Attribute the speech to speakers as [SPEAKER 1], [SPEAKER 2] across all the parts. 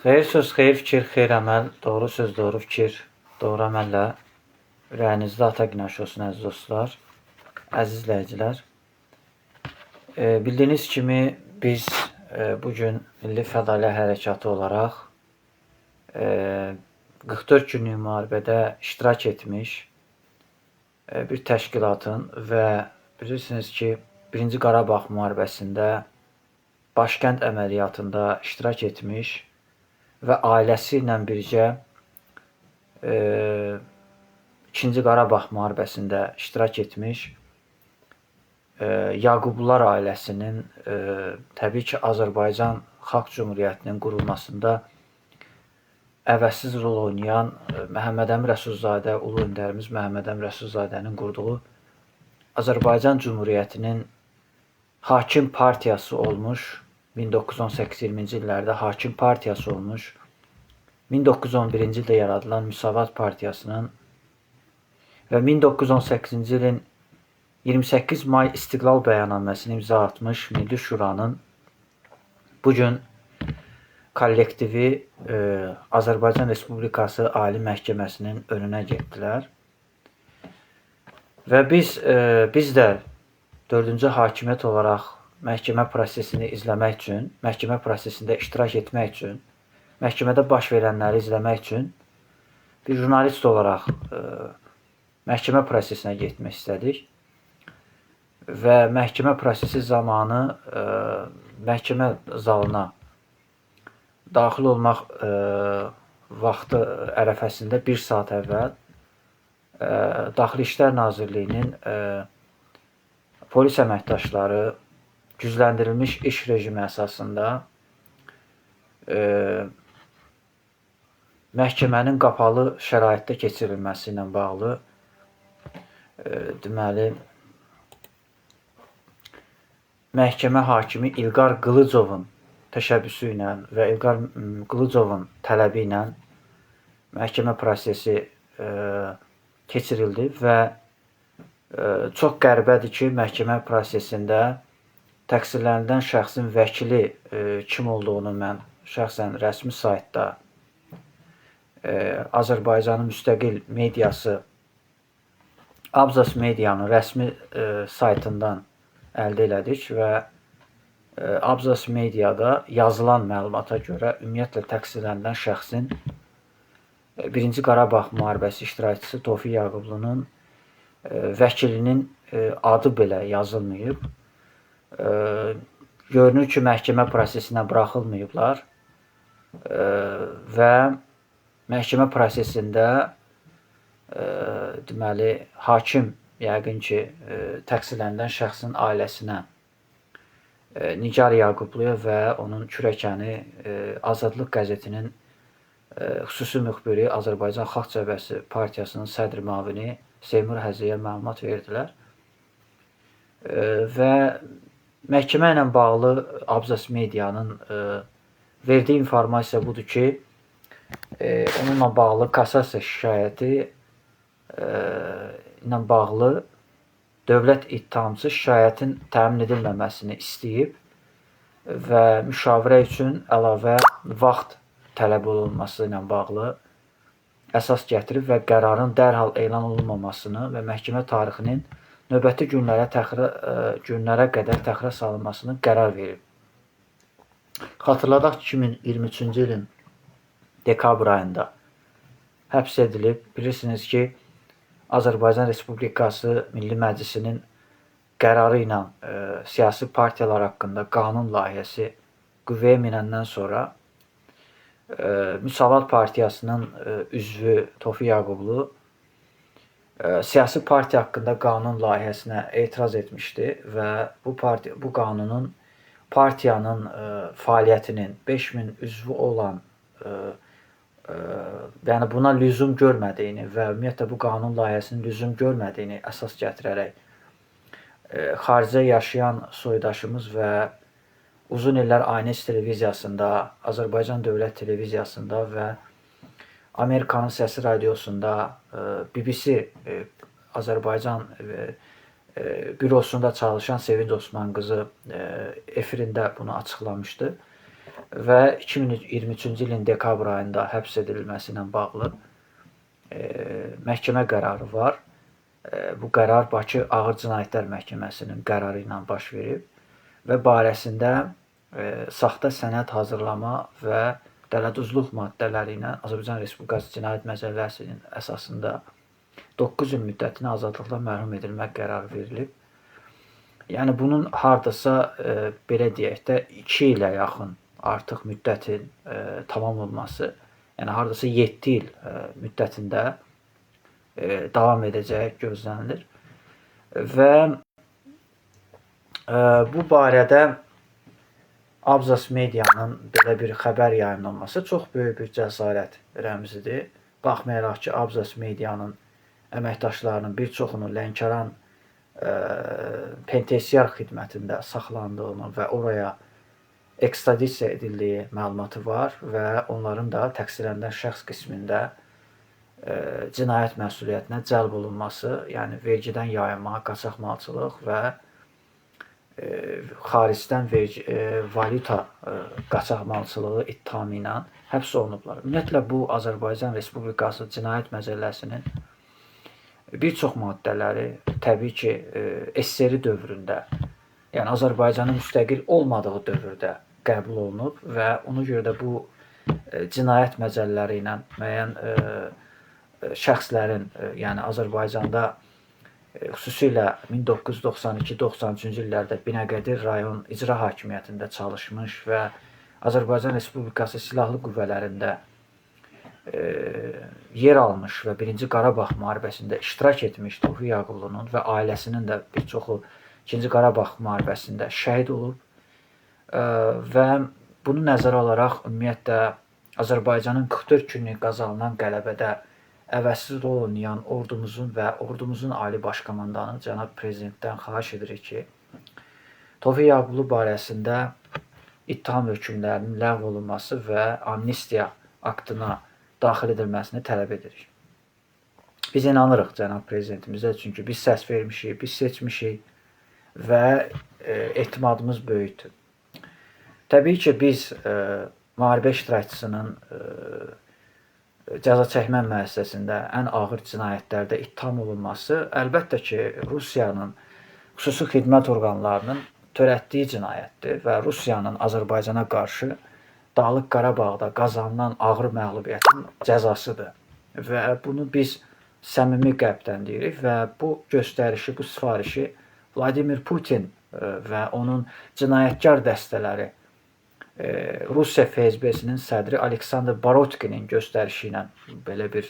[SPEAKER 1] Xeyir söz, xeyir fikir, xeyir əməl, doğru söz, doğru fikir, doğru əməllə ürəyinizdə ata günəşi olsun əziz dostlar, əziz izləyicilər. Bildiyiniz kimi biz bu gün Milli Fədailər Hərəkatı olaraq 44 günlük müharibədə iştirak etmiş bir təşkilatın və bilirsiniz ki, Birinci Qarabağ müharibəsində Başkənd əməliyyatında iştirak etmiş və ailəsi ilə birgə İkinci Qarabağ müharibəsində iştirak etmiş Yaqublular ailəsinin təbii ki, Azərbaycan Xalq Cümhuriyyətinin qurulmasında əvəzsiz rol oynayan Məhəmməd Əmin Rəsulzadə, ulu öndərimiz Məhəmməd Əmin Rəsulzadənin qurduğu Azərbaycan Cümhuriyyətinin hakim partiyası olmuş, 1918-20-ci illərdə hakim partiyası olmuş, 1911-ci ildə yaradılan Müsavat Partiyasının və 1918-ci ilin 28 may İstiqlal bəyannaməsini imza atmış Milli Şuranın bu gün kollektivi Azərbaycan Respublikası Ali Məhkəməsinin önünə getdilər. Və biz də dördüncü hakimiyyət olaraq məhkəmə prosesini izləmək üçün, məhkəmə prosesində iştirak etmək üçün, məhkəmədə baş verənləri izləmək üçün bir jurnalist olaraq məhkəmə prosesinə getmək istədik. Və məhkəmə prosesi zamanı məhkəmə zalına daxil olmaq vaxtı ərəfəsində bir saat əvvəl Daxili İşlər Nazirliyinin polis əməkdaşları gücləndirilmiş iş rejimi əsasında məhkəmənin qapalı şəraitdə keçirilməsi ilə bağlı deməli məhkəmə hakimi İlqar Qılıcovun təşəbbüsü ilə və İlqar Qılıcovun tələbi ilə məhkəmə prosesi keçirildi və çox qəribədir ki, məhkəmə prosesində təqsirləndirilən şəxsin vəkili kim olduğunu mən şəxsən rəsmi saytda Azərbaycanın müstəqil mediası Abzas Medianın rəsmi saytından əldə elədik və Abzas Mediada yazılan məlumata görə ümumiyyətlə təqsirləndirilən şəxsin Birinci Qarabağ müharibəsi iştirakçısı Tofiq Yaqublunun vəkilinin adı belə yazılmayıb. Görünür ki, məhkəmə prosesinə buraxılmayıblar və məhkəmə prosesində deməli hakim yəqin ki, təqsirləndirilən şəxsin ailəsinə Nigar Yaqubluya və onun kürəkəni Azadlıq qəzetinin xüsusi müxbiri Azərbaycan Xalq Cəbhəsi Partiyasının sədr müavini Seymur Həziyə məlumat verdilər. Və məhkəmə ilə bağlı Abzas Medianın verdiyi informasiya budur ki, onunla bağlı kassasiya şikayəti ilə bağlı dövlət ittihamçısı şikayətin təmin edilməməsini istəyib və müşavirə üçün əlavə vaxt tələb olunması ilə bağlı əsas gətirib və qərarın dərhal elan olunmamasını və məhkəmə tarixinin növbəti günlərə günlərə qədər təxirə salınmasını qərar verib. Xatırladaq ki, 2023-cü ilin dekabr ayında həbs edilib. Bilirsiniz ki, Azərbaycan Respublikası Milli Məclisinin qərarı ilə siyasi partiyalar haqqında qanun layihəsi qüvvəyə minəndən sonra Müsavat Partiyasının üzvü Tofiq Yaqublu siyasi partiya haqqında qanun layihəsinə etiraz etmişdi və bu qanunun partiyanın fəaliyyətinin 5000 üzvü olan yəni buna lüzum görmədiyini və ümumiyyətlə bu qanun layihəsinin lüzum görmədiyini əsas gətirərək xaricdə yaşayan soydaşımız və uzun illər Aynes televiziyasında, Azərbaycan Dövlət televiziyasında və Amerikanın Səsi radiosunda, BBC Azərbaycan bürosunda çalışan Sevinc Osman qızı efirində bunu açıqlamışdı. Və 2023-cü ilin dekabr ayında həbs edilməsi ilə bağlı məhkəmə qərarı var. Bu qərar Bakı Ağır Cinayətlər Məhkəməsinin qərarı ilə baş verib və barəsində saxta sənəd hazırlama və dələduzluq maddələri ilə Azərbaycan Respublikası Cinayət Məcəlləsinin əsasında 9 il müddətinə azadlıqdan məhrum edilmək qərarı verilib. Yəni bunun hardasa belə deyək də 2 ilə yaxın artıq müddətin tamam olması, yəni hardasa 7 il müddətində davam edəcək gözlənilir. Və bu barədə Abzas Medianın belə bir xəbər yayımlaması çox böyük bir cəsarət rəmzidir. Baxmayaraq ki, Abzas Medianın əməkdaşlarının bir çoxunun Lənkəran penitensiar xidmətində saxlandığını və oraya ekstradisiya edildiyi məlumatı var və onların da təqsirləndirilən şəxs qismində cinayət məsuliyyətinə cəlb olunması, yəni vergidən yayınma, qaçaqmalçılıq və xaricdən vergi, valyuta qaçaqmalçılığı ittihamı ilə həbs olunublar. Ümumiyyətlə bu Azərbaycan Respublikası Cinayət Məcəlləsinin bir çox maddələri təbii ki, SSR dövründə, yəni Azərbaycanın müstəqil olmadığı dövrdə qəbul olunub və ona görə də bu cinayət məcəllələri ilə müəyyən şəxslərin, yəni Azərbaycanda xüsusilə 1992-93-cü illərdə Binəqədi rayon icra hakimiyyətində çalışmış və Azərbaycan Respublikası Silahlı Qüvvələrində yer almış və 1-ci Qarabağ müharibəsində iştirak etmiş Tofiq Yaqublunun və ailəsinin də bir çoxu 2-ci Qarabağ müharibəsində şəhid olub və bunu nəzərə alaraq ümumiyyətlə Azərbaycanın 44 günlük qazanılan qələbədə əvəzsiz rol oynayan ordumuzun və ordumuzun ali baş komandanı cənab prezidentdən xahiş edirik ki, Tofiq Yaqublu barəsində ittiham hökmlərinin ləğv olunması və amnistiya aktına daxil edilməsini tələb edirik. Biz inanırıq cənab prezidentimizə, çünki biz səs vermişik, biz seçmişik və etimadımız böyükdür. Təbii ki, biz müharibə iştirakçısının cəza çəkmə müəssisəsində ən ağır cinayətlərdə ittiham olunması əlbəttə ki, Rusiyanın xüsusi xidmət orqanlarının törətdiyi cinayətdir və Rusiyanın Azərbaycana qarşı Dağlıq Qarabağda qazanılan ağır məğlubiyyətin cəzasıdır. Və bunu biz səmimi qəlbdən deyirik və bu göstərişi, bu sifarişi Vladimir Putin və onun cinayətkar dəstələri Rusiya FSB-sinin sədri Aleksandr Barotkinin göstərişi ilə belə bir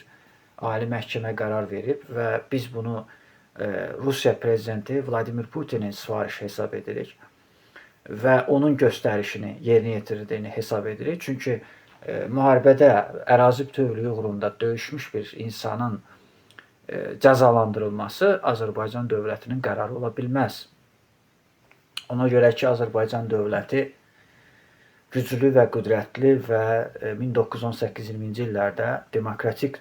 [SPEAKER 1] ali məhkəmə qərar verib və biz bunu Rusiya prezidenti Vladimir Putinin sifarişi hesab edirik və onun göstərişini yerinə yetirdiyini hesab edirik. Çünki müharibədə ərazi bütövlüyü uğrunda döyüşmüş bir insanın cəzalandırılması Azərbaycan dövlətinin qərarı ola bilməz. Ona görə ki, Azərbaycan dövləti güclü və qüdrətli və 1918-20-ci illərdə demokratik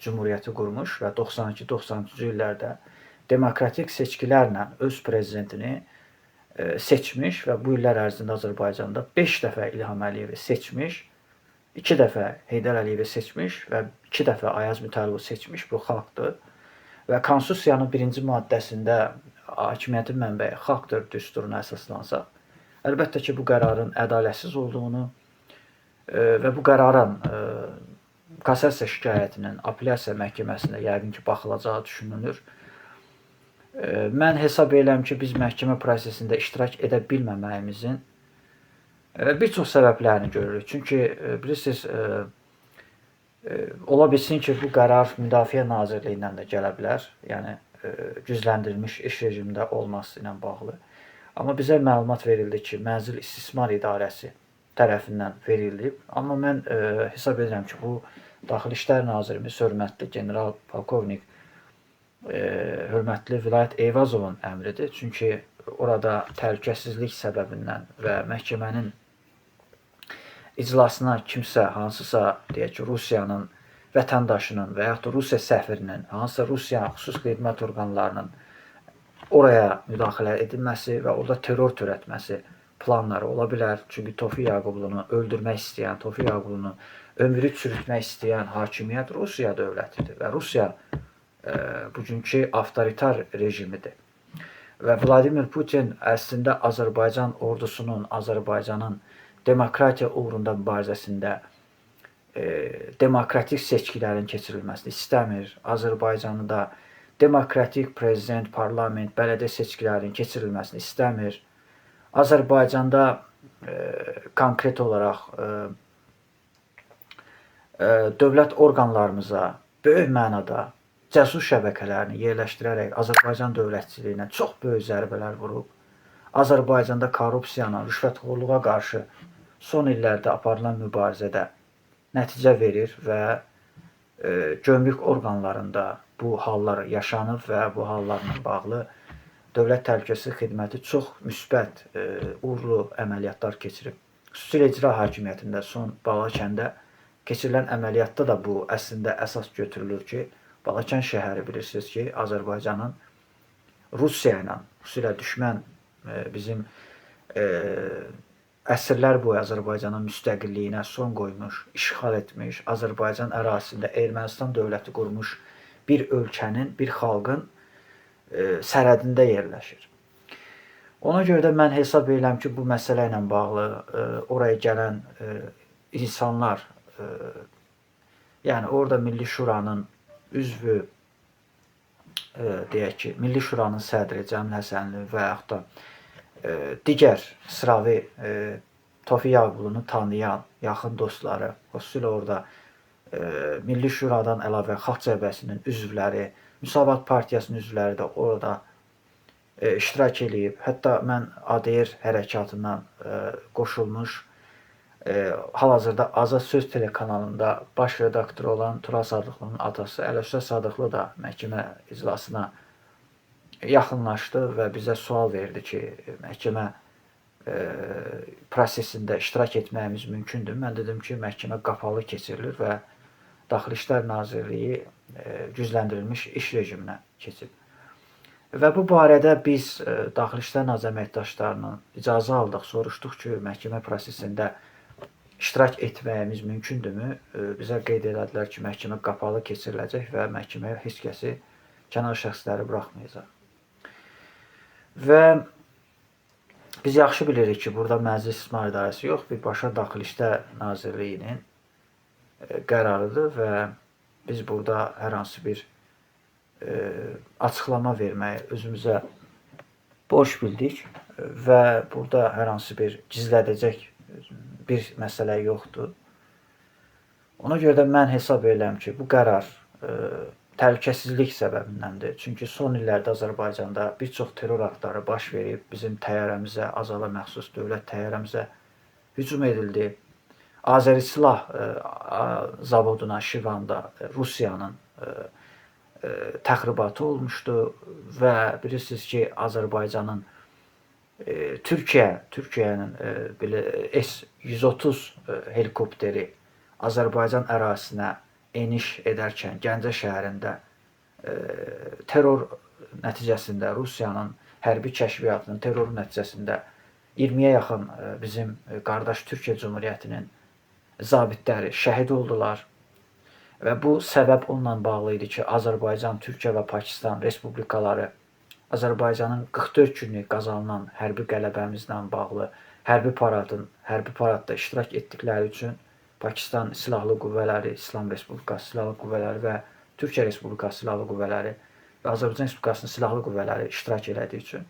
[SPEAKER 1] cümhuriyyəti qurmuş və 92-93-cü illərdə demokratik seçkilərlə öz prezidentini seçmiş və bu illər ərzində Azərbaycanda 5 dəfə İlham Əliyevi seçmiş, 2 dəfə Heydər Əliyevi seçmiş və 2 dəfə Ayaz Mütəlibovu seçmiş bu xalqdır. Və Konstitusiyanın birinci maddəsində hakimiyyətin mənbəyi xalqdır düsturuna əsaslansaq, əlbəttə ki, bu qərarın ədalətsiz olduğunu və bu qərarın kassasiya şikayətinin apellyasiya məhkəməsində yəqin ki, baxılacağı düşünülür. Mən hesab edirəm ki, biz məhkəmə prosesində iştirak edə bilməməyimizin bir çox səbəblərini görürük. Çünki bilirsiniz, ola bilsin ki, bu qərar Müdafiə Nazirliyindən də gələ bilər. Yəni gücləndirilmiş iş rejimində olması ilə bağlı. Amma bizə məlumat verildi ki, Mənzil İstismar İdarəsi tərəfindən verilib. Amma mən hesab edirəm ki, bu Daxili İşlər Nazirimiz hörmətli general polkovnik hörmətli Vilayət Eyvazovun əmridir. Çünki orada təhlükəsizlik səbəbindən və məhkəmənin iclasına kimsə hansısa deyək ki, Rusiyanın vətəndaşının və yaxud da Rusiya səfirinin, hansısa Rusiya xüsusi xidmət orqanlarının oraya müdaxilə edilməsi və orada terror törətməsi planları ola bilər. Çünki Tofiq Yaqublunu öldürmək istəyən, Tofiq Yaqublunu ömrü çürütmək istəyən hakimiyyət Rusiya dövlətidir və Rusiya bugünkü avtoritar rejimidir. Və Vladimir Putin əslində Azərbaycan ordusunun, Azərbaycanın demokratiya uğrunda mübarizəsində demokratik seçkilərin keçirilməsini istəmir. Azərbaycanı da demokratik prezident, parlament, bələdiyyə seçkilərinin keçirilməsini istəmir. Azərbaycanda konkret olaraq dövlət orqanlarımıza böyük mənada casus şəbəkələrini yerləşdirərək Azərbaycan dövlətçiliyinə çox böyük zərbələr vurub. Azərbaycanda korrupsiyana, rüşvətxorluğa qarşı son illərdə aparılan mübarizədə nəticə verir və gömrük orqanlarında bu hallar yaşanıb və bu hallarla bağlı Dövlət Təhlükəsizlik Xidməti çox müsbət, uğurlu əməliyyatlar keçirib. Xüsusilə icra hakimiyyətində son Balakəndə keçirilən əməliyyatda da bu əslində əsas götürülür ki, Balakənd şəhəri bilirsiniz ki, Azərbaycanın Rusiya ilə, xüsusilə düşmən bizim əsrlər boyu Azərbaycanın müstəqilliyinə son qoymuş, işğal etmiş, Azərbaycan ərazisində Ermənistan dövləti qurmuş bir ölkənin, bir xalqın sərhədində yerləşir. Ona görə də mən hesab edirəm ki, bu məsələ ilə bağlı oraya gələn insanlar, yəni orada Milli Şuranın üzvü, deyək ki, Milli Şuranın sədri Cəmil Həsənli və yaxud da digər sıravi Tofiq Yaqublunu tanıyan yaxın dostları, xüsusilə orada Milli Şuradan əlavə Xalq Cəbhəsinin üzvləri, Müsavat Partiyasının üzvləri də orada iştirak eləyib. Hətta mən ADR hərəkatından qoşulmuş, hal-hazırda Azad Söz telekanalında baş redaktoru olan Tural Sadıqlının atası Ələsrə Sadıqlı da məhkəmə iclasına yaxınlaşdı və bizə sual verdi ki, məhkəmə prosesində iştirak etməyimiz mümkündür. Mən dedim ki, məhkəmə qapalı keçirilir və Daxili İşlər Nazirliyi gücləndirilmiş iş rejiminə keçib. Və bu barədə biz Daxili İşlər Nazirliyi əməkdaşlarından icazə aldıq, soruşduq ki, məhkəmə prosesində iştirak etməyimiz mümkündürmü? Bizə qeyd elədilər ki, məhkəmə qapalı keçiriləcək və məhkəməyə heç kəsi, kənar şəxsləri buraxmayacaq. Və biz yaxşı bilirik ki, burada Məclis İstismar İdarəsi yox, birbaşa Daxili İşlər Nazirliyinin qərarıdır və biz burada hər hansı bir açıqlama verməyi özümüzə borc bildik və burada hər hansı bir gizlədəcək bir məsələ yoxdur. Ona görə də mən hesab edirəm ki, bu qərar təhlükəsizlik səbəbindəndir. Çünki son illərdə Azərbaycanda bir çox terror aktları baş verib, bizim təyyarəmizə, Azala məxsus dövlət təyyarəmizə hücum edildi. Azərisilah zavoduna Şirvanda Rusiyanın təxribatı olmuşdu və bilirsiniz ki, Azərbaycanın Türkiyənin belə S-130 helikopteri Azərbaycan ərazisinə eniş edərkən Gəncə şəhərində terror nəticəsində Rusiyanın hərbi kəşfiyyatının terroru nəticəsində 20-yə yaxın bizim qardaş Türkiyə Cümhuriyyətinin zabitləri şəhid oldular. Və bu səbəb onunla bağlı idi ki, Azərbaycan, Türkiyə və Pakistan respublikaları Azərbaycanın 44 günlük qazanılan hərbi qələbəmizlə bağlı hərbi paradda iştirak etdikləri üçün Pakistan Silahlı Qüvvələri, İslam Respublikası Silahlı Qüvvələri və Türkiyə Respublikası Silahlı Qüvvələri və Azərbaycan Respublikasının Silahlı Qüvvələri iştirak elədiyi üçün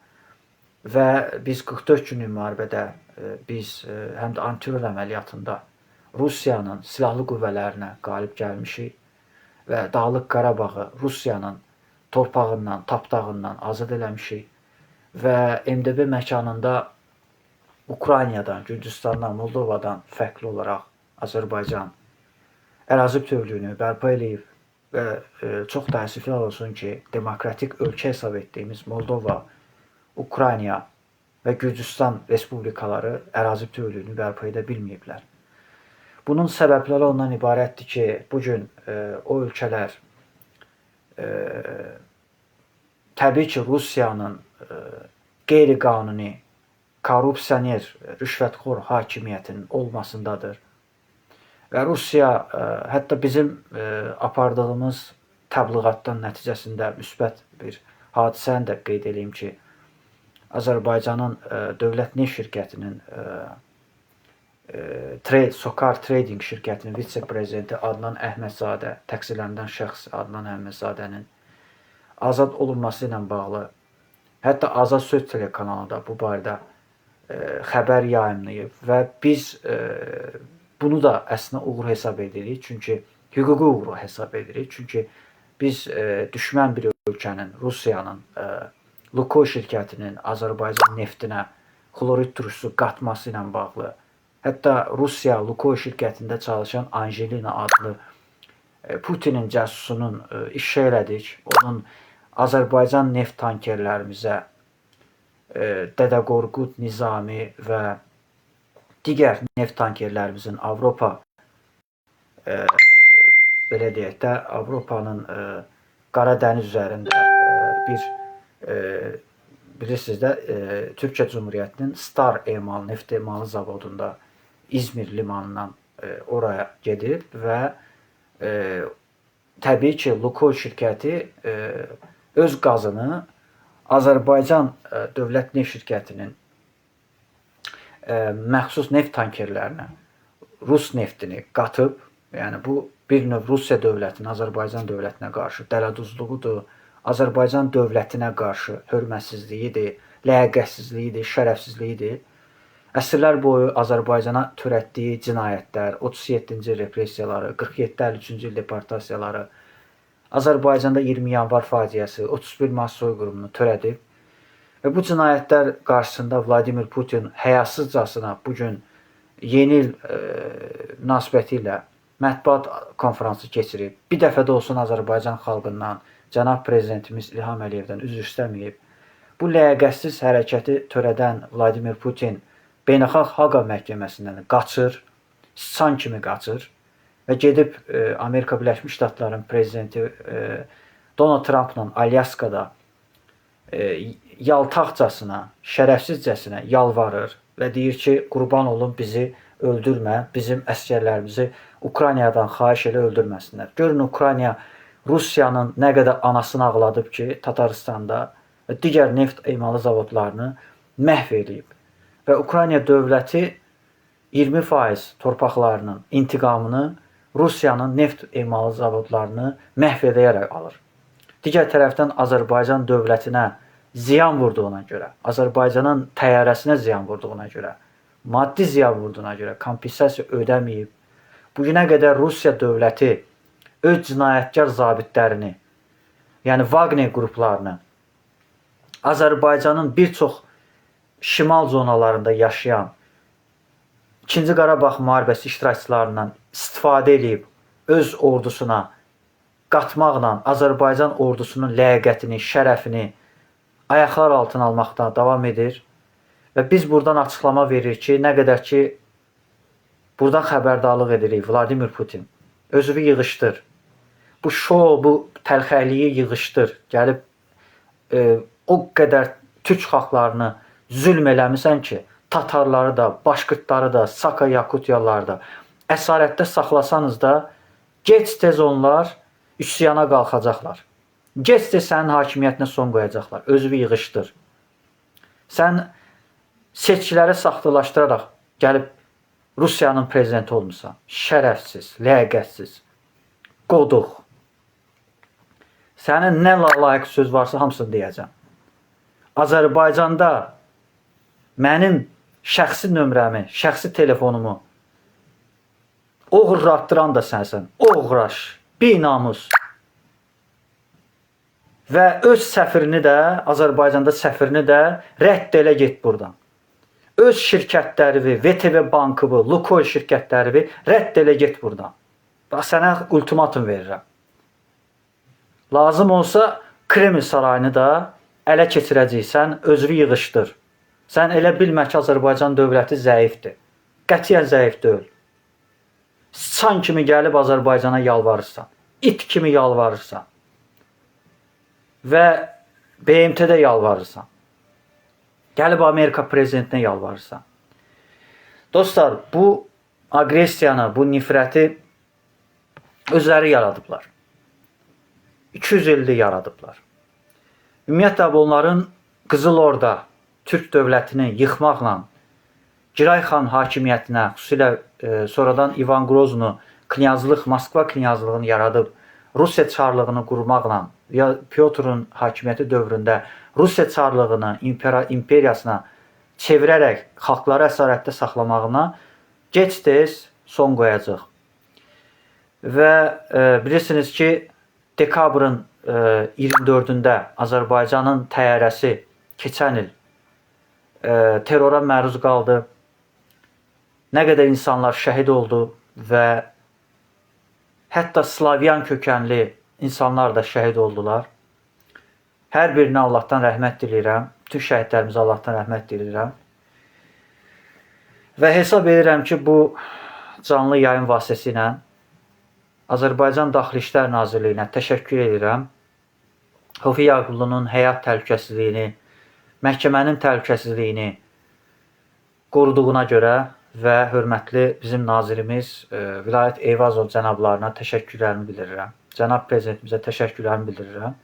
[SPEAKER 1] və biz 44 günlük müharibədə biz həm də antiterror əməliyyatında Rusiyanın silahlı qüvvələrinə qalib gəlmişik və Dağlıq Qarabağı Rusiyanın torpağından, tapdağından azad eləmişik və MDB məkanında Ukraynadan, Gürcüstandan, Moldovadan fərqli olaraq Azərbaycan ərazi bütövlüyünü bərpa eləyib və çox təəssüflər olsun ki, demokratik ölkə hesab etdiyimiz Moldova, Ukrayna və Gürcüstan respublikaları ərazi bütövlüyünü bərpa edə bilməyiblər. Bunun səbəbləri ondan ibarətdir ki, bugün o ölkələr təbii ki, Rusiyanın qeyri-qanuni korrupsioner, rüşvətxor hakimiyyətinin olmasındadır. Və Rusiya hətta bizim apardığımız təbliğatdan nəticəsində müsbət bir hadisəni də qeyd eləyim ki, Azərbaycanın dövlət neft şirkətinin Sokar Trading şirkətinin vitse-prezidenti Adnan Əhmədzadə, təqsirləndirilən şəxs Adnan Əhmədzadənin azad olunması ilə bağlı, hətta Azad Söz telekanalında bu barədə xəbər yayımlayıb və biz bunu da əslində uğur hesab edirik. Çünki hüquqi uğur hesab edirik. Çünki biz düşmən bir ölkənin, Rusiyanın Lukoil şirkətinin Azərbaycan neftinə xlorid turşusu qatması ilə bağlı, hətta Rusiya Lukoil şirkətində çalışan Angelina adlı Putinin casusunun ifşa elədik. Onun Azərbaycan neft tankerlərimizə Dədə Qorqud, Nizami və digər neft tankerlərimizin Avropa belə deyək də Avropanın Qara dəniz üzərində bir bilirsiniz də Türkiyə Cümhuriyyətinin Star emalı, neft emalı zavodunda İzmir limanından oraya gedib və təbii ki, Lukoil şirkəti öz qazını Azərbaycan Dövlət Neft Şirkətinin məxsus neft tankerlərinə Rus neftini qatıb, yəni bu bir növ Rusiya dövlətinin Azərbaycan dövlətinə qarşı dələduzluğudur, Azərbaycan dövlətinə qarşı hörmətsizliyidir, ləyaqətsizliyidir, şərəfsizliyidir. Əsrlər boyu Azərbaycana törətdiyi cinayətlər, 37-ci repressiyaları, 47-53-cü il deportasiyaları, Azərbaycanda 20 yanvar faciəsi, 31 mart soyqırımını törədib və bu cinayətlər qarşısında Vladimir Putin həyasızcasına bu gün yeni il münasibəti ilə mətbuat konfransı keçirib. Bir dəfə də olsun Azərbaycan xalqından, cənab prezidentimiz İlham Əliyevdən üzr istəməyib. Bu ləyaqətsiz hərəkəti törədən Vladimir Putin Beynəlxalq Haqa məhkəməsindən qaçır, sıçan kimi qaçır və gedib Amerika Birləşmiş Ştatlarının prezidenti Donald Trumpla Alyaskada yaltaqcasına, şərəfsizcəsinə yalvarır və deyir ki, qurban olum bizi öldürmə, bizim əsgərlərimizi Ukraynadan xahiş elə öldürməsinlər. Görün Ukrayna Rusiyanın nə qədər anasını ağladıb ki, Tataristanda və digər neft emalı zavodlarını məhv eləyib. Və Ukrayna dövləti 20% torpaqlarının intiqamını Rusiyanın neft emalı zavodlarını məhv edərək alır. Digər tərəfdən Azərbaycan dövlətinə ziyan vurduğuna görə, Azərbaycanın təyyarəsinə ziyan vurduğuna görə, maddi ziyan vurduğuna görə kompensasiya ödəməyib. Bugünə qədər Rusiya dövləti öz cinayətkar zabitlərini, yəni Wagner qruplarını Azərbaycanın bir çox şimal zonalarında yaşayan 2-ci Qarabağ müharibəsi iştirakçılarından istifadə edib öz ordusuna qatmaqla Azərbaycan ordusunun ləyaqətini, şərəfini ayaqlar altına almaqda davam edir. Və biz buradan açıqlama veririk ki, nə qədər ki buradan xəbərdarlıq edirik Vladimir Putin, özünü yığışdır. Bu şou, bu təlxəliyi yığışdır. Gəlib o qədər türk xalqlarını zülm eləmisən ki, Tatarları da, Başqırtları da, Saka Yakutiyaları da əsarətdə saxlasanız da gec-tez onlar üsyana qalxacaqlar. Gec-tez sənin hakimiyyətinə son qoyacaqlar. Özünü yığışdır. Sən seçkiləri saxtalaşdıraraq gəlib Rusiyanın prezidenti olmusan. Şərəfsiz, ləyaqətsiz, qoduq. Sənin nə layiq söz varsa hamısını deyəcəm. Azərbaycanda mənim şəxsi nömrəmi, şəxsi telefonumu oğurlatdıran da sənsən. Oğraş, binamus. Və öz səfirini də, Azərbaycanda səfirini də rədd elə get buradan. Öz şirkətləri, VTV bankı, Lukoil şirkətləri rədd elə get buradan. Bax, sənə ultimatum verirəm. Lazım olsa Kreml sarayını da ələ keçirəcəksən, özünü yığışdır. Sən elə bilmə ki, Azərbaycan dövləti zəifdir. Qətiyyən zəif deyil. Sıçan kimi gəlib Azərbaycana yalvarırsan. İt kimi yalvarırsan. Və BMT-də yalvarırsan. Gəlib Amerika prezidentinə yalvarırsan. Dostlar, bu aqressiyanı, bu nifrəti özləri yaradıblar. 200 ildir yaradıblar. Ümumiyyətlə, onların Qızıl Orda Türk dövlətini yıxmaqla Giray xan hakimiyyətinə, xüsusilə sonradan İvan Groznu knyazlıq, Moskva knyazlığını yaradıb Rusiya çarlığını qurmaqla ya Pyotrun hakimiyyəti dövründə Rusiya çarlığını imperiyasına çevirərək xalqları əsarətdə saxlamağına gec-tez son qoyacaq. Və bilirsiniz ki, dekabrın 24-ündə Azərbaycanın təyyarəsi keçən il terrora məruz qaldı. Nə qədər insanlar şəhid oldu və hətta Slavyan kökənli insanlar da şəhid oldular. Hər birinə Allahdan rəhmət diləyirəm. Bütün şəhidlərimizə Allahdan rəhmət diləyirəm. Və hesab edirəm ki, bu canlı yayın vasitəsilə Azərbaycan Daxili İşlər Nazirliyinə təşəkkür edirəm. Tofiq Yaqublunun həyat təhlükəsizliyini, məhkəmənin təhlükəsizliyini qoruduğuna görə və hörmətli bizim nazirimiz Vilayət Eyvazov cənablarına təşəkkürlərimi bildirirəm. Cənab prezidentimizə təşəkkürlərimi bildirirəm.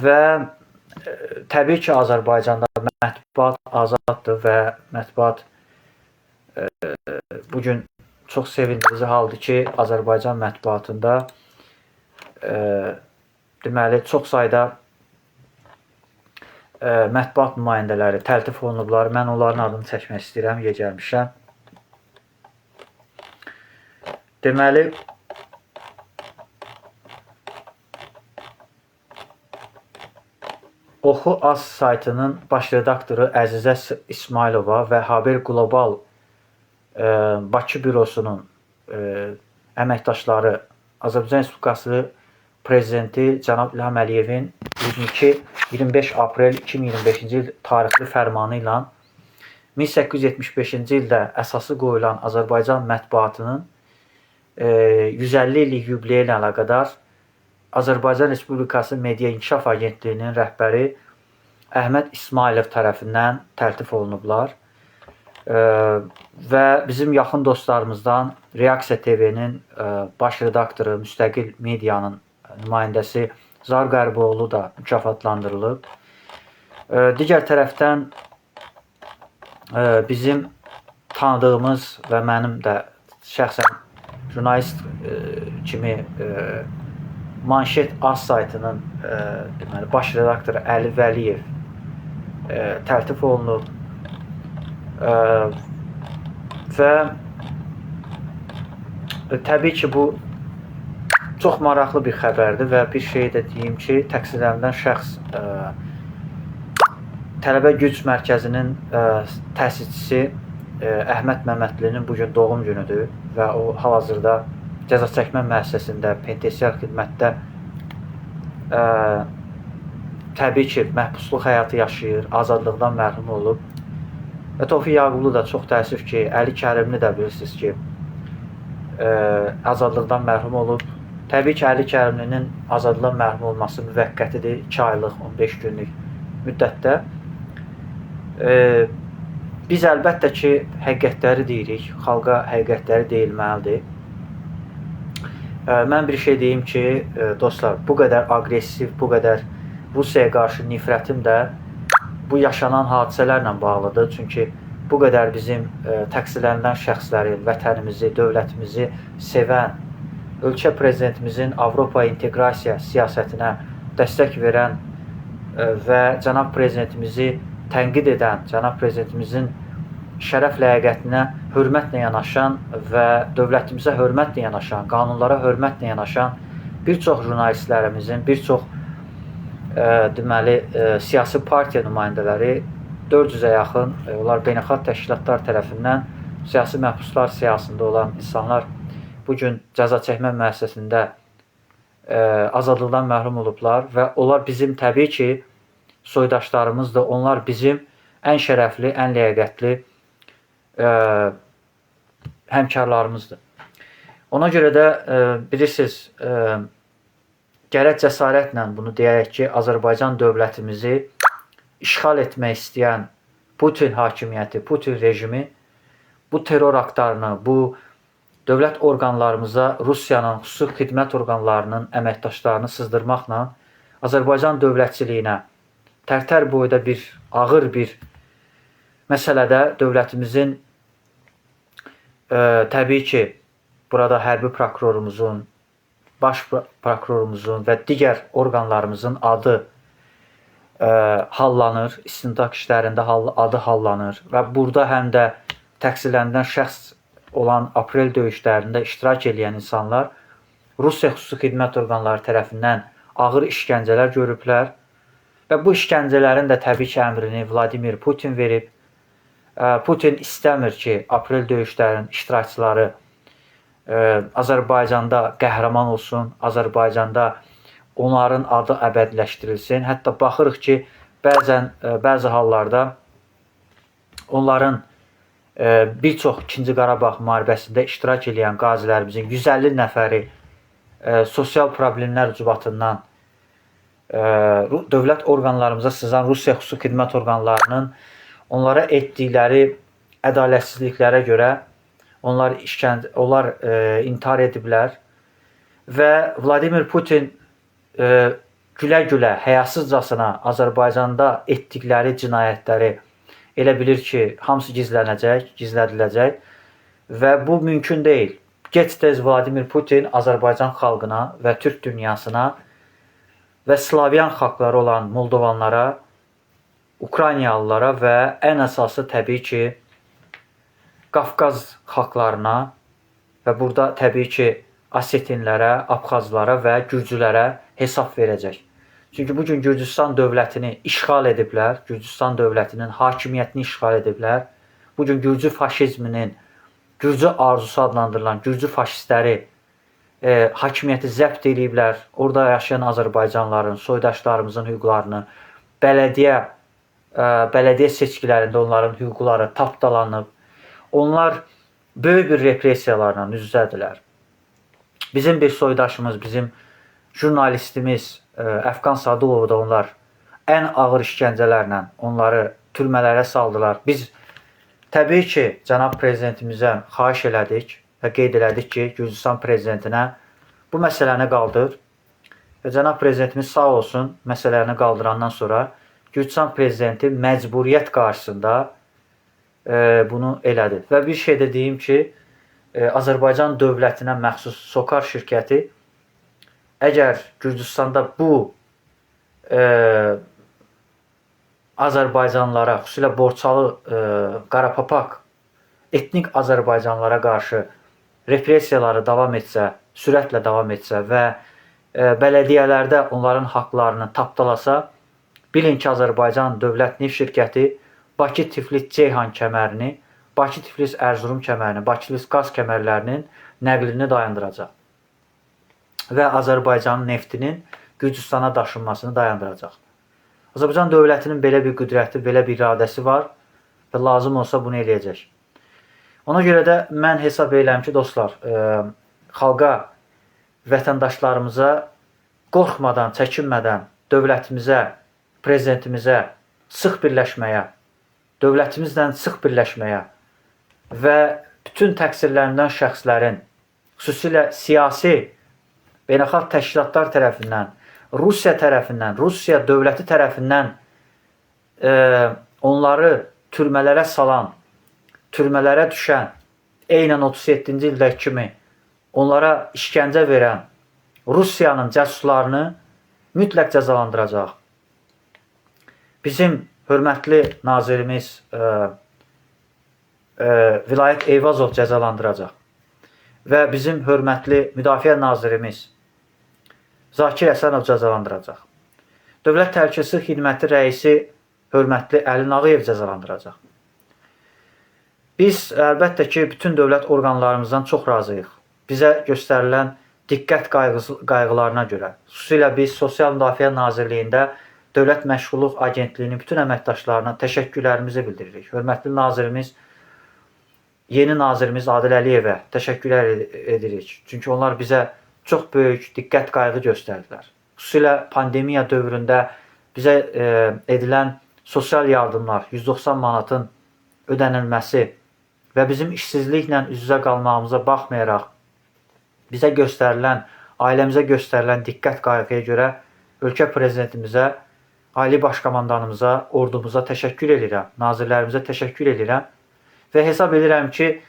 [SPEAKER 1] Və təbii ki, Azərbaycanda mətbuat azaddır və mətbuat bugün çox sevindirici haldır ki, Azərbaycan mətbuatında deməli, çox sayda mətbuat nümayəndələri təltif olunublar. Mən onların adını çəkmək istəyirəm, yecəlmişəm. Deməli, Oxu Az saytının baş redaktoru Əzizə İsmailova və Haber Global Bakı bürosunun əməkdaşları Azərbaycan Respublikası Prezidenti cənab İlham Əliyevin 22-25 aprel 2025-ci il tarixli fərmanı ilə 1875-ci ildə əsası qoyulan Azərbaycan mətbuatının 150 illik yubileyi ilə əlaqədar Azərbaycan Respublikası Media İnkişaf Agentliyinin rəhbəri Əhməd İsmailov tərəfindən təltif olunublar. Və bizim yaxın dostlarımızdan Reaksiya TV-nin baş redaktoru, müstəqil medianın nümayəndəsi Zar Qəriboğlu da mükafatlandırılıb. Digər tərəfdən bizim tanıdığımız və mənim də şəxsən jurnalist kimi Manşet Az saytının deməli, baş redaktoru Əli Vəliyev təltif olunub. Və təbii ki, bu çox maraqlı bir xəbərdir və bir şey də deyim ki, təqsirləndirilən şəxs Tələbə Güc Mərkəzinin təsisçisi Əhməd Məmmədlinin bugün doğum günüdür və o hal-hazırda cəza çəkmə müəssisəsində, penitensiar xidmətdə təbii ki, məhbusluq həyatı yaşayır, azadlıqdan məhrum olub. Və Tofiq Yaqublu da çox təəssüf ki, Əli Kərimli də bilirsiniz ki, azadlıqdan məhrum olub. Təbii ki, Əli Kərimlinin azadlıqdan məhrum olması müvəqqətidir, 2 aylıq, 15 günlük müddətdə. Biz əlbəttə ki, həqiqətləri deyirik, xalqa həqiqətləri deyilməlidir. Mən bir şey deyim ki, dostlar, bu qədər aqressiv, bu qədər Rusiyaya qarşı nifrətim də bu yaşanan hadisələrlə bağlıdır. Çünki bu qədər bizim təqsirlənilən şəxsləri, vətənimizi, dövlətimizi sevən, ölkə prezidentimizin Avropa inteqrasiya siyasətinə dəstək verən və cənab prezidentimizi tənqid edən, cənab prezidentimizin şərəf ləyaqətinə hörmətlə yanaşan və dövlətimizə hörmətlə yanaşan, qanunlara hörmətlə yanaşan bir çox jurnalistlərimizin, bir çox deməli, siyasi partiya nümayəndələri 400-ə yaxın, onlar beynəlxalq təşkilatlar tərəfindən siyasi məhbuslar siyahısında olan insanlar bugün cəza çəkmə müəssisəsində azadlıqdan məhrum olublar və onlar bizim təbii ki, soydaşlarımızdır. Onlar bizim ən şərəfli, ən ləyaqətli həmkarlarımızdır. Ona görə də bilirsiniz, gərək cəsarətlə bunu deyərək ki, Azərbaycan dövlətimizi işğal etmək istəyən Putin hakimiyyəti, Putin rejimi bu terror aktlarını, bu dövlət orqanlarımıza Rusiyanın xüsusi xidmət orqanlarının əməkdaşlarını sızdırmaqla Azərbaycan dövlətçiliyinə tərtər boyda bir ağır bir məsələdə dövlətimizin təbii ki, burada hərbi prokurorumuzun, baş prokurorumuzun və digər orqanlarımızın adı hallanır, istintaq işlərində adı hallanır və burada həm də təqsirləndirilən şəxs olan aprel döyüşlərində iştirak edən insanlar Rusiya xüsusi xidmət orqanları tərəfindən ağır işgəncələr görüblər və bu işgəncələrin də təbii ki, əmrini Vladimir Putin verib. Putin istəmir ki, aprel döyüşlərinin iştirakçıları Azərbaycanda qəhrəman olsun, Azərbaycanda onların adı əbədiləşdirilsin. Hətta baxırıq ki, bəzən bəzi hallarda onların bir çox 2-ci Qarabağ müharibəsində iştirak edən qazilərimizin 150 nəfəri sosial problemlər ucbatından dövlət orqanlarımıza sızan Rusiya xüsusi xidmət orqanlarının onlara etdikləri ədalətsizliklərə görə onlar intihar ediblər və Vladimir Putin gülə-gülə, həyasızcasına Azərbaycanda etdikləri cinayətləri elə bilir ki, hamısı gizlənəcək, gizlədiləcək və bu mümkün deyil. Gec-tez Vladimir Putin Azərbaycan xalqına və Türk dünyasına və Slavyan xalqları olan Moldovanlara, Ukraynalılara və ən əsası təbii ki, Qafqaz xalqlarına və burada təbii ki, Osetinlərə, Abxazlara və Gürcülərə hesab verəcək. Çünki bugün Gürcüstan dövlətini işğal ediblər, Gürcüstan dövlətinin hakimiyyətini işğal ediblər. Bugün Gürcü faşizminin, Gürcü arzusu adlandırılan Gürcü faşistləri hakimiyyəti zəbt eləyiblər. Orada yaşayan Azərbaycanlıların, soydaşlarımızın hüquqlarını, bələdiyyə seçkilərində onların hüquqları tapdalanıb. Onlar böyük bir repressiyalarla üz-üzədirlər. Bizim bir soydaşımız, bizim jurnalistimiz Əfqan Sadılovu da onlar ən ağır işgəncələrlə onları türmələrə saldılar. Biz təbii ki, cənab prezidentimizə xahiş elədik və qeyd elədik ki, Gürcüstan prezidentinə bu məsələni qaldır. Və cənab prezidentimiz sağ olsun, məsələni qaldırandan sonra Gürcüstan prezidenti məcburiyyət qarşısında bunu elədi. Və bir şey də deyim ki, Azərbaycan dövlətinə məxsus SOCAR şirkəti əgər Gürcüstanda bu Azərbaycanlılara, xüsusilə Borçalı, Qarapapaq etnik Azərbaycanlılara qarşı repressiyaları davam etsə, sürətlə davam etsə və bələdiyyələrdə onların haqlarını tapdalasa, bilin ki, Azərbaycan Dövlət Neft Şirkəti Bakı-Tiflis-Ceyhan kəmərini, Bakı-Tiflis-Ərzurum kəmərini, Bakı-Tiflis qaz kəmərlərinin nəqlini dayandıracaq və Azərbaycanın neftinin Gürcüstana daşınmasını dayandıracaq. Azərbaycan dövlətinin belə bir qüdrəti, belə bir iradəsi var və lazım olsa bunu eləyəcək. Ona görə də mən hesab edirəm ki, dostlar, xalqa, vətəndaşlarımıza qorxmadan, çəkinmədən dövlətimizə, prezidentimizə sıx birləşməyə, dövlətimizlə sıx birləşməyə və bütün təqsirləndirilən şəxslərin, xüsusilə siyasi beynəlxalq təşkilatlar tərəfindən, Rusiya tərəfindən, Rusiya dövləti tərəfindən onları türmələrə salan, türmələrə düşən, eynən 37-ci ildə kimi onlara işgəncə verən Rusiyanın cəsuslarını mütləq cəzalandıracaq. Bizim hörmətli nazirimiz Vilayət Eyvazov cəzalandıracaq və bizim hörmətli Müdafiə nazirimiz Zakir Həsənov cəzalandıracaq. Dövlət Təhlükəsizlik Xidməti rəisi hörmətli Əli Nağıyev cəzalandıracaq. Biz əlbəttə ki, bütün dövlət orqanlarımızdan çox razıyıq. Bizə göstərilən diqqət qayğılarına görə. Xüsusilə biz Sosial Müdafiə Nazirliyində Dövlət Məşğulluq Agentliyinin bütün əməkdaşlarına təşəkkürlərimizi bildiririk. Hörmətli nazirimiz, yeni nazirimiz Adil Əliyevə təşəkkürlər edirik. Çünki onlar bizə çox böyük diqqət qayğı göstərdilər. Xüsusilə pandemiya dövründə bizə edilən sosial yardımlar, 190 manatın ödənilməsi və bizim işsizliklə üz-üzə qalmağımıza baxmayaraq bizə göstərilən, ailəmizə göstərilən diqqət qayğıya görə ölkə prezidentimizə, Ali Baş Komandanımıza, ordumuza təşəkkür edirəm, nazirlərimizə təşəkkür edirəm və hesab edirəm ki,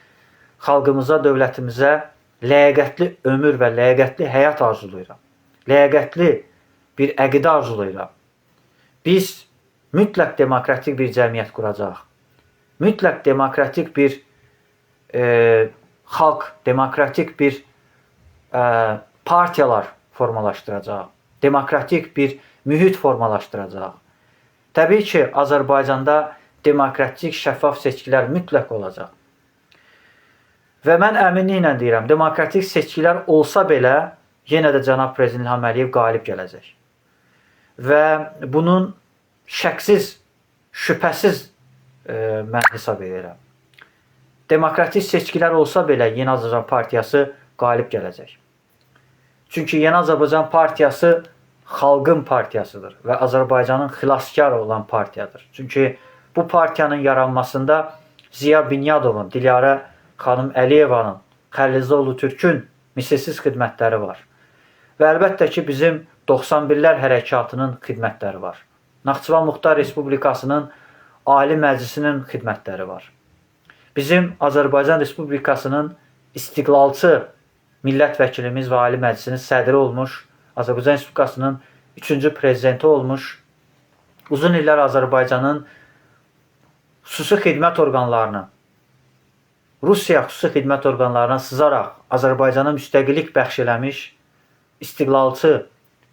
[SPEAKER 1] xalqımıza, dövlətimizə ləyaqətli ömür və ləyaqətli həyat arzulayıram. Ləyaqətli bir əqidə arzulayıram. Biz mütləq demokratik bir cəmiyyət quracağıq. Mütləq demokratik bir xalq, demokratik bir partiyalar formalaşdıracaq. Demokratik bir mühit formalaşdıracaq. Təbii ki, Azərbaycanda demokratik, şəffaf seçkilər mütləq olacaq. Və mən əminliklə deyirəm, demokratik seçkilər olsa belə, yenə də cənab Prezident İlham Əliyev qalib gələcək. Və bunun şəksiz, şübhəsiz mən hesab edirəm. Demokratik seçkilər olsa belə Yeni Azərbaycan Partiyası qalib gələcək. Çünki Yeni Azərbaycan Partiyası xalqın partiyasıdır və Azərbaycanın xilaskar olan partiyadır. Çünki bu partiyanın yaranmasında Ziya Bünyadovun, Dilarə xanım Əliyevanın, Xəlilzoğlu Türkün misilsiz xidmətləri var. Və əlbəttə ki, bizim 91-lər hərəkatının xidmətləri var. Naxçıvan Muxtar Respublikasının Ali Məclisinin xidmətləri var. Bizim Azərbaycan Respublikasının istiqlalçı millət vəkilimiz və Ali Məclisinin sədri olmuş, Azərbaycan Respublikasının 3-cü prezidenti olmuş, uzun illər Azərbaycanın xüsusi xidmət orqanlarını, Rusiya xüsusi xidmət orqanlarına sızaraq Azərbaycana müstəqillik bəxş eləmiş istiqlalçı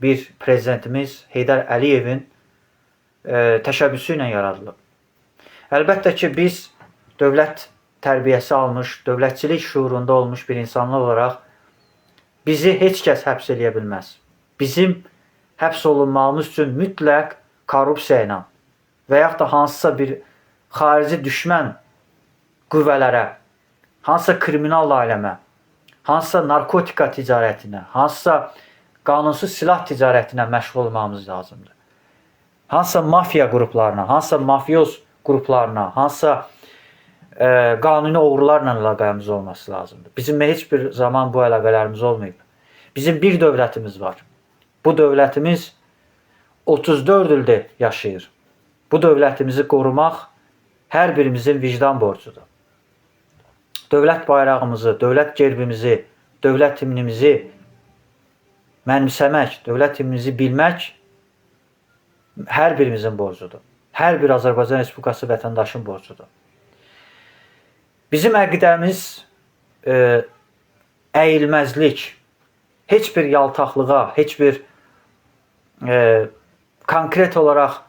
[SPEAKER 1] bir prezidentimiz Heydər Əliyevin təşəbbüsü ilə yaradılıb. Əlbəttə ki, biz dövlət tərbiyəsi almış, dövlətçilik şuurunda olmuş bir insanlar olaraq bizi heç kəs həbs eləyə bilməz. Bizim həbs olunmağımız üçün mütləq korrupsiya ilə və yaxud da hansısa bir xarici düşmən qüvvələrə, hansısa kriminal aləmə, hansısa narkotika ticarətinə, hansısa qanunsuz silah ticarətinə məşğul olmağımız lazımdır. Hansısa mafiya qruplarına, hansısa mafioz qruplarına, hansısa qanuni oğrularla əlaqəmiz olması lazımdır. Bizim heç bir zaman bu əlaqələrimiz olmayıb. Bizim bir dövlətimiz var. Bu dövlətimiz 34 ildir yaşayır. Bu dövlətimizi qorumaq hər birimizin vicdan borcudur. Dövlət bayrağımızı, dövlət gerbimizi, dövlət himnimizi mənimsəmək, dövlət himnimizi bilmək hər birimizin borcudur. Hər bir Azərbaycan Respublikası vətəndaşın borcudur. Bizim əqidəmiz əyilməzlik, heç bir yaltaqlığa, heç bir konkret olaraq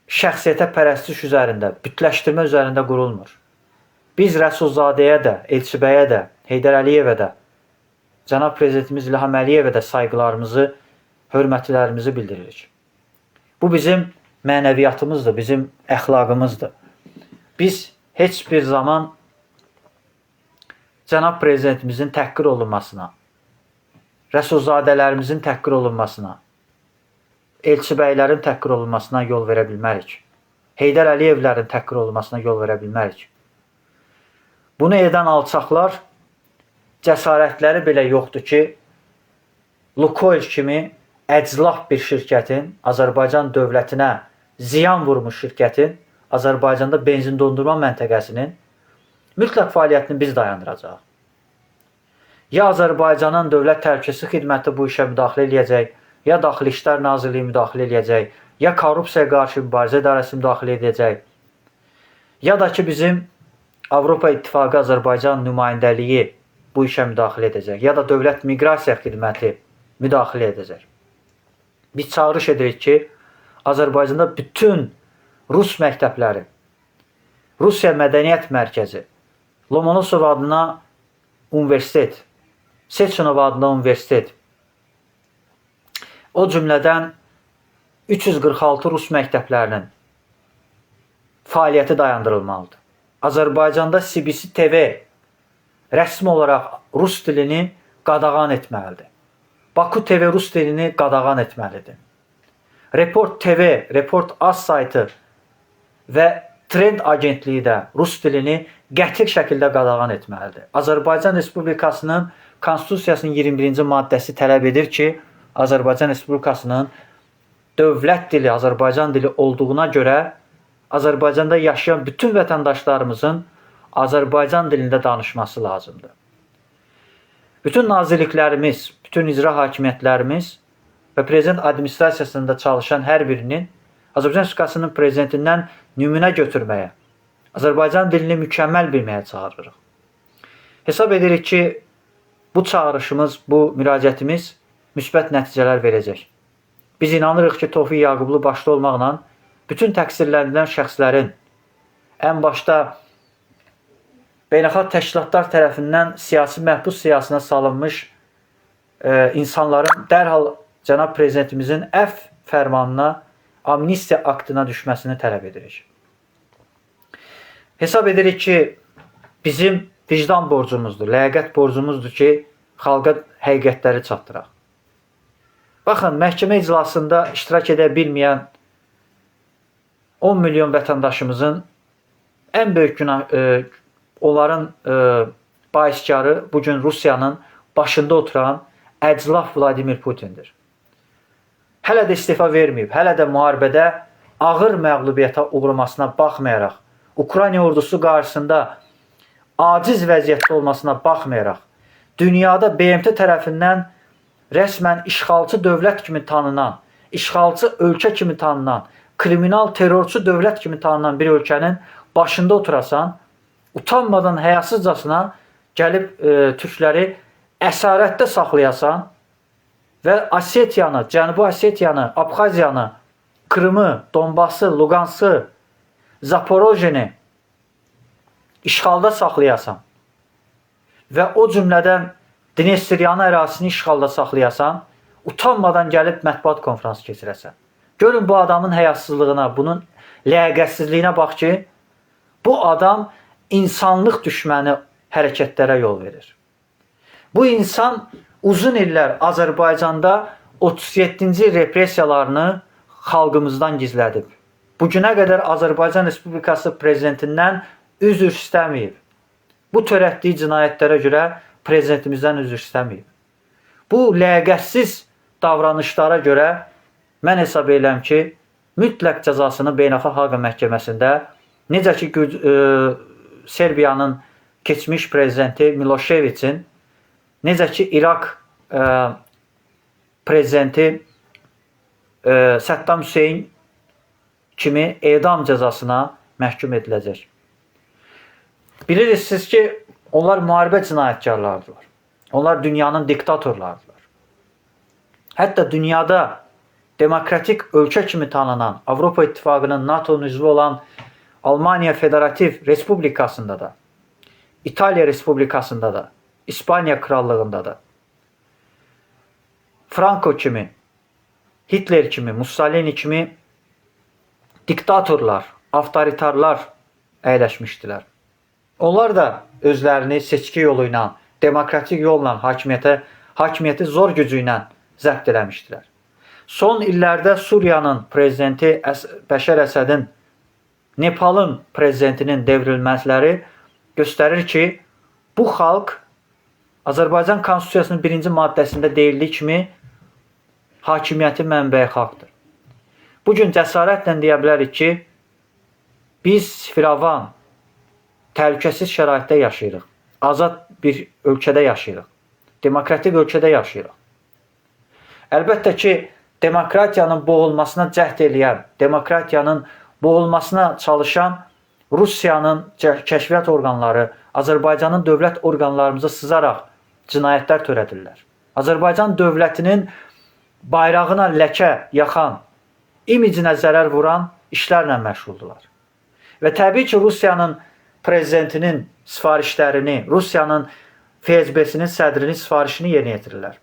[SPEAKER 1] şəxsiyyətə pərəstiş üzərində, bütləşdirmə üzərində qurulmur. Biz Rəsulzadəyə də, Elçibəyə də, Heydər Əliyevə də, cənab Prezidentimiz İlham Əliyevə də sayğılarımızı, hörmətlərimizi bildiririk. Bu bizim mənəviyyatımızdır, bizim əxlaqımızdır. Biz heç bir zaman cənab Prezidentimizin təhqir olunmasına, Rəsulzadələrimizin təhqir olunmasına, Elçibəylərin təhqir olunmasına yol verə bilmərik. Heydər Əliyevlərin təhqir olunmasına yol verə bilmərik. Bunu edən alçaqlar cəsarətləri belə yoxdur ki, Lukoil kimi əclaf bir şirkətin, Azərbaycan dövlətinə ziyan vurmuş şirkətin, Azərbaycanda benzin dondurma məntəqəsinin mütləq fəaliyyətini biz dayandıracağıq. Ya Azərbaycanın Dövlət Təhlükəsizlik Xidməti bu işə müdaxilə eləyəcək, ya Daxili İşlər Nazirliyi müdaxilə eləyəcək, ya Korrupsiyaya qarşı mübarizə idarəsi müdaxilə edəcək, ya da ki bizim Avropa İttifaqı Azərbaycan nümayəndəliyi bu işə müdaxilə edəcək, ya da Dövlət Miqrasiya Xidməti müdaxilə edəcək. Biz çağırış edirik ki, Azərbaycanda bütün rus məktəbləri, Rusiya Mədəniyyət Mərkəzi, Lomonosov adına universitet, Seçenov adına universitet, o cümlədən 346 rus məktəblərinin fəaliyyəti dayandırılmalıdır. Azərbaycanda CBC TV rəsmi olaraq rus dilini qadağan etməlidir. Baku TV rus dilini qadağan etməlidir. Report TV, Report Az saytı Və Trend agentliyi də rus dilini qəti şəkildə qadağan etməlidir. Azərbaycan Respublikasının Konstitusiyasının 21-ci maddəsi tələb edir ki, Azərbaycan Respublikasının dövlət dili Azərbaycan dili olduğuna görə Azərbaycanda yaşayan bütün vətəndaşlarımızın Azərbaycan dilində danışması lazımdır. Bütün nazirliklərimiz, bütün icra hakimiyyətlərimiz və prezident administrasiyasında çalışan hər birinin Azərbaycan Respublikasının prezidentindən nümunə götürməyə, Azərbaycan dilini mükəmməl bilməyə çağırırıq. Hesab edirik ki, bu çağırışımız, bu müraciətimiz müsbət nəticələr verəcək. Biz inanırıq ki, Tofiq Yaqublu başda olmaqla bütün təqsirləndirilən şəxslərin ən başda beynəlxalq təşkilatlar tərəfindən siyasi məhbus siyahısına salınmış insanların dərhal cənab prezidentimizin əfv fərmanına, amnistiya aktına düşməsini tələb edirik. Hesab edirik ki, bizim vicdan borcumuzdur, ləyaqət borcumuzdur ki, xalqa həqiqətləri çatdıraq. Baxın, məhkəmə iclasında iştirak edə bilməyən 10 milyon vətəndaşımızın ən böyük günah, onların baiskarı bugün Rusiyanın başında oturan əclaf Vladimir Putindir. Hələ də istifa verməyib, hələ də müharibədə ağır məğlubiyyətə uğramasına baxmayaraq, Ukrayna ordusu qarşısında aciz vəziyyətdə olmasına baxmayaraq, dünyada BMT tərəfindən rəsmən işğalçı dövlət kimi tanınan, işğalçı ölkə kimi tanınan, kriminal terrorçu dövlət kimi tanınan bir ölkənin başında oturasan, utanmadan həyasızcasına gəlib türkləri əsarətdə saxlayasan və Osetiyanı, Cənubi Osetiyanı, Abxaziyanı, Krımı, Donbası, Luqansı, Zaporojeni işğalda saxlayasan və o cümlədən Dnestryanı ərazisini işğalda saxlayasan, utanmadan gəlib mətbuat konfransı keçirəsən. Görün bu adamın həyasızlığına, bunun ləyaqətsizliyinə bax ki, bu adam insanlıq düşməni hərəkətlərə yol verir. Bu insan uzun illər Azərbaycanda 37-ci repressiyalarını xalqımızdan gizlədib. Bugünə qədər Azərbaycan Respublikası prezidentindən üzr istəməyib. Bu törətdiyi cinayətlərə görə prezidentimizdən üzr istəməyib. Bu ləyaqətsiz davranışlara görə mən hesab edirəm ki, mütləq cəzasını Beynəlxalq Haqa Məhkəməsində, necə ki Serbiyanın keçmiş prezidenti Miloševiçin, necə ki İraq prezidenti Səddam Hüseyn kimi edam cəzasına məhkum ediləcək. Bilirsiniz ki, onlar müharibə cinayətkarlarıdırlar. Onlar dünyanın diktatorlarıdırlar. Hətta dünyada demokratik ölkə kimi tanınan, Avropa İttifaqının NATO üzvü olan Almaniya Federativ Respublikasında da, İtaliya Respublikasında da, İspaniya Krallığında da Franco kimi, Hitler kimi, Mussolini kimi diktatorlar, avtoritarlar əyləşmişdilər. Onlar da özlərini seçki yolu ilə, demokratik yolla hakimiyyəti zor gücü ilə zəbt eləmişdilər. Son illərdə Suriyanın prezidenti Bəşər Əsədin, Nepalın prezidentinin devrilmələri göstərir ki, bu xalq Azərbaycan Konstitusiyasının 1-ci maddəsində deyildiyi kimi hakimiyyətin mənbəyi xalqdır. Bugün cəsarətlə deyə bilərik ki, biz firavan, təhlükəsiz şəraitdə yaşayırıq. Azad bir ölkədə yaşayırıq. Demokratik ölkədə yaşayırıq. Əlbəttə ki, demokratiyanın boğulmasına cəhd eləyən, demokratiyanın boğulmasına çalışan Rusiyanın kəşfiyyat orqanları Azərbaycanın dövlət orqanlarımıza sızaraq cinayətlər törədirlər. Azərbaycan dövlətinin bayrağına ləkə yaxan, imicinə zərər vuran işlərlə məşğuldurlar. Və təbii ki, Rusiyanın prezidentinin sifarişlərini, Rusiyanın FSB-sinin sədrinin sifarişini yerinə yetirirlər.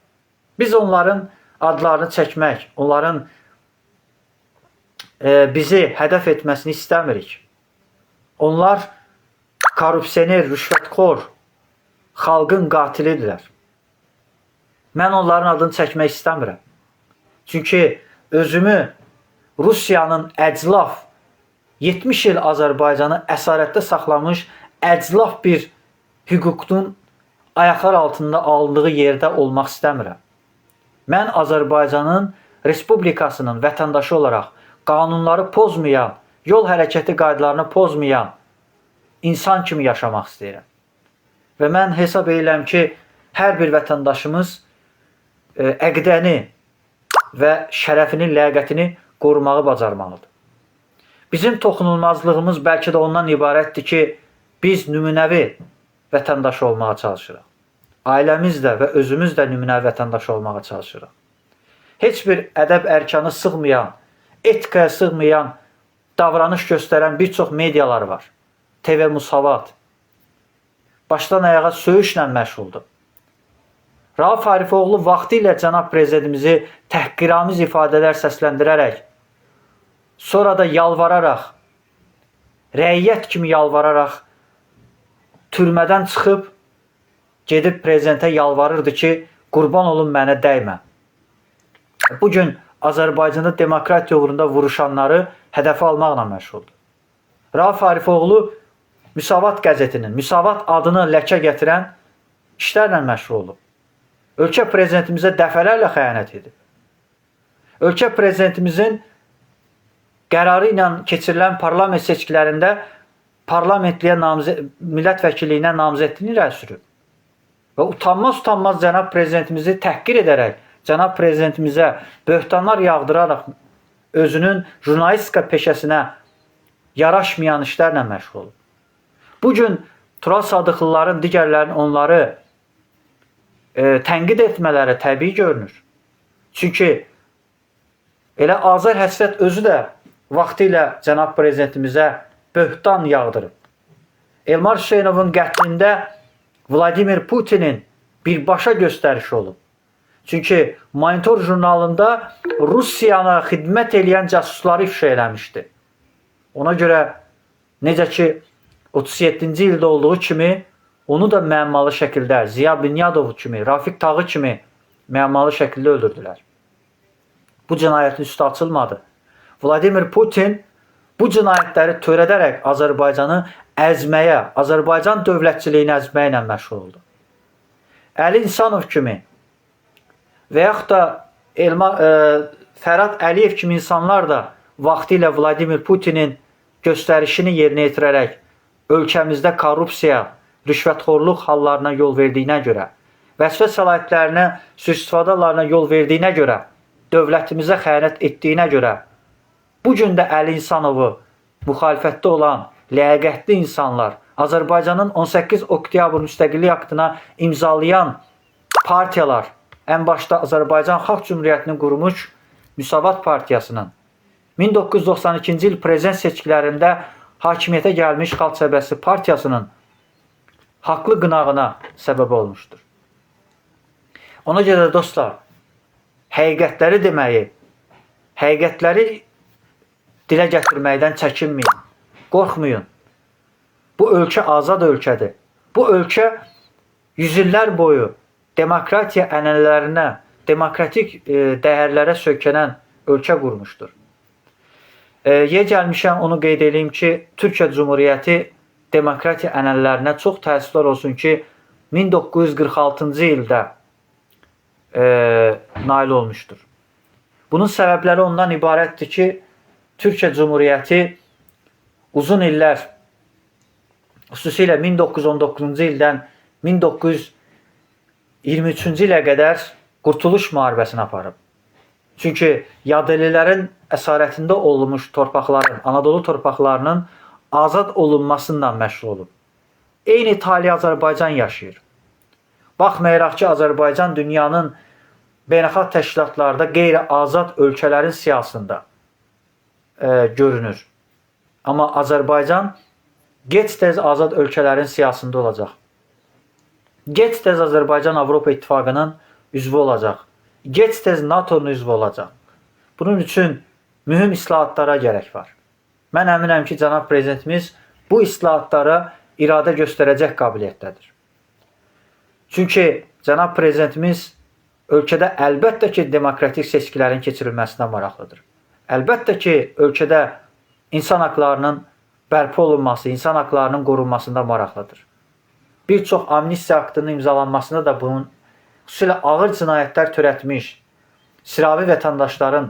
[SPEAKER 1] Biz onların adlarını çəkmək, onların bizi hədəf etməsini istəmirik. Onlar korrupsioner, rüşvətxor, xalqın qatilidirlər. Mən onların adını çəkmək istəmirəm. Çünki özümü Rusiyanın əclaf 70 il Azərbaycanı əsarətdə saxlamış əclaf bir hüququn ayaqlar altında alındığı yerdə olmaq istəmirəm. Mən Azərbaycanın Respublikasının vətəndaşı olaraq qanunları pozmayan, yol hərəkəti qaydalarını pozmayan insan kimi yaşamaq istəyirəm. Və mən hesab edirəm ki, hər bir vətəndaşımız əqidəni və şərəfini, ləyaqətini qorumağı bacarmalıdır. Bizim toxunulmazlığımız bəlkə də ondan ibarətdir ki, biz nümunəvi vətəndaş olmağa çalışırıq. Ailəmiz də və özümüz də nümunəvi vətəndaş olmağa çalışırıq. Heç bir ədəb ərkanı sığmayan, etikaya sığmayan davranış göstərən bir çox medialar var. TV Musavat başdan ayağa söyüşlə məşğuldur. Rauf Arifoğlu vaxtilə cənab prezidentimizi təhqiramiz ifadələr səsləndirərək, sonra da yalvararaq, rəiyyət kimi yalvararaq türmədən çıxıb gedib prezidentə yalvarırdı ki, qurban olun mənə dəymə. Bugün Azərbaycanda demokratiya uğrunda vuruşanları hədəfə almaqla məşğuldur. Rauf Arifoğlu Müsavat qəzetinin, Müsavat adını ləkə gətirən işlərlə məşğul olub. Ölkə prezidentimizə dəfələrlə xəyanət edib. Ölkə prezidentimizin qərarı ilə keçirilən parlament seçkilərində parlamentliyə millət vəkilliyinə namizədliyini irəli sürüb. Və utanmaz-utanmaz cənab prezidentimizi təhqir edərək, cənab prezidentimizə böhtanlar yağdıraraq özünün jurnalistika peşəsinə yaraşmayan işlərlə məşğul olub. Bugün Tural Sadıqlıların, digərlərinin onları tənqid etmələri təbii görünür. Çünki elə Azər Həsrət özü də vaxtilə cənab prezidentimizə böhtan yağdırıb. Elmar Hüseynovun qətlində Vladimir Putinin birbaşa göstərişi olub. Çünki Monitor jurnalında Rusiyana xidmət eləyən casusları ifşa eləmişdi. Ona görə necə ki 37-ci ildə olduğu kimi onu da müəmmalı şəkildə Ziya Bünyadov kimi, Rafiq Tağı kimi müəmmalı şəkildə öldürdülər. Bu cinayətin üstü açılmadı. Vladimir Putin bu cinayətləri törədərək Azərbaycanı əzməyə, Azərbaycan dövlətçiliyini əzməyə ilə məşğul oldu. Əli İnsanov kimi və yaxud da Fərhad Əliyev kimi insanlar da vaxtilə Vladimir Putinin göstərişini yerinə yetirərək ölkəmizdə korrupsiya, rüşvətxorluq hallarına yol verdiyinə görə, vəzifə səlahiyyətlərinə sui-istifadə hallarına yol verdiyinə görə, dövlətimizə xəyanət etdiyinə görə, bu gün də Əli İnsanovu müxalifətdə olan ləyaqətli insanlar, Azərbaycanın 18 oktyabr müstəqillik aktına imzalayan partiyalar, ən başda Azərbaycan Xalq Cümhuriyyətini qurmuş Müsavat Partiyasının 1992-ci il prezident seçkilərində hakimiyyətə gəlmiş Xalq Cəbhəsi Partiyasının haqlı qınağına səbəb olmuşdur. Ona görə də dostlar, həqiqətləri deməyi, həqiqətləri dilə gətirməkdən çəkinməyin, qorxmayın. Bu ölkə azad ölkədir. Bu ölkə yüzillər boyu demokratiya ənənələrinə, demokratik dəyərlərə söykənən ölkə qurmuşdur. Yer gəlmişəm, onu qeyd edeyim ki, Türkiyə Cumhuriyyəti demokratiya ənənələrinə çox təəssüflər olsun ki, 1946-cı ildə nail olmuşdur. Bunun səbəbləri ondan ibarətdir ki, Türkiyə Cumhuriyyəti uzun illər, xüsusilə 1919-cu ildən 1923-cü ilə qədər Qurtuluş müharibəsini aparıb. Çünki Yadellilərin əsarətində olunmuş torpaqların, Anadolu torpaqlarının azad olunmasından məşğul olub. Eyni tali Azərbaycan yaşayır. Baxmayaraq ki, Azərbaycan dünyanın beynəlxalq təşkilatlarda qeyri-azad ölkələrin siyahısında görünür. Amma Azərbaycan gec-tez azad ölkələrin siyahısında olacaq. Gec-tez Azərbaycan Avropa İttifaqının üzvü olacaq. Gec-tez NATO-nun üzvü olacaq. Bunun üçün mühüm islahatlara gərək var. Mən əminəm ki, cənab prezidentimiz bu islahatlara iradə göstərəcək qabiliyyətdədir. Çünki cənab prezidentimiz ölkədə əlbəttə ki, demokratik seçkilərin keçirilməsinə maraqlıdır. Əlbəttə ki, ölkədə insan haqlarının bərpa olunması, insan haqlarının qorunmasında maraqlıdır. Bir çox amnistiya aktının imzalanmasında da bunun xüsusilə ağır cinayətlər törətmiş sıravi vətəndaşların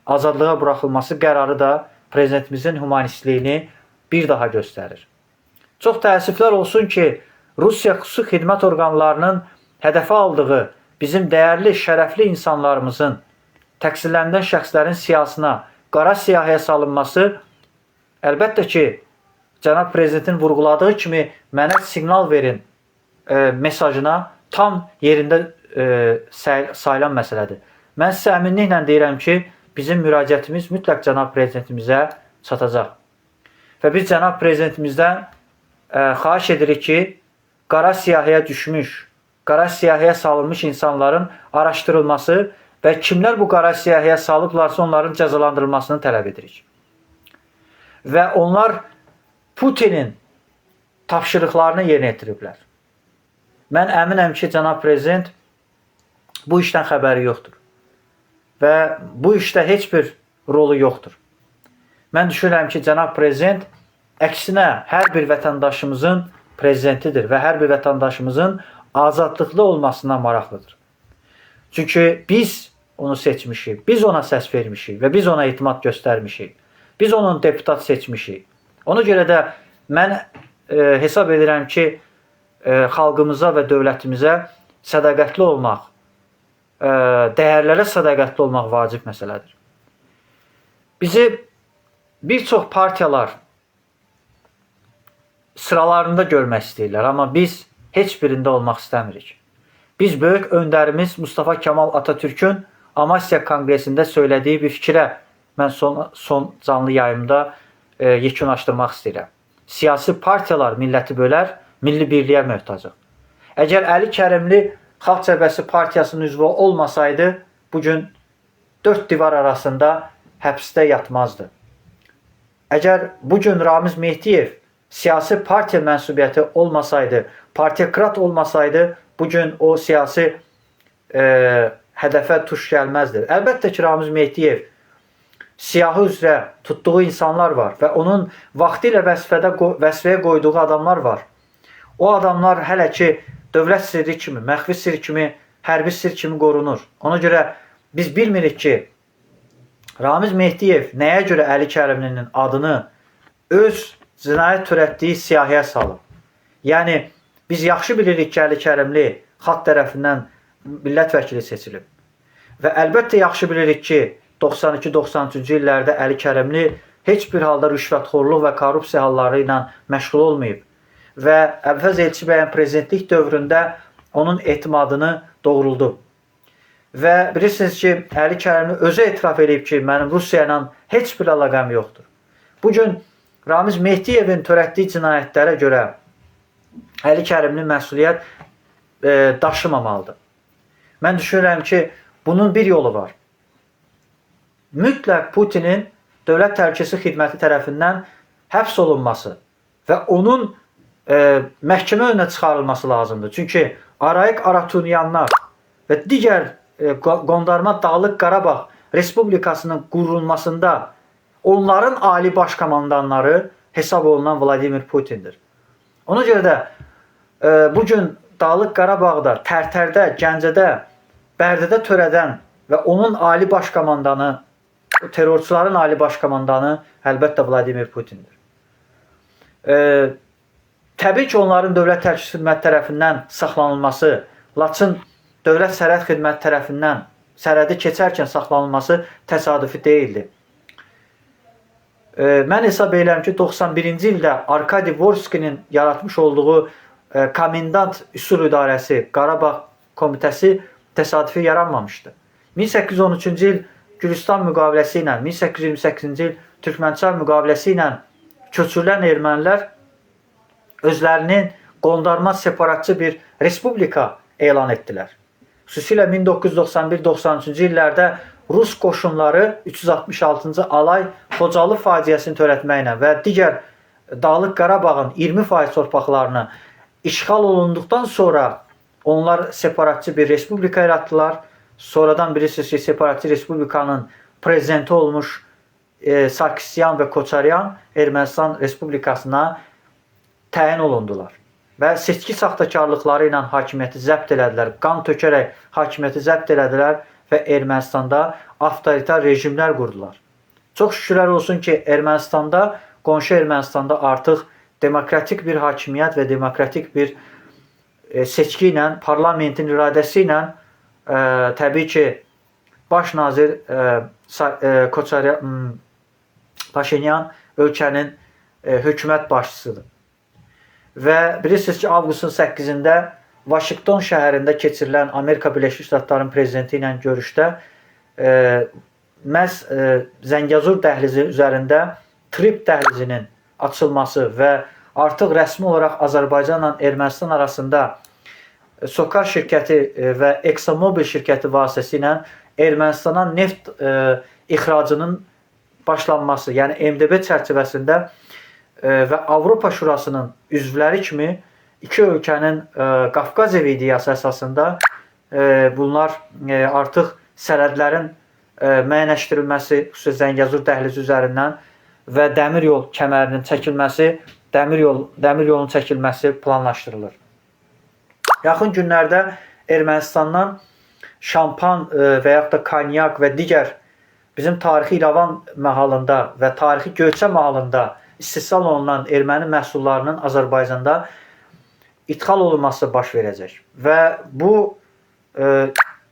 [SPEAKER 1] azadlığa buraxılması qərarı da prezidentimizin humanistliyini bir daha göstərir. Çox təəssüflər olsun ki, Rusiya xüsusi xidmət orqanlarının hədəfə aldığı bizim dəyərli, şərəfli insanlarımızın, təqsirləndirilən şəxslərin siyahısına, qara siyahıya salınması əlbəttə ki, cənab prezidentin vurğuladığı kimi mənə siqnal verin mesajına tam yerində sayılan məsələdir. Mən sizə əminliklə deyirəm ki, bizim müraciətimiz mütləq cənab prezidentimizə çatacaq. Və biz cənab prezidentimizdən xahiş edirik ki, qara siyahıya düşmüş, qara siyahıya salınmış insanların araşdırılması və kimlər bu qara siyahıya salıblarsa onların cəzalandırılmasını tələb edirik. Və onlar Putinin tapşırıqlarını yerinə yetiriblər. Mən əminəm ki, cənab prezident bu işdən xəbəri yoxdur. Və bu işdə heç bir rolu yoxdur. Mən düşünürəm ki, cənab prezident əksinə hər bir vətəndaşımızın prezidentidir və hər bir vətəndaşımızın azadlıqlı olmasına maraqlıdır. Çünki biz onu seçmişik, biz ona səs vermişik və biz ona etimad göstərmişik. Biz onun deputat seçmişik. Ona görə də mən hesab edirəm ki, xalqımıza və dövlətimizə sədaqətli olmaq, dəyərlərə sədaqətli olmaq vacib məsələdir. Bizi bir çox partiyalar sıralarında görmək istəyirlər, amma biz heç birində olmaq istəmirik. Biz böyük öndərimiz Mustafa Kemal Atatürk'ün Amasya Konqresində söylədiyi bir fikrə mən son canlı yayımda yekunlaşdırmaq istəyirəm. Siyasi partiyalar milləti bölər, milli birliyə möhtacıq. Əgər Əli Kərimli Xalq Cəbhəsi partiyasının üzvü olmasaydı, bugün dörd divar arasında həbsdə yatmazdı. Əgər bugün Ramiz Mehdiyev siyasi partiya mənsubiyyəti olmasaydı, partiyakrat olmasaydı, bugün o siyasi hədəfə tuş gəlməzdi. Əlbəttə ki, Ramiz Mehdiyev siyahı üzrə tutduğu insanlar var və onun vaxtilə vəzifəyə qoyduğu adamlar var. O adamlar hələ ki dövlət sirri kimi, məxfi sir kimi, hərbi sir kimi qorunur. Ona görə biz bilmirik ki, Ramiz Mehdiyev nəyə görə Əli Kərimlinin adını öz cinayət törətdiyi siyahıya salıb. Yəni biz yaxşı bilirik ki, Əli Kərimli xalq tərəfindən millət vəkili seçilib. Və əlbəttə yaxşı bilirik ki, 92-93-cü illərdə Əli Kərimli heç bir halda rüşvətxorluq və korrupsiya halları ilə məşğul olmayıb və Əbülfəz Elçibəyin prezidentlik dövründə onun etimadını doğruldub. Və bilirsiniz ki, Əli Kərimli özü etiraf edib ki, mənim Rusiya ilə heç bir əlaqəm yoxdur. Bugün Ramiz Mehdiyevin törətdiyi cinayətlərə görə Əli Kərimli məsuliyyət daşımamalıdır. Mən düşünürəm ki, bunun bir yolu var. Mütləq Putinin Dövlət Təhlükəsizlik Xidməti tərəfindən həbs olunması və onun məhkəmə önünə çıxarılması lazımdır. Çünki Arayik Aratunyanlar və digər qondarma Dağlıq Qarabağ Respublikasının qurulmasında onların ali baş komandanları hesab olunan Vladimir Putindir. Ona görə də bugün Dağlıq Qarabağda, Tərtərdə, Gəncədə, Bərdədə törədən və onun ali baş komandanı, terrorçuların ali baş komandanı əlbəttə Vladimir Putindir. Təbii ki, onların Dövlət Təhlükəsizlik Xidməti tərəfindən saxlanılması, Laçın Dövlət Sərhəd Xidməti tərəfindən sərhədi keçərkən saxlanılması təsadüfi deyildi. Mən hesab edirəm ki, 91-ci ildə Arkadi Vorskinin yaratmış olduğu Komendant Üsul İdarəsi, Qarabağ Komitəsi təsadüfi yaranmamışdı. 1813-cü il Gülüstan müqaviləsi ilə, 1828-ci il Türkmənçay müqaviləsi ilə köçürülən ermənilər özlərinin qondarma separatçı bir respublika elan etdilər. Xüsusilə 1991-93-cü illərdə Rus qoşunları 366-cı alay Xocalı faciəsini törətməklə və digər Dağlıq Qarabağın 20% torpaqlarını işğal olunduqdan sonra onlar separatçı bir respublika yaratdılar. Sonradan bilirsiniz ki, separatçı respublikanın prezidenti olmuş Sarkisyan və Koçaryan Ermənistan Respublikasına təyin olundular. Və seçki saxtakarlıqları ilə hakimiyyəti zəbt elədilər, qan tökərək hakimiyyəti zəbt elədilər və Ermənistanda avtoritar rejimlər qurdular. Çox şükürlər olsun ki, Ermənistanda, qonşu Ermənistanda artıq demokratik bir hakimiyyət və demokratik bir seçki ilə, parlamentin iradəsi ilə təbii ki, baş nazir Koçaryan, Paşinyan ölkənin hökumət başçısıdır. Və bilirsiniz ki, avqustun 8-də Vaşinqton şəhərində keçirilən Amerika Birləşmiş Ştatlarının prezidenti ilə görüşdə məhz Zəngəzur dəhlizi üzərində TRIP dəhlizinin açılması və artıq rəsmi olaraq Azərbaycanla Ermənistan arasında SOCAR şirkəti və ExxonMobil şirkəti vasitəsilə Ermənistana neft ixracının başlanması, yəni MDB çərçivəsində və Avropa Şurasının üzvləri kimi iki ölkənin Qafqaz evi ideyası əsasında bunlar artıq sərhədlərin müəyyənləşdirilməsi, xüsusilə Zəngəzur dəhlizi üzərindən və dəmir yol kəmərinin çəkilməsi, dəmir yolunun çəkilməsi planlaşdırılır. Yaxın günlərdə Ermənistandan şampan və yaxud da konyak və digər bizim tarixi İrəvan mahalında və tarixi Göyçə mahalında istehsal olunan erməni məhsullarının Azərbaycanda idxal olunması baş verəcək. Və bu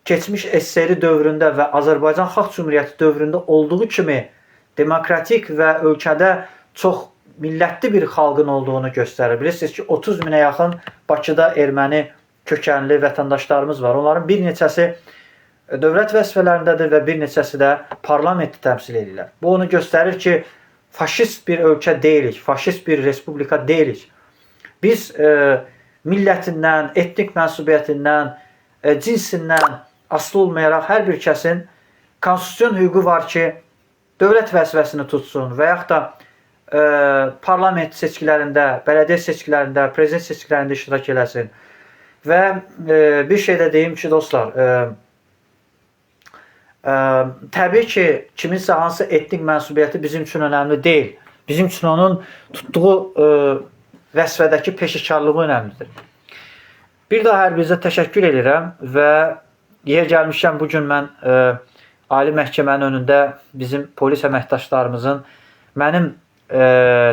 [SPEAKER 1] keçmiş SSR dövründə və Azərbaycan Xalq Cümhuriyyəti dövründə olduğu kimi demokratik və ölkədə çox millətli bir xalqın olduğunu göstərir. Bilirsiniz ki, 30 minə yaxın Bakıda erməni kökənli vətəndaşlarımız var. Onların bir neçəsi dövlət vəzifələrindədir və bir neçəsi də parlamenti təmsil edirlər. Bu onu göstərir ki, faşist bir ölkə deyilik, faşist bir respublika deyilik. Biz millətindən, etnik mənsubiyyətindən, cinsindən asılı olmayaraq hər bir kəsin konstitusion hüququ var ki, dövlət vəzifəsini tutsun və yaxud da parlament seçkilərində, bələdiyyə seçkilərində, prezident seçkilərində iştirak eləsin. Və bir şey də deyim ki, dostlar, təbii ki, kiminsə hansı etnik mənsubiyyəti bizim üçün önəmli deyil. Bizim üçün onun tutduğu vəzifədəki peşəkarlığı önəmlidir. Bir daha hər birinizə təşəkkür edirəm və yer gəlmişkən bu gün mən Ali Məhkəmənin önündə bizim polis əməkdaşlarımızın mənim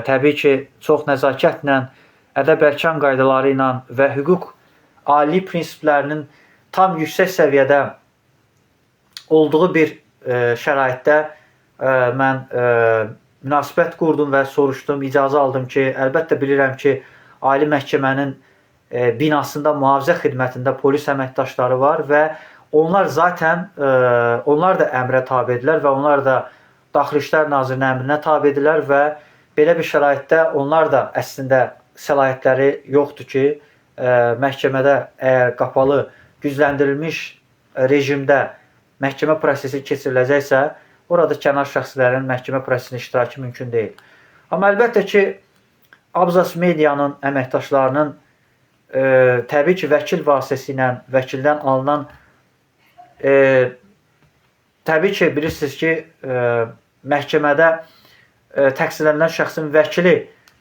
[SPEAKER 1] təbii ki, çox nəzakətlə, ədəb-ərkan qaydaları ilə və hüquq ali prinsiplərinin tam yüksək səviyyədə olduğu bir şəraitdə mən münasibət qurdum və soruşdum, icazə aldım ki, əlbəttə bilirəm ki, Ali Məhkəmənin binasında mühafizə xidmətində polis əməkdaşları var və onlar zaten onlar da əmrə tabedirlər və onlar da Daxili İşlər Nazirinin əmrinə tabedirlər və belə bir şəraitdə onlar da əslində səlahiyyətləri yoxdur ki, məhkəmədə əgər qapalı, gücləndirilmiş rejimdə məhkəmə prosesi keçiriləcəksə, orada kənar şəxslərin məhkəmə prosesinin iştirakı mümkün deyil. Amma əlbəttə ki, Abzas Medianın əməkdaşlarının təbii ki, vəkil vasitəsilə, vəkildən alınan təbii ki, bilirsiniz ki, məhkəmədə təqsirlənilən şəxsin vəkili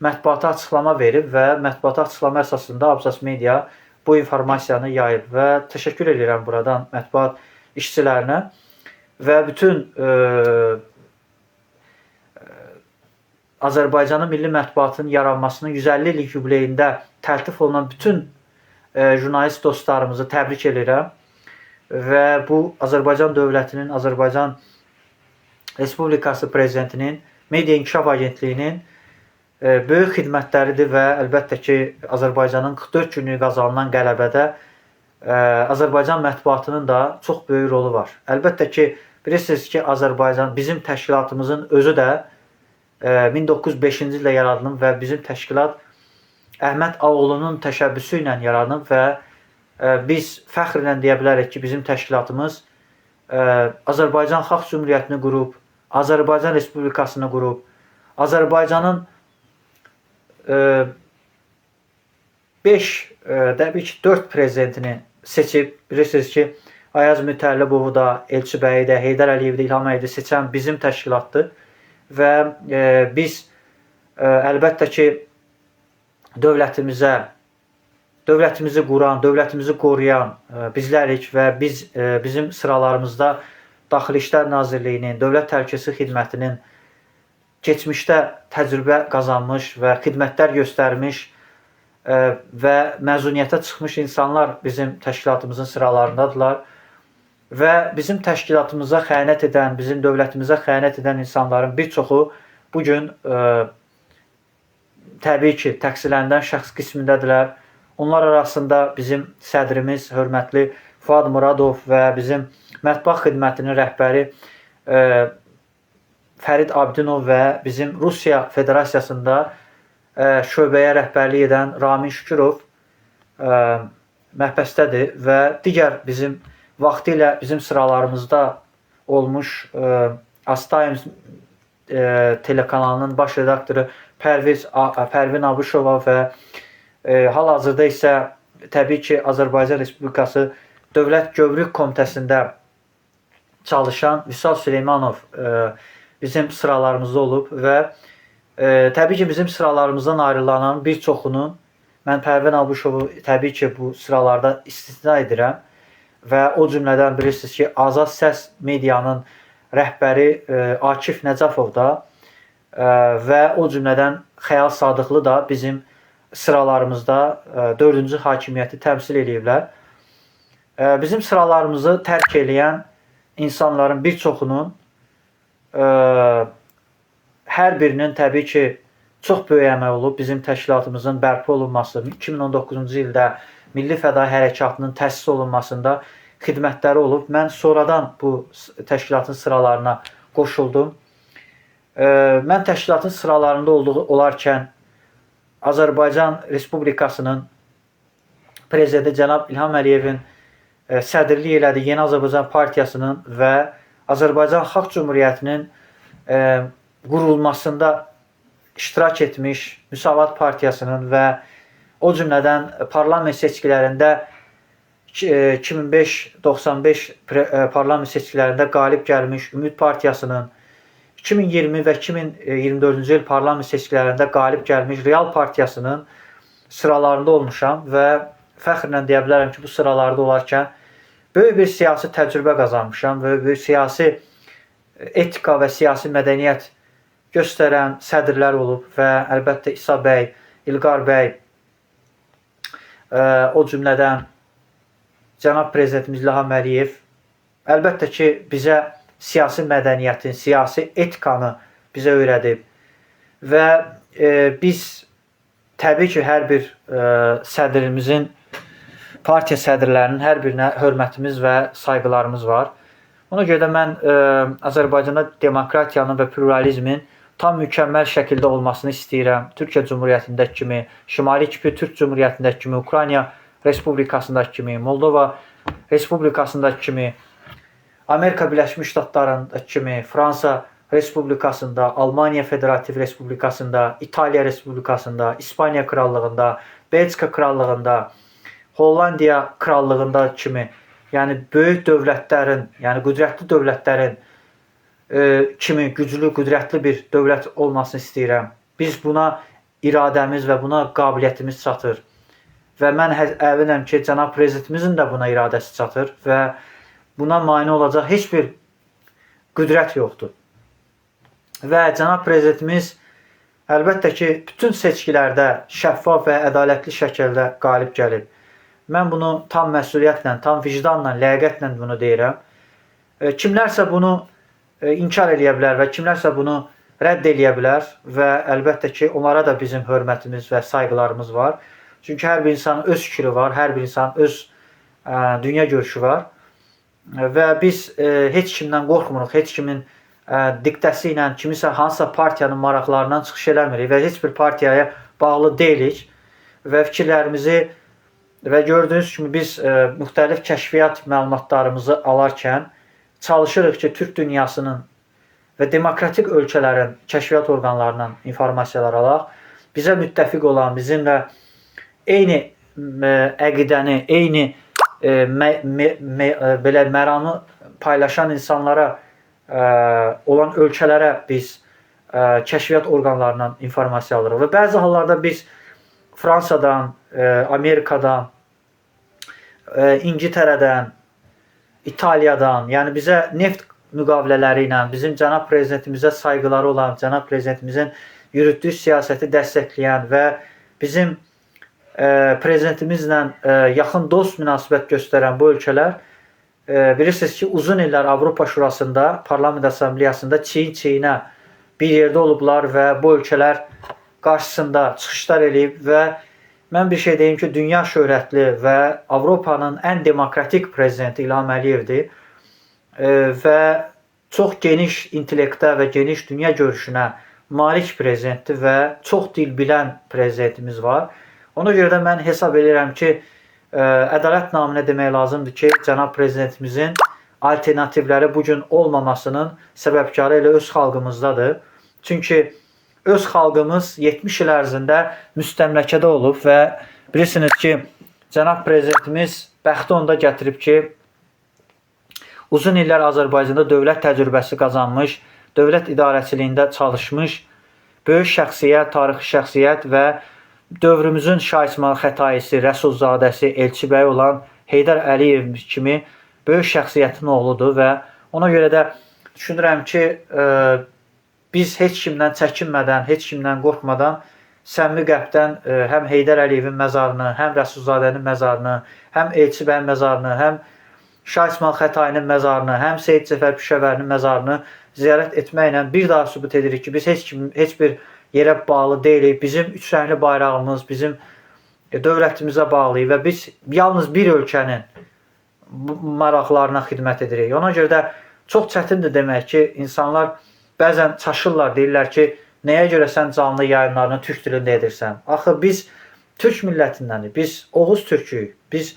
[SPEAKER 1] mətbuata açıqlama verib və mətbuata açıqlama əsasında Abzas Media bu informasiyanı yayıb və təşəkkür edirəm buradan mətbuat işçilərinə və bütün Azərbaycanın milli mətbuatının yaranmasının 150 illik yubileyində təltif olunan bütün jurnalist dostlarımızı təbrik edirəm və bu Azərbaycan dövlətinin, Azərbaycan Respublikası Prezidentinin, Media İnkişaf Agentliyinin böyük xidmətləridir və əlbəttə ki, Azərbaycanın 44 günlük qazanılan qələbədə Azərbaycan mətbuatının da çox böyük rolu var. Əlbəttə ki, bilirsiniz ki, Azərbaycan bizim təşkilatımızın özü də 1905-ci ildə yaradılıb və bizim təşkilat Əhməd Ağaoğlunun təşəbbüsü ilə yaranıb və biz fəxrlə deyə bilərik ki, bizim təşkilatımız Azərbaycan Xalq Cümhuriyyətini qurub, Azərbaycan Respublikasını qurub, Azərbaycanın 4 prezidentini seçib. Bilirsiniz ki, Ayaz Mütəllibovu da, Elçi bəyi də, Heydər Əliyevi də, İlham Əliyevi də seçən bizim təşkilatdır. Və biz əlbəttə ki, dövlətimizə, dövlətimizi quran, dövlətimizi qoruyan bizlərik və biz bizim sıralarımızda Daxili İşlər Nazirliyinin, Dövlət Təhlükəsizlik Xidmətinin keçmişdə təcrübə qazanmış və xidmətlər göstərmiş və məzuniyyətə çıxmış insanlar bizim təşkilatımızın sıralarındadılar. Və bizim təşkilatımıza xəyanət edən, bizim dövlətimizə xəyanət edən insanların bir çoxu bu gün təbii ki, təqsirləndirilən şəxs qismindədirlər. Onlar arasında bizim sədrimiz, hörmətli Fuad Muradov və bizim mətbuat xidmətinin rəhbəri Fərid Abdinov və bizim Rusiya Federasiyasında şöbəyə rəhbərlik edən Ramin Şükürov məhbəsdədir və digər bizim vaxtilə bizim sıralarımızda olmuş Astimes telekanalının baş redaktoru Pərvin Abuşova və hal-hazırda isə təbii ki, Azərbaycan Respublikası Dövlət Gömrük Komitəsində çalışan Vüsal Süleymanov bizim sıralarımızda olub və təbii ki, bizim sıralarımızdan ayrılanan bir çoxunun, mən Pərvin Abuşovu təbii ki, bu sıralarda istisna edirəm və o cümlədən bilirsiniz ki, Azad Səs medianın rəhbəri Akif Nəcəfov da və o cümlədən Xəyal Sadıqlı da bizim sıralarımızda 4-cü hakimiyyəti təmsil eləyiblər. Bizim sıralarımızı tərk eləyən insanların bir çoxunun hər birinin təbii ki, çox böyük əməyi olub bizim təşkilatımızın bərpa olunması, 2019-cu ildə Milli Fədai Hərəkatının təsis olunmasında xidmətləri olub. Mən sonradan bu təşkilatın sıralarına qoşuldum. Mən təşkilatın sıralarında olarkən Azərbaycan Respublikasının Prezidenti cənab İlham Əliyevin sədrlik elədiyi Yeni Azərbaycan Partiyasının və Azərbaycan Xalq Cümhuriyyətinin qurulmasında iştirak etmiş Müsavat Partiyasının və o cümlədən parlament seçkilərində 2005-95 parlament seçkilərində qalib gəlmiş Ümid Partiyasının, 2020 və 2024-cü il parlament seçkilərində qalib gəlmiş Real Partiyasının sıralarında olmuşam və fəxrlə deyə bilərəm ki, bu sıralarda olarkən böyük bir siyasi təcrübə qazanmışam və böyük siyasi etika və siyasi mədəniyyət göstərən sədrlər olub və əlbəttə İsa bəy, İlqar bəy, o cümlədən cənab Prezidentimiz İlham Əliyev əlbəttə ki, bizə siyasi mədəniyyətin, siyasi etikanı bizə öyrədib və biz təbii ki, hər bir sədrimizin, partiya sədrlərinin hər birinə hörmətimiz və sayğılarımız var. Ona görə də mən Azərbaycanda demokratiyanın və pluralizmin tam mükəmməl şəkildə olmasını istəyirəm. Türkiyə Cümhuriyyətindəki kimi, Şimali Kipr Türk Cümhuriyyətindəki kimi, Ukrayna Respublikasındakı kimi, Moldova Respublikasındakı kimi, Amerika Birləşmiş Ştatlarındakı kimi, Fransa Respublikasında, Almaniya Federativ Respublikasında, İtaliya Respublikasında, İspaniya Krallığında, Belçika Krallığında, Hollandiya Krallığında kimi, yəni böyük dövlətlərin, yəni qüdrətli dövlətlərin kimi güclü, qüdrətli bir dövlət olmasını istəyirəm. Biz buna iradəmiz və buna qabiliyyətimiz çatır. Və mən əminəm ki, cənab prezidentimizin də buna iradəsi çatır və buna mane olacaq heç bir qüdrət yoxdur. Və cənab prezidentimiz əlbəttə ki, bütün seçkilərdə şəffaf və ədalətli şəkildə qalib gəlib. Mən bunu tam məsuliyyətlə, tam vicdanla, ləyaqətlə bunu deyirəm. Kimlərsə bunu inkar eləyə bilər və kimlərsə bunu rədd eləyə bilər və əlbəttə ki, onlara da bizim hörmətimiz və sayğılarımız var. Çünki hər bir insanın öz fikri var, hər bir insanın öz dünya görüşü var. Və biz heç kimdən qorxmuruq, heç kimin diktəsi ilə, kimisə hansısa partiyanın maraqlarından çıxış eləmirik və heç bir partiyaya bağlı deyilik və fikirlərimizi və gördüyünüz kimi biz müxtəlif kəşfiyyat məlumatlarımızı alarkən çalışırıq ki, Türk dünyasının və demokratik ölkələrin kəşfiyyat orqanlarından informasiyalar alaq. Bizə müttəfiq olan, bizimlə eyni əqidəni, eyni belə məramı paylaşan insanlara olan ölkələrə biz kəşfiyyat orqanlarından informasiya alırıq və bəzi hallarda biz Fransadan, Amerikadan, İngiltərədən, İtaliyadan, yəni bizə neft müqavilələri ilə bizim cənab prezidentimizə sayğıları olan, cənab prezidentimizin yürütdüyü siyasəti dəstəkləyən və bizim prezidentimizlə yaxın dost münasibət göstərən bu ölkələr bilirsiniz ki, uzun illər Avropa Şurasında, Parlament Assambleyasında çiyin-çiyinə bir yerdə olublar və bu ölkələr qarşısında çıxışlar eləyib və mən bir şey deyim ki, dünya şöhrətli və Avropanın ən demokratik prezidenti İlham Əliyevdir və çox geniş intellektə və geniş dünya görüşünə malik prezidentdir və çox dil bilən prezidentimiz var. Ona görə də mən hesab edirəm ki, ədalət naminə demək lazımdır ki, cənab prezidentimizin alternativləri bu gün olmamasının səbəbkarı elə öz xalqımızdadır. Çünki öz xalqımız 70 il ərzində müstəmləkədə olub və bilirsiniz ki, cənab prezidentimiz bəxti onda gətirib ki, uzun illər Azərbaycanda dövlət təcrübəsi qazanmış, dövlət idarəçiliyində çalışmış böyük şəxsiyyət, tarixi şəxsiyyət və dövrümüzün Şah İsmayıl Xətaisi, Rəsulzadəsi, Elçibəyi olan Heydər Əliyev kimi böyük şəxsiyyətin oğludur və ona görə də düşünürəm ki, biz heç kimdən çəkinmədən, heç kimdən qorxmadan səmimi qəlbdən həm Heydər Əliyevin məzarını, həm Rəsulzadənin məzarını, həm Elçibəyin məzarını, həm Şah İsmayıl Xətainin məzarını, həm Seyid Cəfər Pişəvərinin məzarını ziyarət etməklə bir daha sübut edirik ki, biz heç bir yerə bağlı deyilik. Bizim üç rəngli bayrağımız bizim dövlətimizə bağlıyıq və biz yalnız bir ölkənin maraqlarına xidmət edirik. Ona görə də çox çətindir demək ki, insanlar bəzən çaşırlar, deyirlər ki, nəyə görə sən canlı yayınlarını türk dilində edirsən? Axı biz türk millətindənik, biz Oğuz türküyük, biz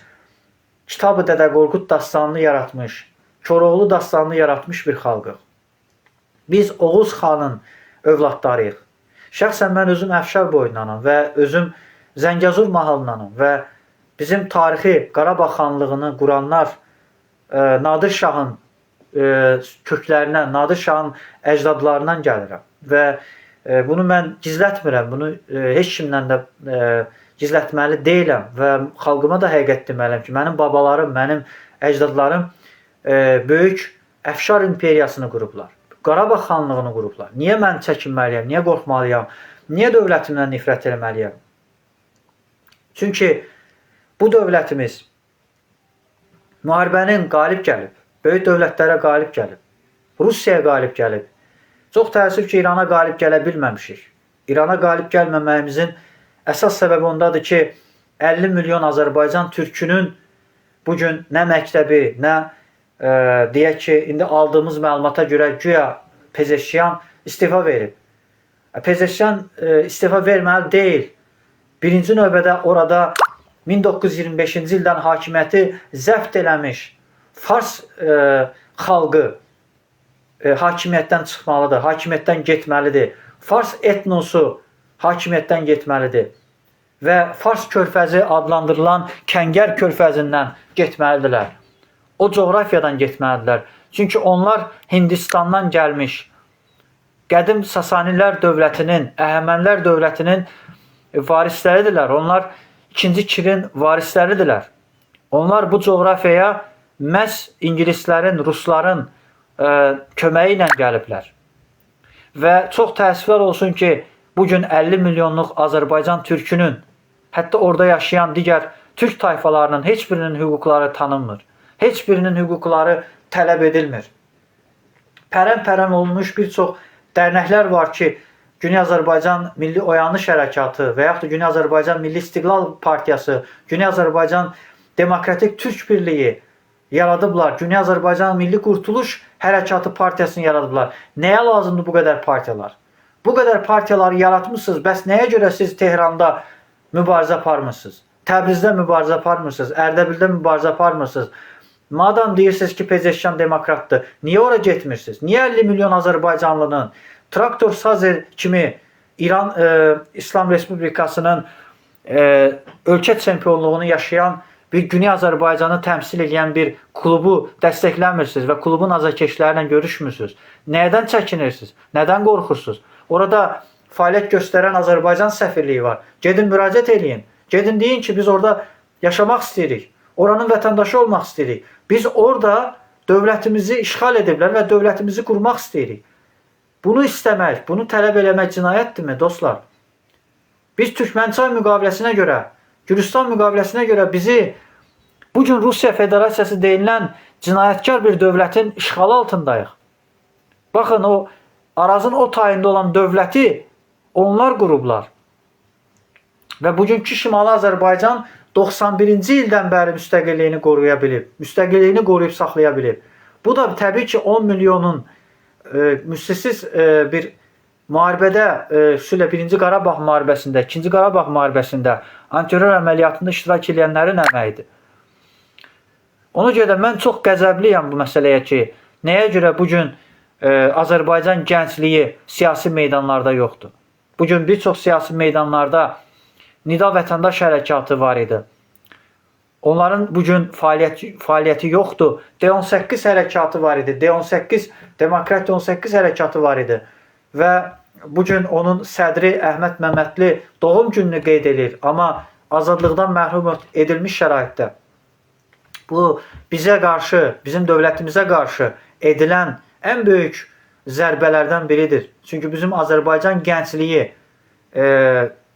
[SPEAKER 1] Kitab-ı Dədə Qorqud dastanını yaratmış, Koroğlu dastanını yaratmış bir xalqıq. Biz Oğuz xanın övladlarıyıq. Şəxsən mən özüm Əfşar boyundanam və özüm Zəngəzur mahalındanam və bizim tarixi Qarabağ xanlığını quranlar Nadir Şahın köklərindən, Nadir Şahın əcdadlarından gəlirəm və bunu mən gizlətmirəm, bunu heç kimdən də gizlətməli deyiləm və xalqıma da həqiqət deməliyəm ki, mənim babalarım, mənim əcdadlarım böyük Əfşar imperiyasını qurublar. Qarabağ xanlığını qurublar. Niyə mən çəkinməliyəm? Niyə qorxmalıyam? Niyə dövlətimdən nifrət eləməliyəm? Çünki bu dövlətimiz müharibənin qalib gəlib, böyük dövlətlərə qalib gəlib, Rusiyaya qalib gəlib. Çox təəssüf ki, İrana qalib gələ bilməmişik. İrana qalib gəlməməyimizin əsas səbəbi ondadır ki, 50 milyon Azərbaycan türkünün bugün nə məktəbi, nə deyək ki, indi aldığımız məlumata görə güya Pezeşkiyan istifa verib. Pezeşkiyan istifa verməli deyil. Birinci növbədə orada 1925-ci ildən hakimiyyəti zəbt eləmiş Fars xalqı hakimiyyətdən çıxmalıdır, hakimiyyətdən getməlidir. Fars etnosu hakimiyyətdən getməlidir və Fars körfəzi adlandırılan Kəngər körfəzindən getməlidirlər. O coğrafiyadan getməlidirlər. Çünki onlar Hindistandan gəlmiş qədim Sasanilər dövlətinin, Əhəmənilər dövlətinin varisləridirlər. Onlar 2-ci Kirin varisləridirlər. Onlar bu coğrafiyaya məhz ingilislərin, rusların köməyi ilə gəliblər. Və çox təəssüflər olsun ki, bugün 50 milyonluq Azərbaycan türkünün, hətta orada yaşayan digər türk tayfalarının heç birinin hüquqları tanınmır. Heç birinin hüquqları tələb edilmir. Pərən-pərən olmuş bir çox dərnəklər var ki, Güney Azərbaycan Milli Oyanış Hərəkatı və yaxud da Güney Azərbaycan Milli İstiqlal Partiyası, Güney Azərbaycan Demokratik Türk Birliyi yaradıblar. Güney Azərbaycan Milli Qurtuluş Hərəkatı Partiyasını yaradıblar. Nəyə lazımdır bu qədər partiyalar? Bu qədər partiyaları yaratmışsınız. Bəs nəyə görə siz Tehranda mübarizə aparmırsınız? Təbrizdə mübarizə aparmırsınız? Ərdəbildə mübarizə aparmırsınız? Madam deyirsiniz ki, Pezeşkiyan demokratdır, niyə ora getmirsiniz? Niyə 50 milyon Azərbaycanlının Traktor Sazer kimi İran İslam Respublikasının ölkə çempionluğunu yaşayan bir Güney Azərbaycanı təmsil edən bir klubu dəstəkləmirsiniz və klubun azarkeşləri ilə görüşmürsünüz? Nədən çəkinirsiniz? Nədən qorxursunuz? Orada fəaliyyət göstərən Azərbaycan səfirliyi var. Gedin müraciət eləyin. Gedin deyin ki, biz orada yaşamaq istəyirik. Oranın vətəndaşı olmaq istəyirik. Biz orada dövlətimizi işğal ediblər və dövlətimizi qurmaq istəyirik. Bunu istəmək, bunu tələb eləmək cinayətdirmi, dostlar? Biz Türkmənçay müqaviləsinə görə, Gürcistan müqaviləsinə görə bizi bugün Rusiya Federasiyası deyilən cinayətkar bir dövlətin işğalı altındayıq. Baxın, o Arazın o tayında olan dövləti onlar qurublar. Və bugünkü Şimali Azərbaycan 91-ci ildən bəri müstəqilliyini qoruya bilib, müstəqilliyini qoruyub saxlaya bilib. Bu da təbii ki 10 milyonun müstəsna bir müharibədə, xüsusilə 1-ci Qarabağ müharibəsində, 2-ci Qarabağ müharibəsində antiterror əməliyyatında iştirak edənlərin əməyidir. Ona görə də mən çox qəzəbliyəm bu məsələyə ki, nəyə görə bu gün Azərbaycan gəncliyi siyasi meydanlarda yoxdur. Bu gün bir çox siyasi meydanlarda Nida Vətəndaş Hərəkatı var idi. Onların bu gün fəaliyyəti yoxdur. D18 hərəkatı var idi. D18, Demokratiya 18 hərəkatı var idi. Və bu gün onun sədri Əhməd Məmmədli doğum gününü qeyd edir. Amma azadlıqdan məhrum edilmiş şəraitdə bu bizə qarşı, bizim dövlətimizə qarşı edilən ən böyük zərbələrdən biridir. Çünki bizim Azərbaycan gəncliyi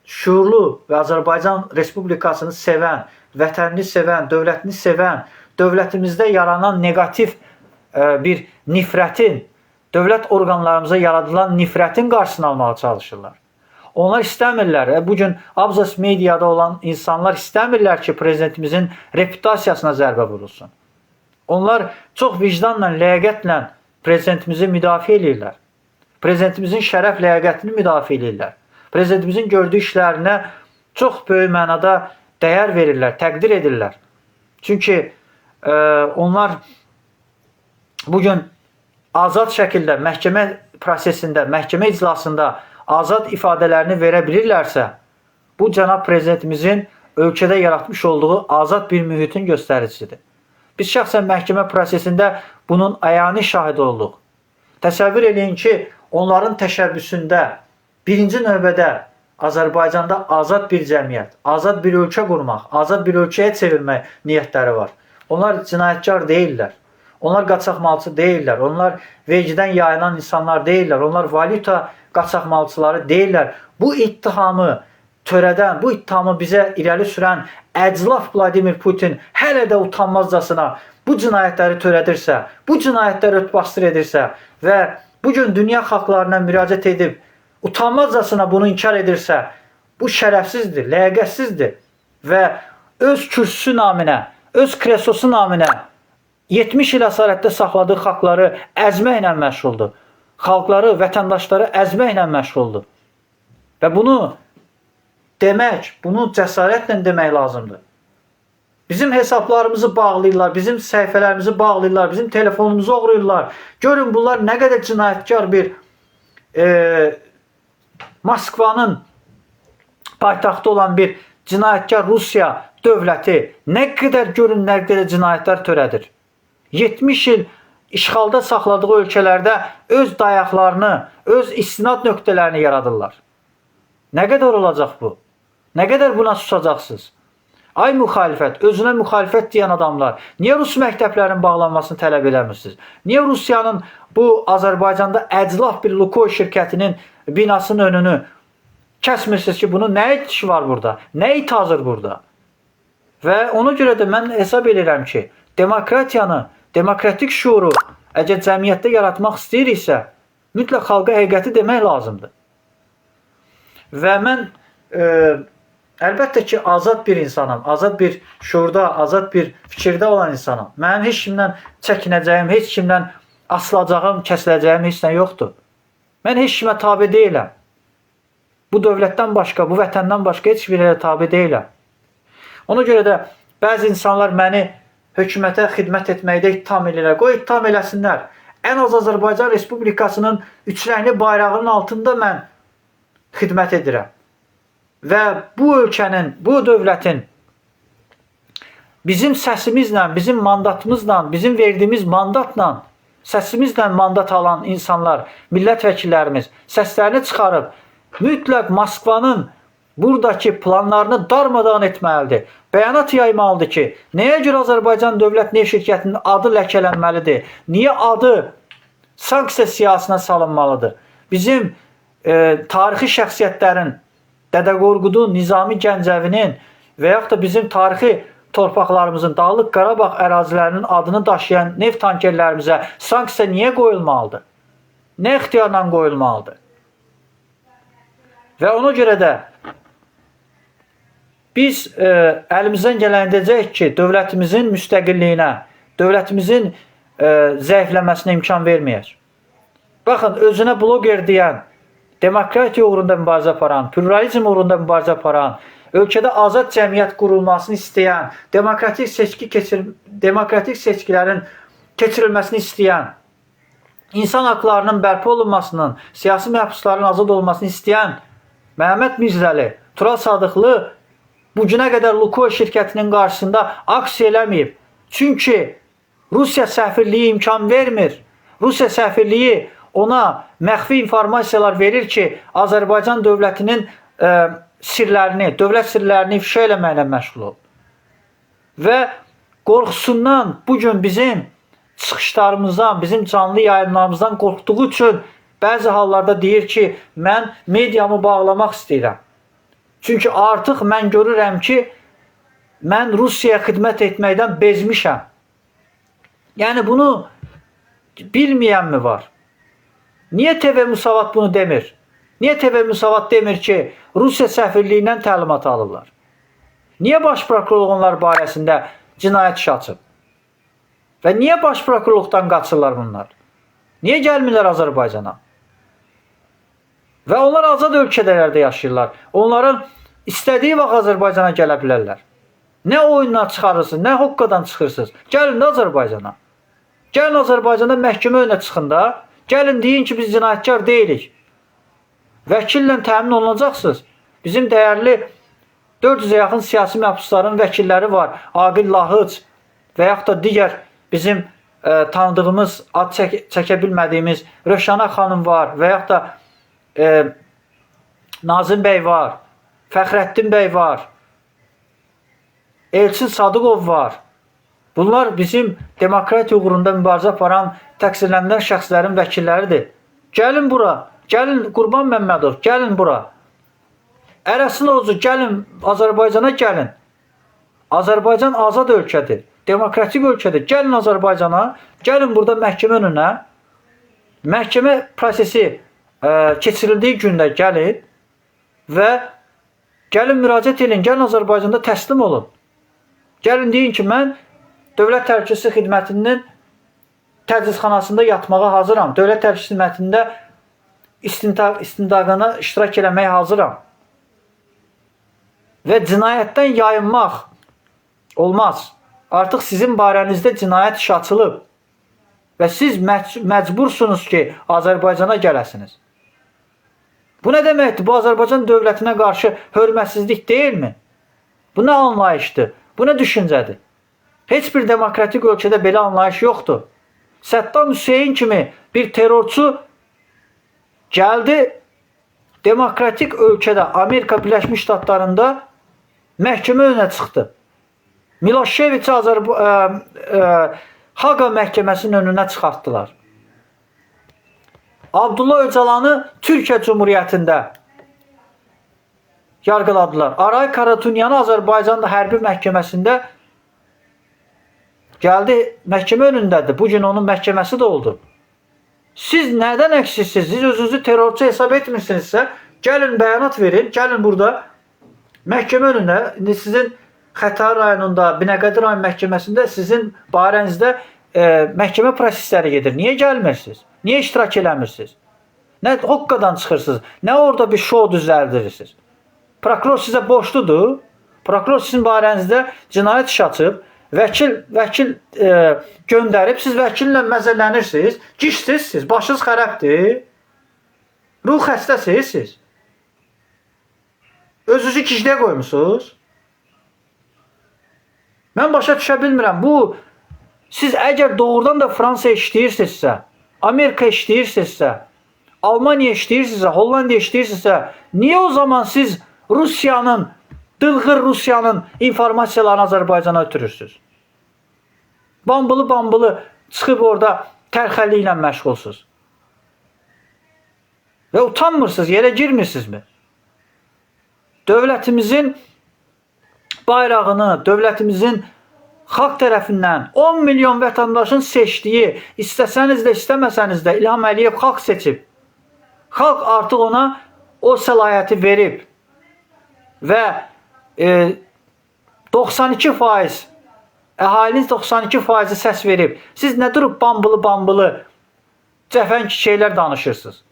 [SPEAKER 1] şüurlu və Azərbaycan Respublikasını sevən, vətənini sevən, dövlətini sevən, dövlətimizdə yaranan neqativ bir nifrətin, dövlət orqanlarımıza yaradılan nifrətin qarşısını almağa çalışırlar. Onlar istəmirlər. Bugün Abzas mediada olan insanlar istəmirlər ki, prezidentimizin reputasiyasına zərbə vurulsun. Onlar çox vicdanla, ləyaqətlə prezidentimizi müdafiə eləyirlər. Prezidentimizin şərəf ləyaqətini müdafiə eləyirlər. Prezidentimizin gördüyü işlərinə çox böyük mənada dəyər verirlər, təqdir edirlər. Çünki onlar bugün azad şəkildə məhkəmə prosesində, məhkəmə iclasında azad ifadələrini verə bilirlərsə, bu cənab prezidentimizin ölkədə yaratmış olduğu azad bir mühitin göstəricisidir. Biz şəxsən məhkəmə prosesində bunun əyani şahidi olduq. Təsəvvür eləyin ki, onların təşəbbüsündə birinci növbədə Azərbaycanda azad bir cəmiyyət, azad bir ölkə qurmaq, azad bir ölkəyə çevirmək niyyətləri var. Onlar cinayətkar deyillər. Onlar qaçaqmalçı deyillər. Onlar vergidən yayılan insanlar deyillər. Onlar valyuta qaçaqmalçıları deyillər. Bu ittihamı törədən, bu ittihamı bizə irəli sürən əclaf Vladimir Putin hələ də utanmazcasına bu cinayətləri törədirsə, bu cinayətləri örtbasdır edirsə və bugün dünya xalqlarına müraciət edib utanmazcasına bunu inkar edirsə, bu şərəfsizdir, ləyaqətsizdir və öz kürsüsü naminə, öz kreslosu naminə 70 il əsarətdə saxladığı xalqları əzməklə məşğuldur. Xalqları, vətəndaşları əzməklə məşğuldur. Və bunu demək, bunu cəsarətlə demək lazımdır. Bizim hesablarımızı bağlayırlar, bizim səhifələrimizi bağlayırlar, bizim telefonumuzu oğrayırlar. Görün bunlar nə qədər cinayətkar bir Moskvanın paytaxtı olan bir cinayətkar Rusiya dövləti nə qədər görün, nə qədər cinayətlər törədir. 70 il işğalda saxladığı ölkələrdə öz dayaqlarını, öz istinad nöqtələrini yaradırlar. Nə qədər olacaq bu? Nə qədər buna susacaqsınız? Ay müxalifət, özünə müxalifət deyən adamlar, niyə rus məktəblərinin bağlanmasını tələb eləmirsiniz? Niyə Rusiyanın bu Azərbaycanda əclaf bir Lukoil şirkətinin binasının önünü kəsmirsiniz ki, bunun nə işi var burada? Nə itazır burada? Və ona görə də mən hesab edirəm ki, demokratiyanı, demokratik şuuru əgər cəmiyyətdə yaratmaq istəyiriksə, mütləq xalqa həqiqəti demək lazımdır. Və mən əlbəttə ki, azad bir insanam, azad bir şuurda, azad bir fikirdə olan insanam. Mənim heç kimdən çəkinəcəyim, heç kimdən asılacağım, kəsiləcəyim heç nə yoxdur. Mən heç kimə tabe deyiləm. Bu dövlətdən başqa, bu vətəndən başqa heç bir yerə tabe deyiləm. Ona görə də bəzi insanlar məni hökumətə xidmət etməkdə ittiham edirlər. Qoy ittiham eləsinlər. Ən az Azərbaycan Respublikasının üçrəngli bayrağının altında mən xidmət edirəm. Və bu ölkənin, bu dövlətin bizim səsimizlə, bizim mandatımızla, bizim verdiyimiz mandatla Səsimizlə mandat alan insanlar, millət vəkillərimiz səslərini çıxarıb mütləq Moskvanın buradakı planlarını darmadağın etməlidir. Bəyanat yaymalıdır ki, nəyə görə Azərbaycan Dövlət Neft Şirkətinin adı ləkələnməlidir? Niyə adı sanksiya siyahısına salınmalıdır? Bizim tarixi şəxsiyyətlərin, Dədə Qorqudun, Nizami Gəncəvinin və yaxud da bizim tarixi torpaqlarımızın, Dağlıq Qarabağ ərazilərinin adını daşıyan neft tankerlərimizə sanksiya niyə qoyulmalıdır? Nə ixtiyarla qoyulmalıdır? Və ona görə də biz əlimizdən gələni edəcəyik ki, dövlətimizin müstəqilliyinə, dövlətimizin zəifləməsinə imkan verməyək. Baxın, özünə bloger deyən, demokratiya uğrunda mübarizə aparan, pluralizm uğrunda mübarizə aparan, ölkədə azad cəmiyyət qurulmasını istəyən, demokratik seçkilərin keçirilməsini istəyən, insan haqlarının bərpa olunmasının, siyasi məhbusların azad olmasını istəyən Məhəmməd Mirzəli, Tural Sadıqlı bu günə qədər Lukoil şirkətinin qarşısında aksiya eləməyib. Çünki Rusiya səfirliyi imkan vermir. Rusiya səfirliyi ona məxfi informasiyalar verir ki, Azərbaycan dövlətinin sirlərini, dövlət sirlərini ifşa eləməklə məşğul ol. Və qorxusundan bugün bizim çıxışlarımızdan, bizim canlı yayımlarımızdan qorxduğu üçün bəzi hallarda deyir ki, mən mediamı bağlamaq istəyirəm. Çünki artıq mən görürəm ki, mən Rusiyaya xidmət etməkdən bezmişəm. Yəni bunu bilməyən mi var? Niyə TV Musavat bunu demir? Niyə TV Musavat demir ki, Rusiya səfirliyindən təlimat alırlar? Niyə baş prokurorluq onlar barəsində cinayət işi açıb? Və niyə baş prokurorluqdan qaçırlar bunlar? Niyə gəlmirlər Azərbaycana? Və onlar azad ölkələrdə yaşayırlar. Onların istədiyi vaxt Azərbaycana gələ bilərlər. Nə oyundan çıxarırsınız, nə hoqqadan çıxırsınız. Gəlin də Azərbaycana. Gəlin Azərbaycanda məhkəmə önünə çıxın da. Gəlin deyin ki, biz cinayətkar deyilik. Vəkillə təmin olunacaqsınız. Bizim dəyərli 400-ə yaxın siyasi məhbusların vəkilləri var. Aqil Lahıc və yaxud da digər bizim tanıdığımız, ad çəkə bilmədiyimiz Rövşana xanım var və yaxud da Nazim bəy var, Fəxrəddin bəy var, Elçin Sadıqov var. Bunlar bizim demokratiya uğrunda mübarizə aparan təqsirləndirilən şəxslərin vəkilləridir. Gəlin bura, gəlin Qurban Məmmədov, gəlin bura. Ərəsin Orucu, gəlin Azərbaycana gəlin. Azərbaycan azad ölkədir, demokratik ölkədir. Gəlin Azərbaycana, gəlin burada məhkəmə önünə. Məhkəmə prosesi keçirildiyi gündə gəlin və gəlin müraciət edin, gəlin Azərbaycanda təslim olun. Gəlin deyin ki, mən Dövlət Təhlükəsizlik Xidmətinin təcridxanasında yatmağa hazıram. Dövlət Təhlükəsizlik Xidmətində istintaqına iştirak eləməyə hazıram. Və cinayətdən yayınmaq olmaz. Artıq sizin barənizdə cinayət işi açılıb və siz məcbursunuz ki, Azərbaycana gələsiniz. Bu nə deməkdir? Bu Azərbaycan dövlətinə qarşı hörmətsizlik deyilmi? Bu nə anlayışdır? Bu nə düşüncədir? Heç bir demokratik ölkədə belə anlayış yoxdur. Səddam Hüseyn kimi bir terrorçu gəldi demokratik ölkədə Amerika Birləşmiş Ştatlarında məhkəmə önünə çıxdı. Miloševiçi Haqa məhkəməsinin önünə çıxartdılar. Abdullah Öcalanı Türkiyə Cumhuriyyətində yargıladılar. Aray Karatunyanı Azərbaycanda hərbi məhkəməsində gəldi, məhkəmə önündədir. Bugün onun məhkəməsi də oldu. Siz nədən əksiksiniz? Siz özünüzü terrorçu hesab etmirsinizsə, gəlin bəyanat verin, gəlin burada məhkəmə önünə, indi sizin Xətai rayonunda, Binəqədi rayon məhkəməsində sizin barənizdə məhkəmə prosesləri gedir. Niyə gəlmirsiniz? Niyə iştirak eləmirsiniz? Nə hoqqadan çıxırsınız? Nə orada bir şou düzəldirsiniz? Prokuror sizə borcludur. Prokuror sizin barənizdə cinayət işi açıb, vəkil göndərib, siz vəkillə məzələnirsiniz. Gişsiz siz, başınız xərəbdir. Ruh xəstəsiniz siz. Özünüzü gicliyə qoymusunuz. Mən başa düşə bilmirəm. Bu Siz əgər doğrudan da Fransa işləyirsinizsə, Amerika işləyirsinizsə, Almaniya işləyirsinizsə, Hollandiya işləyirsinizsə, niyə o zaman siz Rusiyanın, dılğır Rusiyanın informasiyalarını Azərbaycana ötürürsünüz? Bambılı-bambılı çıxıb orada tərxərliklə məşğulsuz. Və utanmırsınız, yerə girmirsinizmi? Dövlətimizin bayrağını, dövlətimizin xalq tərəfindən 10 milyon vətəndaşın seçdiyi, istəsəniz də, istəməsəniz də İlham Əliyev xalq seçib. Xalq artıq ona o səlahiyyəti verib və 92% əhalinin 92%-i səs verib. Siz nə durub bambılı-bambılı cəfəng şeylər danışırsınız?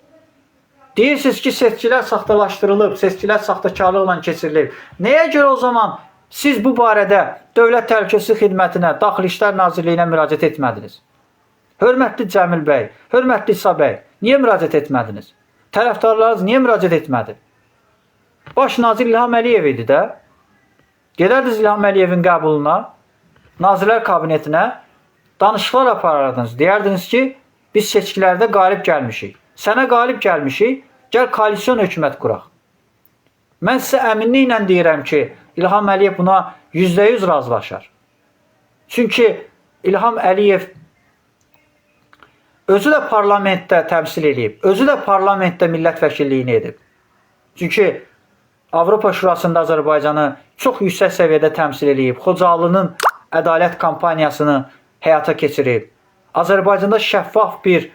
[SPEAKER 1] Deyirsiniz ki, seçkilər saxtalaşdırılıb, seçkilər saxtakarlıqla keçirilib. Nəyə görə o zaman siz bu barədə Dövlət Təhlükəsizlik Xidmətinə, Daxili İşlər Nazirliyinə müraciət etmədiniz? Hörmətli Cəmil bəy, hörmətli İsa bəy, niyə müraciət etmədiniz? Tərəfdarlarınız niyə müraciət etmədi? Baş nazir İlham Əliyev idi də. Gedərdiniz İlham Əliyevin qəbuluna, Nazirlər Kabinetinə danışıqlar aparardınız. Deyərdiniz ki, biz seçkilərdə qalib gəlmişik. Sənə qalib gəlmişik, gəl koalisyon hökumət quraq. Mən sizə əminliklə deyirəm ki, İlham Əliyev buna %100 razılaşar. Çünki İlham Əliyev özü də parlamentdə təmsil eləyib, özü də parlamentdə millət vəkilliyini edib. Çünki Avropa Şurasında Azərbaycanı çox yüksək səviyyədə təmsil eləyib, Xocalının ədalət kampaniyasını həyata keçirib. Azərbaycanda şəffaf bir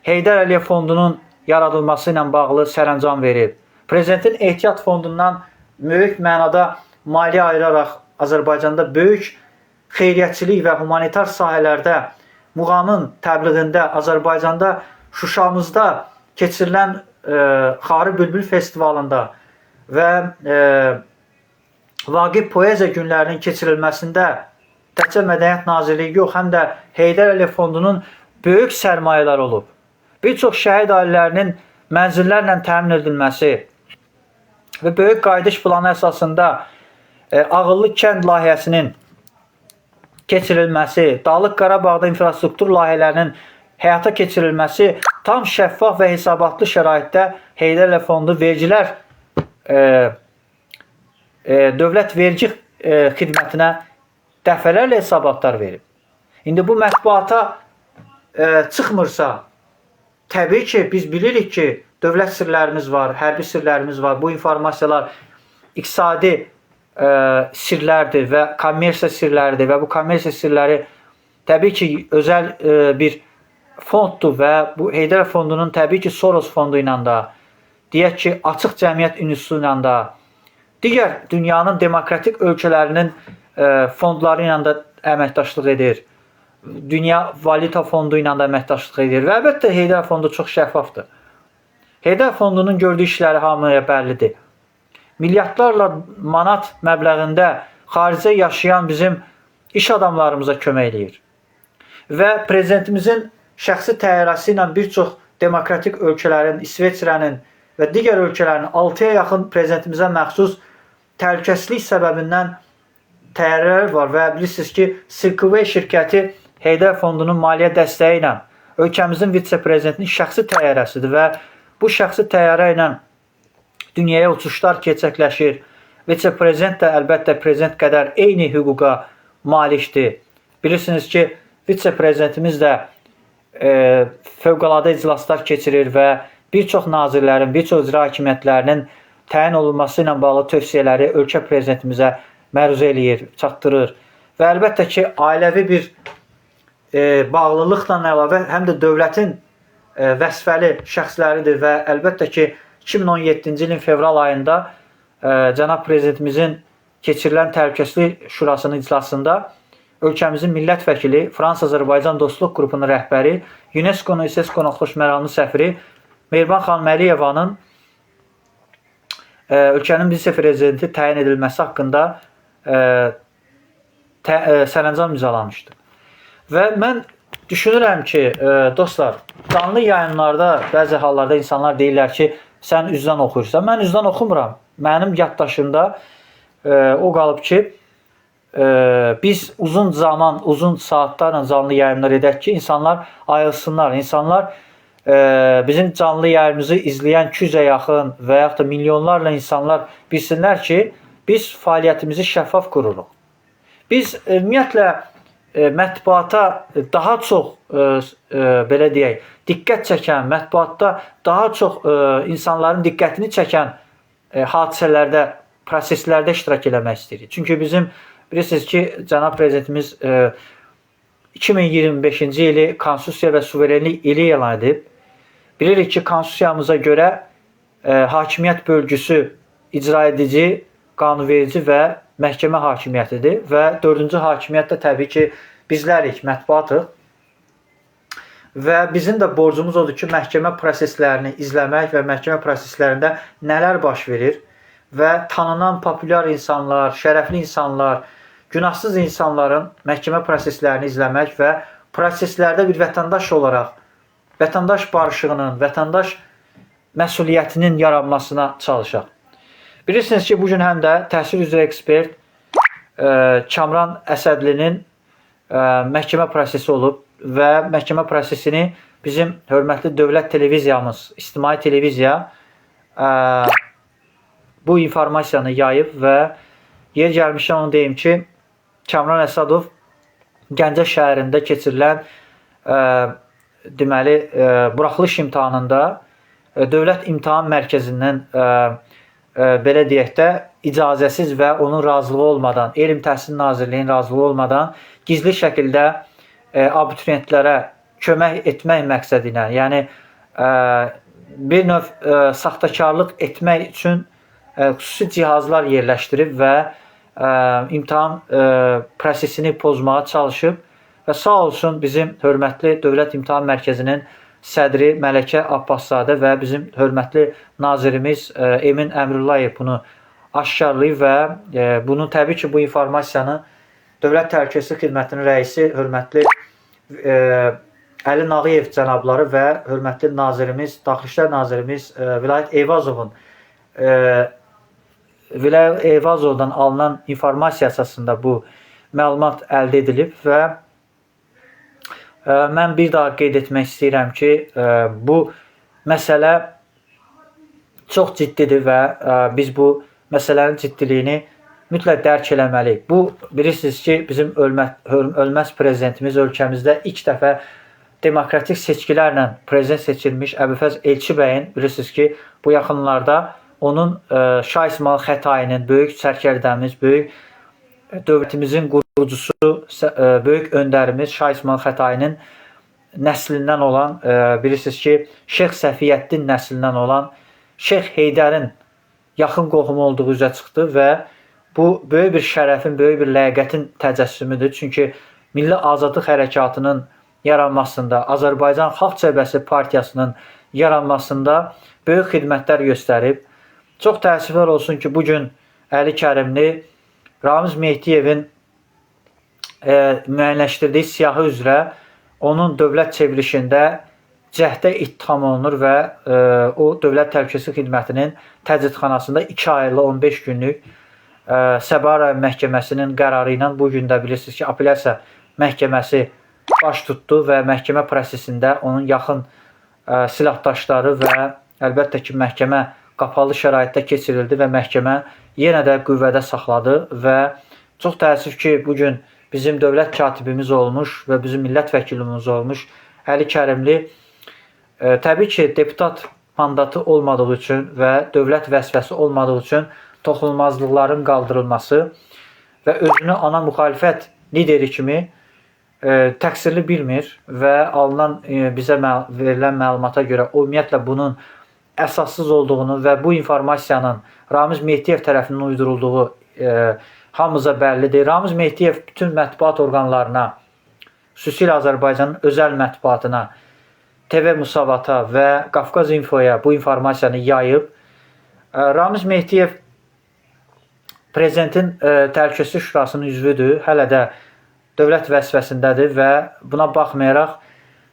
[SPEAKER 1] Heydər Əliyev fondunun yaradılması ilə bağlı sərəncam verib. Prezidentin ehtiyat fondundan böyük mənada maliyyə ayıraraq Azərbaycanda böyük xeyriyyətçilik və humanitar sahələrdə muğamın təbliğində Azərbaycanda Şuşamızda keçirilən Xarı Bülbül festivalında və Vaqif Poeziya günlərinin keçirilməsində təkcə Mədəniyyət Nazirliyi yox, həm də Heydər Əliyev fondunun böyük sərmayələri olub. Bir çox şəhid ailələrinin mənzillərlə təmin edilməsi və böyük qayıdış planı əsasında ağıllı kənd layihəsinin keçirilməsi, Dağlıq Qarabağda infrastruktur layihələrinin həyata keçirilməsi tam şəffaf və hesabatlı şəraitdə Heydər Əliyev fondu vergilər dövlət vergi xidmətinə dəfələrlə hesabatlar verib. İndi bu mətbuata çıxmırsa, təbii ki, biz bilirik ki, dövlət sirlərimiz var, hərbi sirlərimiz var. Bu informasiyalar iqtisadi sirlərdir və kommersiya sirləridir və bu kommersiya sirləri təbii ki, özəl bir fonddur və bu Heydər fondunun təbii ki, Soros fondu ilə də, deyək ki, Açıq Cəmiyyət Institutu ilə də, digər dünyanın demokratik ölkələrinin fondları ilə də əməkdaşlıq edir. Dünya Valyuta Fondu ilə də əməkdaşlıq edir və əlbəttə Heydər fondu çox şəffafdır. Heydər fondunun gördüyü işləri hamıya bəllidir. Milyardlarla manat məbləğində xaricdə yaşayan bizim iş adamlarımıza kömək eləyir. Və prezidentimizin şəxsi təyyarəsi ilə bir çox demokratik ölkələrin, İsveçrənin və digər ölkələrin 6-ya yaxın prezidentimizə məxsus təhlükəsizlik səbəbindən təyyarələr var və bilirsiniz ki, Silk Way şirkəti Heydər fondunun maliyyə dəstəyi ilə ölkəmizin vitse-prezidentinin şəxsi təyyarəsidir və bu şəxsi təyyarə ilə dünyaya uçuşlar gerçəkləşir. Vitse-prezident də əlbəttə prezident qədər eyni hüquqa malikdir. Bilirsiniz ki, vitse-prezidentimiz də fövqəladə iclaslar keçirir və bir çox nazirlərin, bir çox icra hakimiyyətlərinin təyin olunması ilə bağlı tövsiyələri ölkə prezidentimizə məruzə eləyir, çatdırır. Və əlbəttə ki, ailəvi bir bağlılıqla əlavə həm də dövlətin vəzifəli şəxsləridir və əlbəttə ki, 2017-ci ilin fevral ayında cənab prezidentimizin keçirilən Təhlükəsizlik Şurasının iclasında ölkəmizin millət vəkili, Fransa-Azərbaycan Dostluq Qrupunun rəhbəri, UNESCO-nun İSESCO-nun xoşməramlı səfiri Mehriban xanım Əliyevanın ölkənin vitse-prezidenti təyin edilməsi haqqında sərəncam imzalamışdı. Və mən düşünürəm ki, dostlar, canlı yayınlarda bəzi hallarda insanlar deyirlər ki, sən üzdən oxuyursan. Mən üzdən oxumuram. Mənim yaddaşımda o qalıb ki, biz uzun zaman, uzun saatlarla canlı yayımlar edək ki, insanlar ayılsınlar. İnsanlar bizim canlı yayımımızı izləyən 200-ə yaxın və yaxud da milyonlarla insanlar bilsinlər ki, biz fəaliyyətimizi şəffaf qururuq. Biz ümumiyyətlə mətbuata daha çox belə deyək, diqqət çəkən, mətbuatda daha çox insanların diqqətini çəkən hadisələrdə, proseslərdə iştirak eləmək istəyirik. Çünki bizim bilirsiniz ki, cənab prezidentimiz 2025-ci ili Konstitusiya və suverenlik ili elan edib. Bilirik ki, konstitusiyamıza görə hakimiyyət bölgüsü icra edici, qanunverici və məhkəmə hakimiyyətidir və dördüncü hakimiyyət də təbii ki, bizlərik, mətbuatıq. Və bizim də borcumuz odur ki, məhkəmə proseslərini izləmək və məhkəmə proseslərində nələr baş verir və tanınan populyar insanlar, şərəfli insanlar, günahsız insanların məhkəmə proseslərini izləmək və proseslərdə bir vətəndaş olaraq vətəndaş barışığının, vətəndaş məsuliyyətinin yaranmasına çalışaq. Bilirsiniz ki, bugün həm də təhsil üzrə ekspert Kamran Əsədlinin məhkəmə prosesi olub və məhkəmə prosesini bizim hörmətli dövlət televiziyamız, İctimai televiziya bu informasiyanı yayıb və yer gəlmişkən onu deyim ki, Kamran Əsədov Gəncə şəhərində keçirilən deməli buraxılış imtahanında Dövlət İmtahan Mərkəzindən belə deyək də icazəsiz və onun razılığı olmadan, Elm Təhsil Nazirliyinin razılığı olmadan gizli şəkildə abituriyentlərə kömək etmək məqsədi ilə, yəni bir növ saxtakarlıq etmək üçün xüsusi cihazlar yerləşdirib və imtahan prosesini pozmağa çalışıb və sağ olsun bizim hörmətli Dövlət İmtahan Mərkəzinin sədri Mələkə Abbaszadə və bizim hörmətli nazirimiz Emin Əmrullayev bunu aşkarlayıb və bunu təbii ki, bu informasiyanı Dövlət Təhlükəsizlik Xidmətinin rəisi hörmətli Əli Nağıyev cənabları və hörmətli nazirimiz, Daxili İşlər nazirimiz Vilayət Eyvazovun Vilayət Eyvazovdan alınan informasiya əsasında bu məlumat əldə edilib və mən bir daha qeyd etmək istəyirəm ki, bu məsələ çox ciddidir və biz bu məsələnin ciddiliyini mütləq dərk eləməliyik. Bu, bilirsiniz ki, bizim ölməz prezidentimiz ölkəmizdə ilk dəfə demokratik seçkilərlə prezident seçilmiş Əbülfəz Elçibəyin, bilirsiniz ki, bu yaxınlarda onun Şah İsmayıl Xətainin, böyük sərkərdəmiz, böyük dövlətimizin qurucusu, böyük öndərimiz Şah İsmayıl Xətainin nəslindən olan, bilirsiniz ki, Şeyx Səfiyyəddin nəslindən olan Şeyx Heydərin yaxın qohumu olduğu üzə çıxdı və bu böyük bir şərəfin, böyük bir ləyaqətin təcəssümüdür. Çünki Milli Azadlıq Hərəkatının yaranmasında, Azərbaycan Xalq Cəbhəsi Partiyasının yaranmasında böyük xidmətlər göstərib. Çox təəssüflər olsun ki, bugün Əli Kərimli Ramiz Mehdiyevin müəyyənləşdirdiyi siyahı üzrə onun dövlət çevrilişində cəhdə ittiham olunur və o Dövlət Təhlükəsizlik Xidmətinin təcridxanasında 2 aylıq 15 günlük Səbail rayon məhkəməsinin qərarı ilə bu gün də bilirsiniz ki, apellyasiya məhkəməsi baş tutdu və məhkəmə prosesində onun yaxın silahdaşları və əlbəttə ki, məhkəmə qapalı şəraitdə keçirildi və məhkəmə yenə də qüvvədə saxladı və çox təəssüf ki, bu gün bizim dövlət katibimiz olmuş və bizim millət vəkilimiz olmuş Əli Kərimli təbii ki, deputat mandatı olmadığı üçün və dövlət vəzifəsi olmadığı üçün toxunulmazlıqların qaldırılması və özünü ana müxalifət lideri kimi təqsirli bilmir və alınan bizə verilən məlumata görə o ümumiyyətlə bunun əsassız olduğunu və bu informasiyanın Ramiz Mehdiyev tərəfindən uydurulduğu hamımıza bəllidir. Ramiz Mehdiyev bütün mətbuat orqanlarına, xüsusilə Azərbaycanın özəl mətbuatına, TV Musavata və Qafqaz İnfoya bu informasiyanı yayıb. Ramiz Mehdiyev Prezidentin Təhlükəsizlik Şurasının üzvüdür. Hələ də dövlət vəzifəsindədir və buna baxmayaraq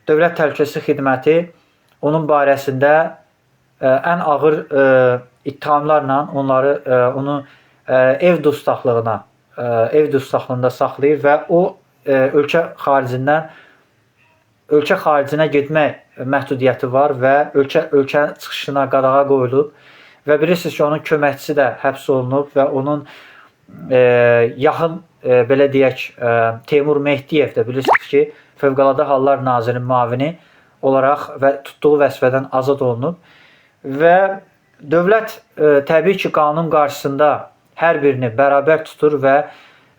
[SPEAKER 1] Dövlət Təhlükəsizlik Xidməti onun barəsində ən ağır ittihamlarla onları onu ev dustaqlığına ev dustaqlığında saxlayır və o ölkə xaricinə getmək məhdudiyyəti var və ölkə çıxışına qadağa qoyulub və bilirsiniz ki, onun köməkçisi də həbs olunub və onun yaxın, belə deyək, Teymur Mehdiyev də bilirsiniz ki, Fövqəladə Hallar Nazirinin müavini olaraq və tutduğu vəzifədən azad olunub və dövlət təbii ki, qanun qarşısında hər birini bərabər tutur və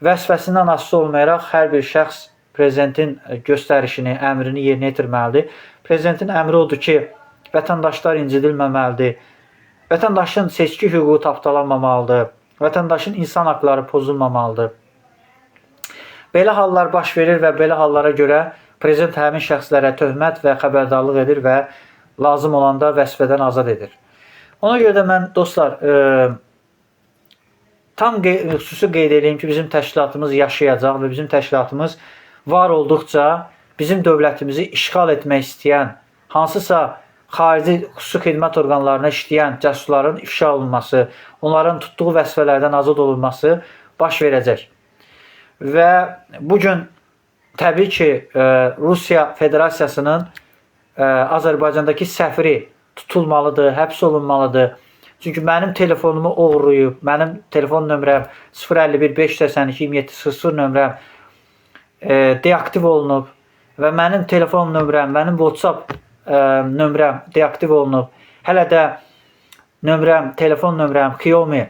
[SPEAKER 1] vəzifəsindən asılı olmayaraq hər bir şəxs prezidentin göstərişini, əmrini yerinə yetirməlidir. Prezidentin əmri odur ki, vətəndaşlar incidilməməlidir, vətəndaşın seçki hüququ tapdalanmamalıdır, vətəndaşın insan haqları pozulmamalıdır. Belə hallar baş verir və belə hallara görə prezident həmin şəxslərə töhmət və xəbərdarlıq edir və lazım olanda vəzifədən azad edir. Ona görə də mən, dostlar, tam xüsusi qeyd edeyim ki, bizim təşkilatımız yaşayacaq və bizim təşkilatımız var olduqca bizim dövlətimizi işğal etmək istəyən, hansısa xarici xüsusi xidmət orqanlarına işləyən cəsusların ifşa olunması, onların tutduğu vəzifələrdən azad olunması baş verəcək. Və bugün təbii ki, Rusiya Federasiyasının Azərbaycandakı səfiri tutulmalıdır, həbs olunmalıdır. Çünki mənim telefonumu oğurlayıb, mənim telefon nömrəm 051 582 27 00 nömrəm deaktiv olunub və mənim telefon nömrəm, mənim WhatsApp nömrəm deaktiv olunub. Hələ də nömrəm, telefon nömrəm, Xiaomi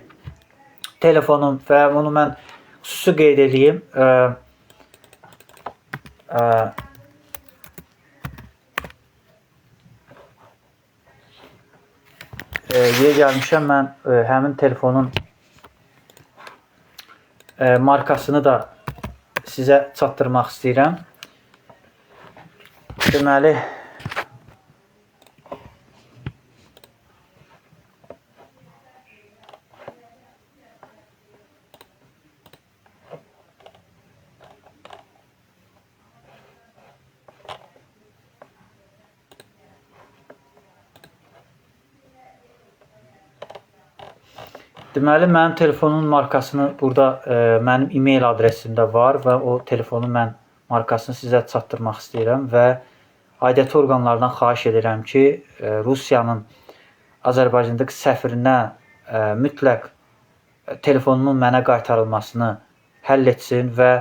[SPEAKER 1] telefonum və onu mən xüsusi qeyd edeyim. Yeri gəlmişəm, mən həmin telefonun markasını da sizə çatdırmaq istəyirəm. Deməli, mənim telefonun markasını burada mənim e-mail adresimdə var və o telefonun mən markasını sizə çatdırmaq istəyirəm və aidiyyəti orqanlardan xahiş edirəm ki, Rusiyanın Azərbaycandakı səfirinə mütləq telefonumun mənə qaytarılmasını həll etsin və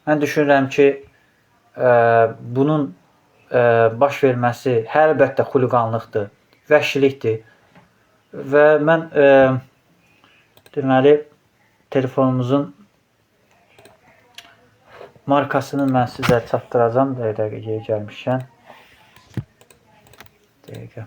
[SPEAKER 1] mən düşünürəm ki, bunun baş verməsi əlbəttə xuliqanlıqdır, vəhşilikdir və mən deməli, telefonumuzun markasını mən sizə çatdıracağam. Dəqiqə, yeri gəlmişəm. Dəqiqə.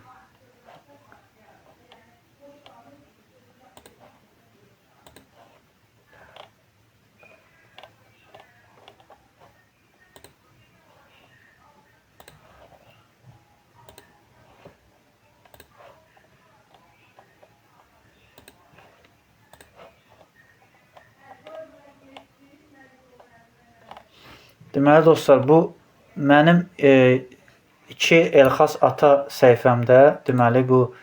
[SPEAKER 1] Deməli, dostlar, bu mənim iki Elxas Ata səhifəmdə, deməli, bu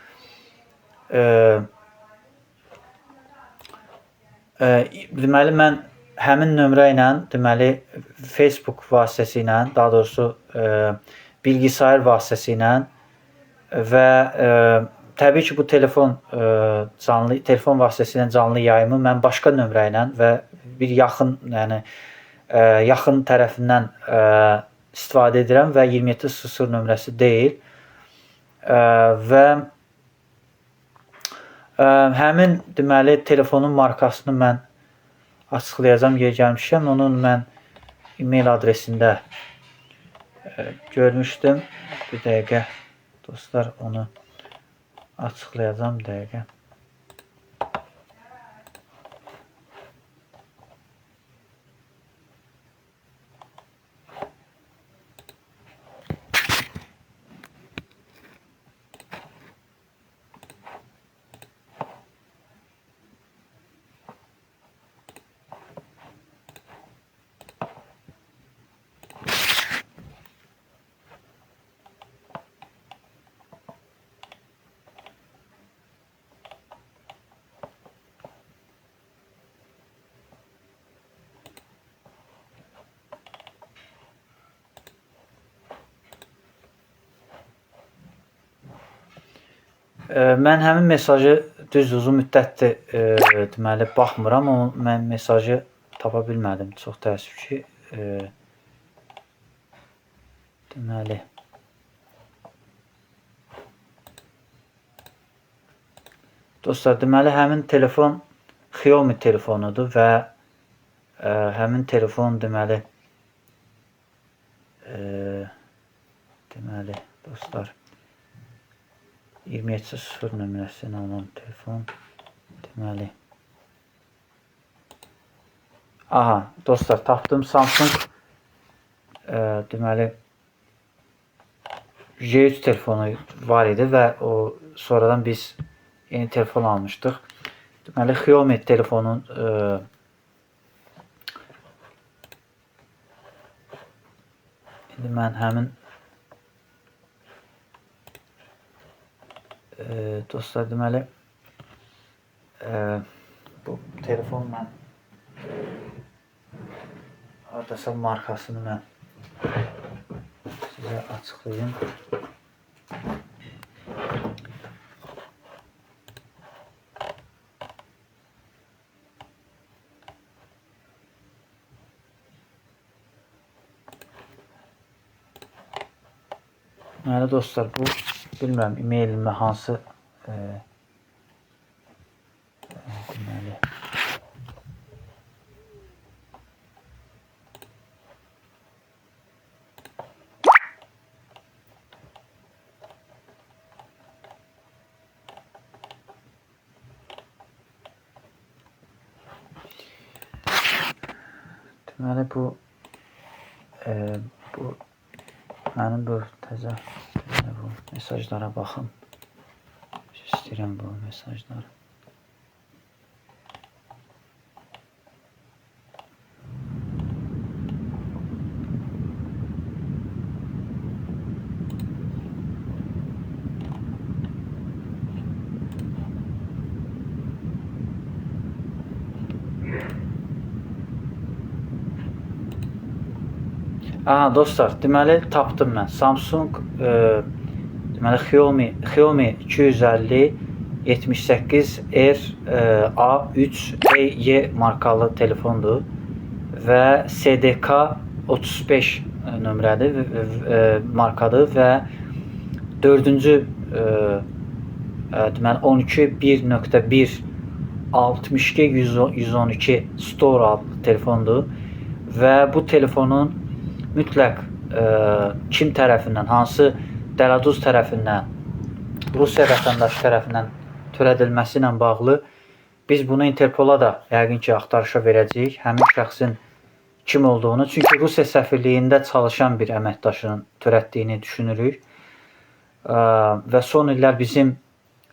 [SPEAKER 1] deməli, mən həmin nömrə ilə, deməli, Facebook vasitəsilə, daha doğrusu bilgisayar vasitəsilə və təbii ki, bu telefon canlı, telefon vasitəsilə canlı yayımı mən başqa nömrə ilə və bir yaxın, yəni yaxın tərəfindən istifadə edirəm və 2700 nömrəsi deyil və həmin deməli telefonun markasını mən açıqlayacağam, yer gəlmişəm. Onun mən e-mail adresində görmüşdüm. Bir dəqiqə dostlar, onu açıqlayacağam, bir dəqiqə. Mən həmin mesajı düz uzun müddətdir deməli baxmıram, amma mən mesajı tapa bilmədim. Çox təəssüf ki, deməli dostlar, deməli həmin telefon Xiaomi telefonudur və həmin telefon deməli deməli dostlar 27.0 nömrəsi ilə olan telefon deməli. Aha, dostlar, tapdım. Samsung deməli J3 telefonu var idi və o sonradan biz yeni telefon almışdıq. Deməli Xiaomi telefonun indi mən həmin dostlar, deməli bu telefon mən hardasa markasını mən sizə açıqlayım. Deməli dostlar, bu bilmirəm e-mailimə hansı deməli deməli bu bu mənim bu təzə bu mesajlara baxım. İstəyirəm bu mesajları. Aha, dostlar, deməli tapdım mən. Samsung deməli Xiaomi 250 78 R A3 EY markalı telefondur və SDK 35 nömrədir, markadır və 4-cü deməli 12 1.1 62 112 Store adlı telefondur və bu telefonun mütləq kim tərəfindən, hansı dələduz tərəfindən, Rusiya vətəndaşı tərəfindən törədilməsi ilə bağlı biz bunu Interpola da yəqin ki, axtarışa verəcəyik. Həmin şəxsin kim olduğunu, çünki Rusiya səfirliyində çalışan bir əməkdaşının törətdiyini düşünürük. Və son illər bizim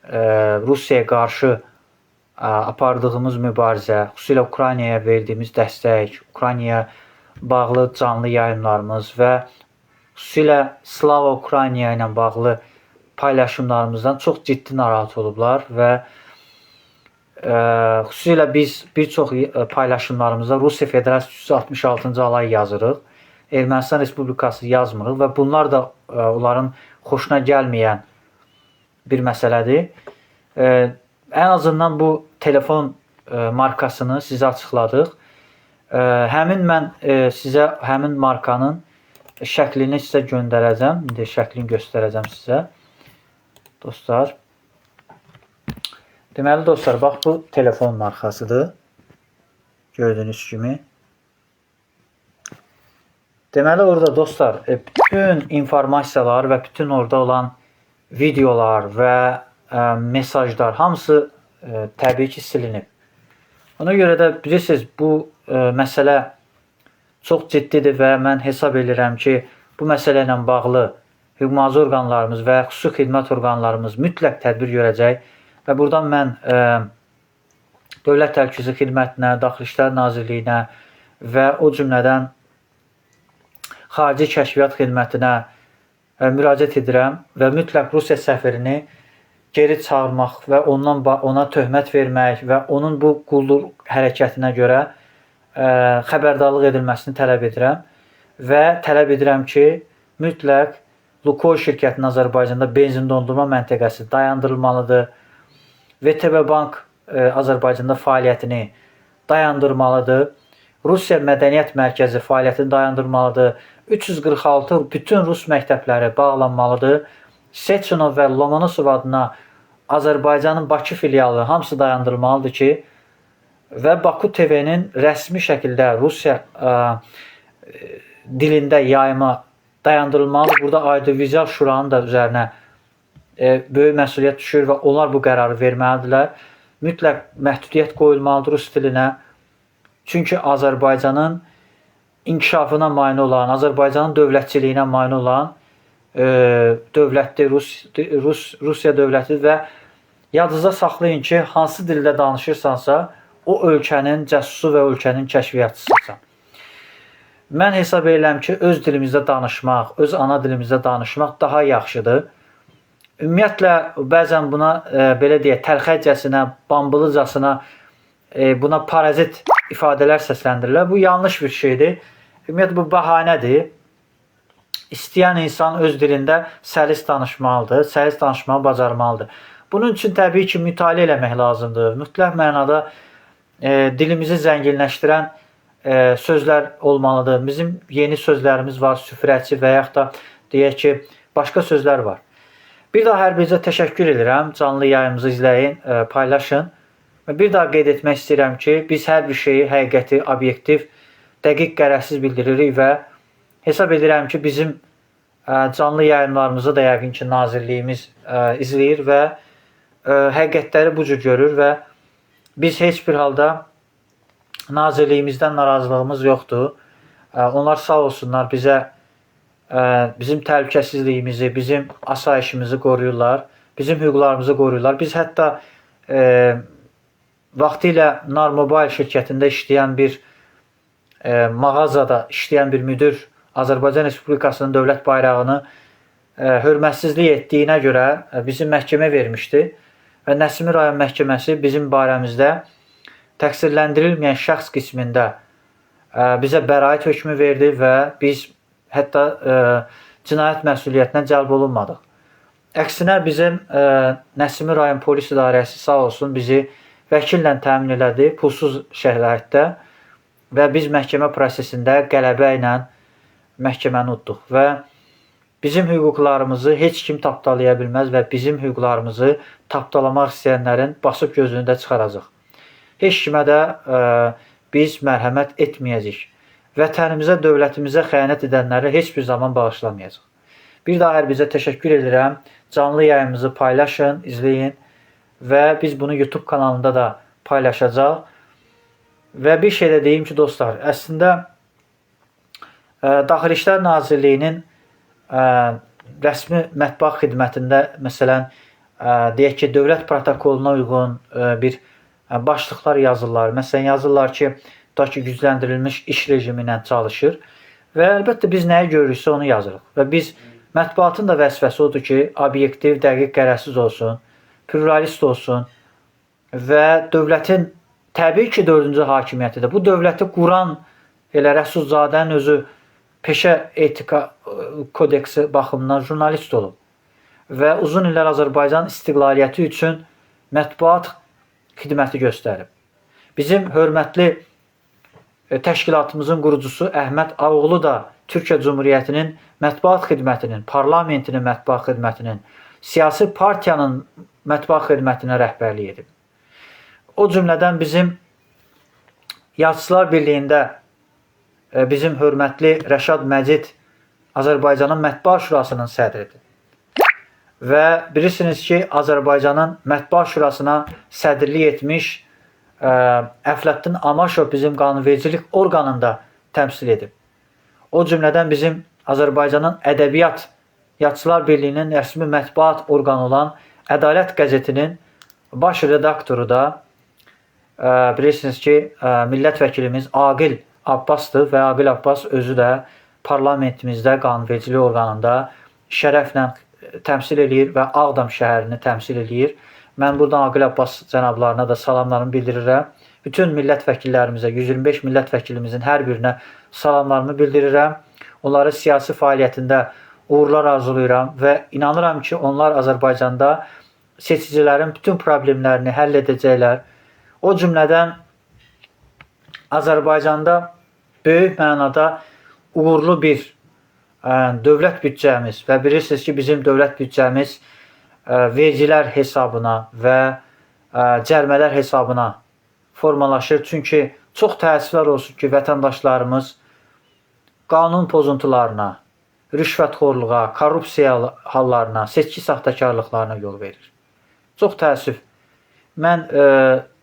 [SPEAKER 1] Rusiyaya qarşı apardığımız mübarizə, xüsusilə Ukraynaya verdiyimiz dəstək, Ukraynaya bağlı canlı yayımlarımız və xüsusilə Slava Ukrayna ilə bağlı paylaşımlarımızdan çox ciddi narahat olublar və xüsusilə biz bir çox paylaşımlarımızda Rusiya Federasiyası 366-cı alay yazırıq, Ermənistan Respublikası yazmırıq və bunlar da onların xoşuna gəlməyən bir məsələdir. Ən azından bu telefon markasını sizə açıqladıq. Həmin mən sizə həmin markanın şəklini sizə göndərəcəm. İndi şəklini göstərəcəm sizə. Dostlar. Deməli dostlar, bax bu telefon markasıdır. Gördüyünüz kimi. Deməli orada dostlar, bütün informasiyalar və bütün orada olan videolar və mesajlar hamısı təbii ki silinib. Ona görə də bilirsiniz, bu məsələ çox ciddidir və mən hesab edirəm ki, bu məsələ ilə bağlı hüquq mühafizə orqanlarımız və xüsusi xidmət orqanlarımız mütləq tədbir görəcək və buradan mən Dövlət Təhlükəsizlik Xidmətinə, Daxili İşlər Nazirliyinə və o cümlədən Xarici Kəşfiyyat Xidmətinə müraciət edirəm və mütləq Rusiya səfirini geri çağırmaq və ondan ona töhmət vermək və onun bu quldur hərəkətinə görə xəbərdarlıq edilməsini tələb edirəm və tələb edirəm ki, mütləq Lukoil şirkətinin Azərbaycanda benzin dondurma məntəqəsi dayandırılmalıdır. VTB Bank Azərbaycanda fəaliyyətini dayandırmalıdır. Rusiya Mədəniyyət Mərkəzi fəaliyyətini dayandırmalıdır. 346 bütün rus məktəbləri bağlanmalıdır. Seçenov və Lomonosov adına Azərbaycanın Bakı filialı hamısı dayandırılmalıdır ki, və Baku TV-nin rəsmi şəkildə Rusiya dilində yayıma dayandırılmalıdır. Burada Audiovizual Şuranın da üzərinə böyük məsuliyyət düşür və onlar bu qərarı verməlidirlər. Mütləq məhdudiyyət qoyulmalıdır rus dilinə. Çünki Azərbaycanın inkişafına mane olan, Azərbaycanın dövlətçiliyinə mane olan dövlətdir, Rusiya dövlətidir və yadınızda saxlayın ki, hansı dildə danışırsansa, o ölkənin cəsusu və ölkənin kəşfiyyatçısısan. Mən hesab edirəm ki, öz dilimizdə danışmaq, öz ana dilimizdə danışmaq daha yaxşıdır. Ümumiyyətlə, bəzən buna belə deyək, təlxəcəsinə, bambılıcasına buna parazit ifadələr səsləndirirlər. Bu yanlış bir şeydir. Ümumiyyətlə, bu bəhanədir. İstəyən insan öz dilində səlis danışmalıdır, səlis danışmağı bacarmalıdır. Bunun üçün təbii ki, mütaliə eləmək lazımdır. Mütləq mənada dilimizi zənginləşdirən sözlər olmalıdır. Bizim yeni sözlərimiz var, süfrəçi və yaxud da deyək ki, başqa sözlər var. Bir daha hər birinizə təşəkkür edirəm. Canlı yayımızı izləyin, paylaşın. Və bir daha qeyd etmək istəyirəm ki, biz hər bir şeyi həqiqəti, obyektiv, dəqiq, qərəzsiz bildiririk və hesab edirəm ki, bizim canlı yayımlarımızı da yəqin ki, nazirliyimiz izləyir və həqiqətləri bu cür görür və biz heç bir halda nazirliyimizdən narazılığımız yoxdur. Onlar sağ olsunlar, bizə bizim təhlükəsizliyimizi, bizim asayişimizi qoruyurlar, bizim hüquqlarımızı qoruyurlar. Biz hətta vaxtilə Nar Mobile şirkətində işləyən bir mağazada işləyən bir müdür Azərbaycan Respublikasının dövlət bayrağını hörmətsizlik etdiyinə görə bizi məhkəmə vermişdi və Nəsimi rayon məhkəməsi bizim barəmizdə təqsirləndirilməyən şəxs qismində bizə bəraət hökmü verdi və biz hətta cinayət məsuliyyətinə cəlb olunmadıq. Əksinə bizim Nəsimi rayon polis idarəsi sağ olsun bizi vəkillə təmin elədi, pulsuz şəraitdə və biz məhkəmə prosesində qələbə ilə məhkəməni udduq və bizim hüquqlarımızı heç kim tapdalaya bilməz və bizim hüquqlarımızı tapdalamaq istəyənlərin basıb gözünü də çıxaracaq. Heç kimə də biz mərhəmət etməyəcəyik. Vətənimizə, dövlətimizə xəyanət edənləri heç bir zaman bağışlamayacaq. Bir daha hər bizə təşəkkür edirəm. Canlı yayımızı paylaşın, izləyin və biz bunu YouTube kanalında da paylaşacaq. Və bir şey də deyim ki, dostlar, əslində Daxili İşlər Nazirliyinin rəsmi mətbuat xidmətində, məsələn, deyək ki, dövlət protokoluna uyğun bir başlıqlar yazırlar. Məsələn, yazırlar ki, tutaq ki, gücləndirilmiş iş rejimi ilə çalışır və əlbəttə biz nəyi görürüksə onu yazırıq. Və biz mətbuatın da vəzifəsi odur ki, obyektiv, dəqiq, qərəzsiz olsun, pluralist olsun və dövlətin təbii ki, dördüncü hakimiyyətidir. Bu dövləti quran elə Rəsulzadənin özü peşə etika kodeksi baxımından jurnalist olub və uzun illər Azərbaycan istiqlaliyyəti üçün mətbuat xidməti göstərib. Bizim hörmətli təşkilatımızın qurucusu Əhməd Ağoğlu da Türkiyə Cümhuriyyətinin mətbuat xidmətinin, parlamentinin mətbuat xidmətinin, siyasi partiyanın mətbuat xidmətinə rəhbərlik edib. O cümlədən bizim Yazıçılar Birliyində bizim hörmətli Rəşad Məcid Azərbaycanın Mətbuat Şurasının sədridir. Və bilirsiniz ki, Azərbaycanın Mətbuat Şurasına sədrlik etmiş Əfləttin Amaşov bizim qanunvericilik orqanında təmsil edib. O cümlədən bizim Azərbaycanın Ədəbiyyat Yazıçılar Birliyinin rəsmi mətbuat orqanı olan Ədalət qəzetinin baş redaktoru da bilirsiniz ki, millət vəkilimiz Aqil Abbasdır və Aqil Abbas özü də parlamentimizdə, qanunvericilik orqanında şərəflə təmsil eləyir və Ağdam şəhərini təmsil eləyir. Mən buradan Aqil Abbas cənablarına da salamlarımı bildirirəm. Bütün millət vəkillərimizə, 125 millət vəkilimizin hər birinə salamlarımı bildirirəm. Onları siyasi fəaliyyətində uğurlar arzulayıram və inanıram ki, onlar Azərbaycanda seçicilərin bütün problemlərini həll edəcəklər. O cümlədən Azərbaycanda böyük mənada uğurlu bir dövlət büdcəmiz və bilirsiniz ki, bizim dövlət büdcəmiz vergilər hesabına və cərmələr hesabına formalaşır. Çünki çox təəssüflər olsun ki, vətəndaşlarımız qanun pozuntularına, rüşvətxorluğa, korrupsiya hallarına, seçki saxtakarlıqlarına yol verir. Çox təəssüf. Mən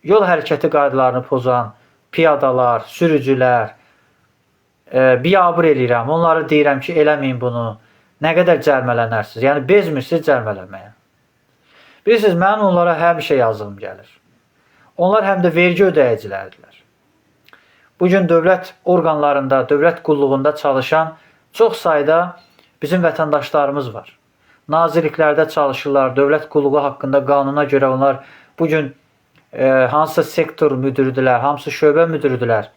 [SPEAKER 1] yol hərəkəti qaydalarını pozan piyadalar, sürücülər biabır eləyirəm. Onları deyirəm ki, eləməyin bunu. Nə qədər cərmələnərsiniz? Yəni bezmirsiniz cərmələnməyə. Bilirsiniz, mənim onlara həmişə yazığım gəlir. Onlar həm də vergi ödəyicilərdirlər. Bugün dövlət orqanlarında, dövlət qulluğunda çalışan çox sayda bizim vətəndaşlarımız var. Nazirliklərdə çalışırlar, dövlət qulluğu haqqında qanuna görə onlar bugün hansısa sektor müdürüdülər, hansısa şöbə müdürüdülər.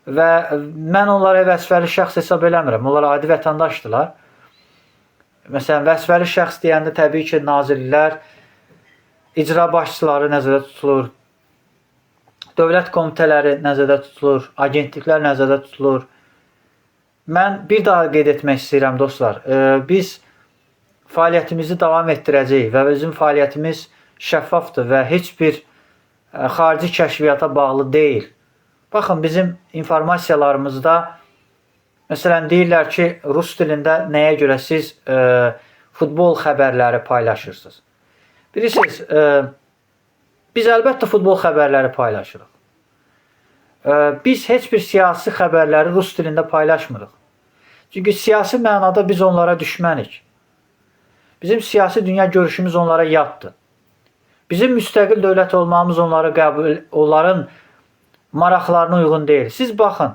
[SPEAKER 1] Və mən onlara vəzifəli şəxs hesab eləmirəm. Onlar adi vətəndaşdırlar. Məsələn, vəzifəli şəxs deyəndə təbii ki, nazirliklər, icra başçıları nəzərdə tutulur, dövlət komitələri nəzərdə tutulur, agentliklər nəzərdə tutulur. Mən bir daha qeyd etmək istəyirəm dostlar. Biz fəaliyyətimizi davam etdirəcəyik və bizim fəaliyyətimiz şəffafdır və heç bir xarici kəşfiyyata bağlı deyil. Baxın, bizim informasiyalarımızda məsələn deyirlər ki, rus dilində nəyə görə siz futbol xəbərləri paylaşırsınız? Bilirsiniz, biz əlbəttə futbol xəbərləri paylaşırıq. Biz heç bir siyasi xəbərləri rus dilində paylaşmırıq. Çünki siyasi mənada biz onlara düşmənik. Bizim siyasi dünya görüşümüz onlara yaddır. Bizim müstəqil dövlət olmamız onlara qəbul, onların maraqlarına uyğun deyil. Siz baxın,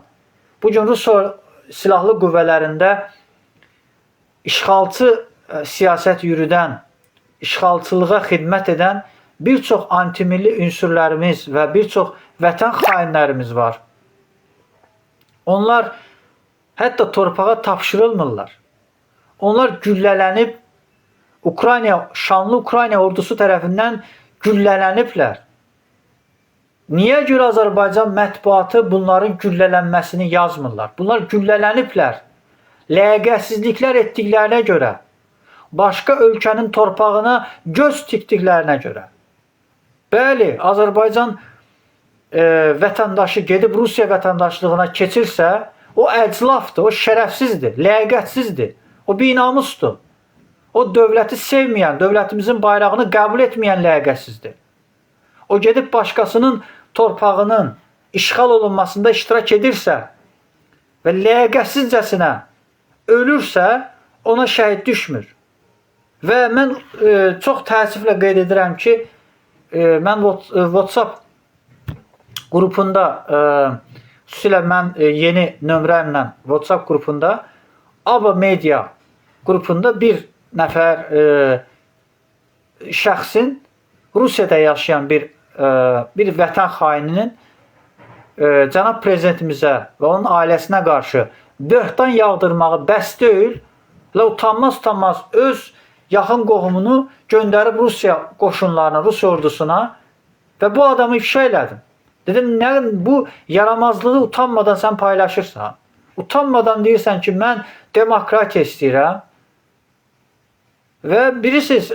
[SPEAKER 1] bugün Rus silahlı qüvvələrində işğalçı siyasət yürüdən, işğalçılığa xidmət edən bir çox antimilli ünsürlərimiz və bir çox vətən xainlərimiz var. Onlar hətta torpağa tapşırılmırlar. Onlar güllələnib Ukrayna, şanlı Ukrayna ordusu tərəfindən güllələniblər. Niyə görə Azərbaycan mətbuatı bunların güllələnməsini yazmırlar? Bunlar güllələniblər. Ləyaqətsizliklər etdiklərinə görə, başqa ölkənin torpağına göz tikdiklərinə görə. Bəli, Azərbaycan vətəndaşı gedib Rusiya vətəndaşlığına keçirsə, o əclafdır, o şərəfsizdir, ləyaqətsizdir, o binamusdur. O dövləti sevməyən, dövlətimizin bayrağını qəbul etməyən ləyaqətsizdir. O gedib başqasının torpağının işğal olunmasında iştirak edirsə və ləyaqətsizcəsinə ölürsə, ona şəhid düşmür. Və mən çox təəssüflə qeyd edirəm ki, mən WhatsApp qrupunda, xüsusilə mən yeni nömrəmlə WhatsApp qrupunda, ABA Media qrupunda bir nəfər şəxsin Rusiyada yaşayan bir vətən xaininin cənab prezidentimizə və onun ailəsinə qarşı böhtan yağdırmağı bəs deyil, elə utanmaz-utanmaz öz yaxın qohumunu göndərib Rusiya qoşunlarına, Rusiya ordusuna və bu adamı ifşa elədim. Dedim, nə, bu yaramazlığı utanmadan sən paylaşırsan. Utanmadan deyirsən ki, mən demokratiya istəyirəm. Və bilirsiniz,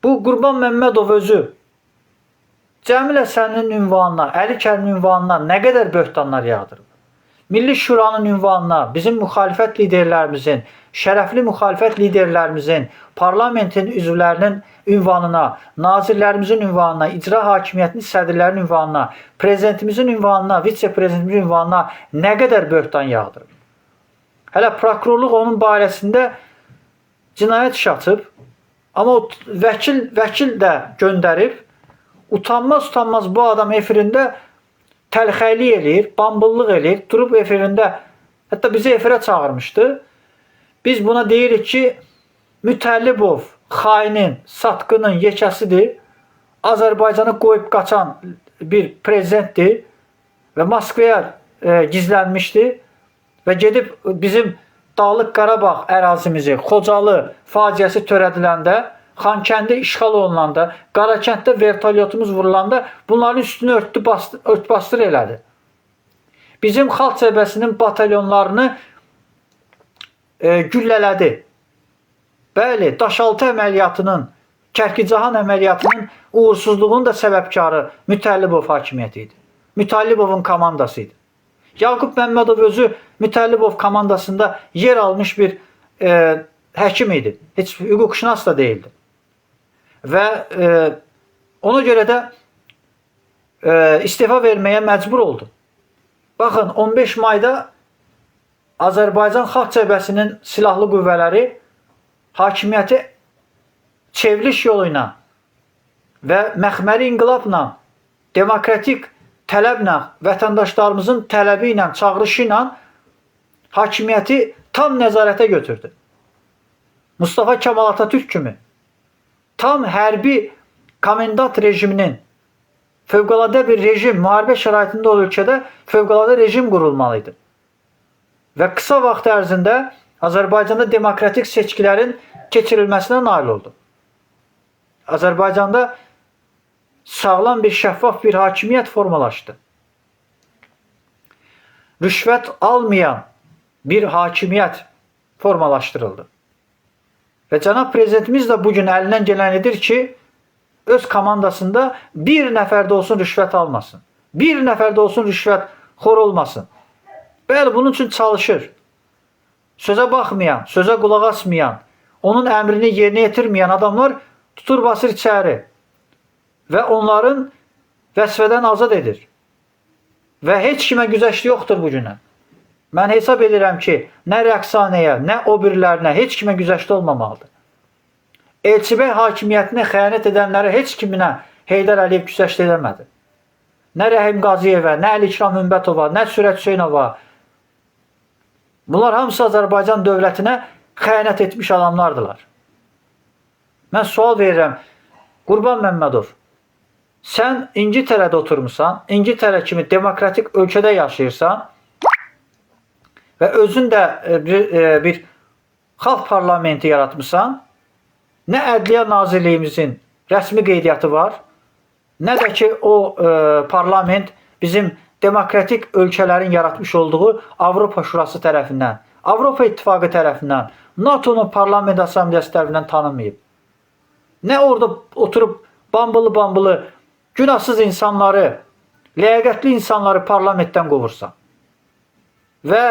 [SPEAKER 1] bu Qurban Məmmədov özü Cəmil Həsəninin ünvanına, Əli Kərimin ünvanına nə qədər böhtanlar yağdırıb. Milli Şuranın ünvanına, bizim müxalifət liderlərimizin, şərəfli müxalifət liderlərimizin, parlamentin üzvlərinin ünvanına, nazirlərimizin ünvanına, icra hakimiyyətinin sədrlərinin ünvanına, prezidentimizin ünvanına, vitse-prezidentimizin ünvanına nə qədər böhtan yağdırıb. Hələ prokurorluq onun barəsində cinayət işi açıb, amma o vəkil də göndərib, utanmaz utanmaz bu adam efirində təlxəylik eləyir, bambıllıq eləyir, durub efirində, hətta bizi efirə çağırmışdı. Biz buna deyirik ki, Mütəllibov xainin, satqının yekəsidir. Azərbaycanı qoyub qaçan bir prezidentdir və Moskvaya gizlənmişdi və gedib bizim Dağlıq Qarabağ ərazimizi, Xocalı faciəsi törədiləndə, Xankəndi işğal olunanda, Qarakənddə vertolyotumuz vurulanda bunların üstünü örtbasdır elədi. Bizim Xalq Cəbhəsinin batalyonlarını güllələdi. Bəli, Daşaltı əməliyyatının, Kərkicahan əməliyyatının uğursuzluğunun da səbəbkarı Mütəllibov hakimiyyəti idi. Mütəllibovun komandası idi. Yaqub Məmmədov özü Mütəllibov komandasında yer almış bir həkim idi. Heç hüquqşünas da deyildi. Və ona görə də istifa verməyə məcbur oldu. Baxın, 15 mayda Azərbaycan Xalq Cəbhəsinin silahlı qüvvələri hakimiyyəti çevriliş yolu ilə və məxməri inqilabla, demokratik tələblə, vətəndaşlarımızın tələbi ilə, çağırışı ilə hakimiyyəti tam nəzarətə götürdü. Mustafa Kemal Atatürk kimi tam hərbi komendant rejiminin fövqəladə bir rejim, müharibə şəraitində o ölkədə fövqəladə rejim qurulmalıydı. Və qısa vaxt ərzində Azərbaycanda demokratik seçkilərin keçirilməsinə nail oldu. Azərbaycanda sağlam bir, şəffaf bir hakimiyyət formalaşdı. Rüşvət almayan bir hakimiyyət formalaşdırıldı. Və cənab prezidentimiz də bugün əlindən gələn edir ki, öz komandasında bir nəfər də olsun rüşvət almasın. Bir nəfər də olsun rüşvət xor olmasın. Bəli, bunun üçün çalışır. Sözə baxmayan, sözə qulaq asmayan, onun əmrini yerinə yetirməyən adamlar tutur basır içəri və onların vəzifədən azad edir. Və heç kimə güzəşti yoxdur bu günə. Mən hesab edirəm ki, nə Rəqsanəyə, nə o birilərinə heç kimə güzəşti olmamalıdır. Elçibəy hakimiyyətinə xəyanət edənlərə heç kiminə Heydər Əliyev güzəşt eləmədi. Nə Rəhim Qazıyevə, nə Əli İkram Hümbətova, nə Sürət Hüseynova. Bunlar hamısı Azərbaycan dövlətinə xəyanət etmiş adamlardılar. Mən sual verirəm, Qurban Məmmədov, sən İngiltərədə oturmusan, İngiltərə kimi demokratik ölkədə yaşayırsan və özün də bir xalq parlamenti yaratmısan. Nə Ədliyyə Nazirliyimizin rəsmi qeydiyyatı var, nə də ki o parlament bizim demokratik ölkələrin yaratmış olduğu Avropa Şurası tərəfindən, Avropa İttifaqı tərəfindən, NATO-nun parlament assambleyası tərəfindən tanınmayıb. Nə orada oturub bambılı-bambılı günahsız insanları, ləyaqətli insanları parlamentdən qovursan və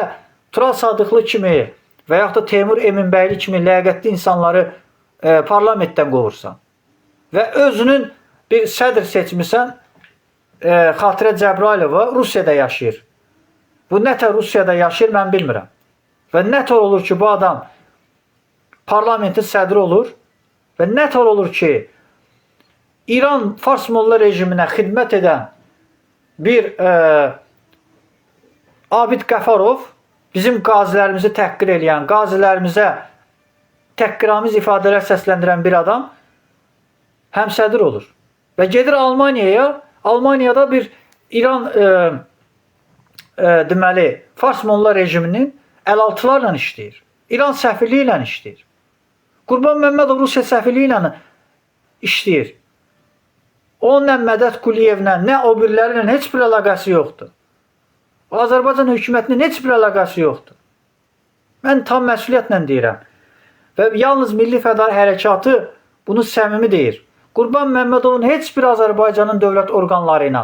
[SPEAKER 1] Tural Sadıqlı kimi və yaxud da Teymur Eminbəyli kimi ləyaqətli insanları parlamentdən qovursan və özünün bir sədr seçmisən, Xatirə Cəbrayılova Rusiyada yaşayır. Bu nətər Rusiyada yaşayır, mən bilmirəm. Və nətər olur ki, bu adam parlamentin sədri olur və nətər olur ki, İran Fars molla rejiminə xidmət edən bir Abid Qəfərov bizim qazilərimizi təhqir eləyən, qazilərimizə təhqiramiz ifadələr səsləndirən bir adam həmsədr olur. Və gedir Almaniyaya. Almaniyada bir İran deməli Fars molla rejiminin əlaltılarla işləyir. İran səfirliyi ilə işləyir. Qurban Məmmədov Rusiya səfirliyi ilə işləyir. Onunla Mədət Quliyevlə, nə o biriləri ilə heç bir əlaqəsi yoxdur. Azərbaycan hökumətinin heç bir əlaqəsi yoxdur. Mən tam məsuliyyətlə deyirəm. Və yalnız Milli Fədai Hərəkatı bunu səmimi deyir. Qurban Məmmədovun heç bir Azərbaycanın dövlət orqanları ilə,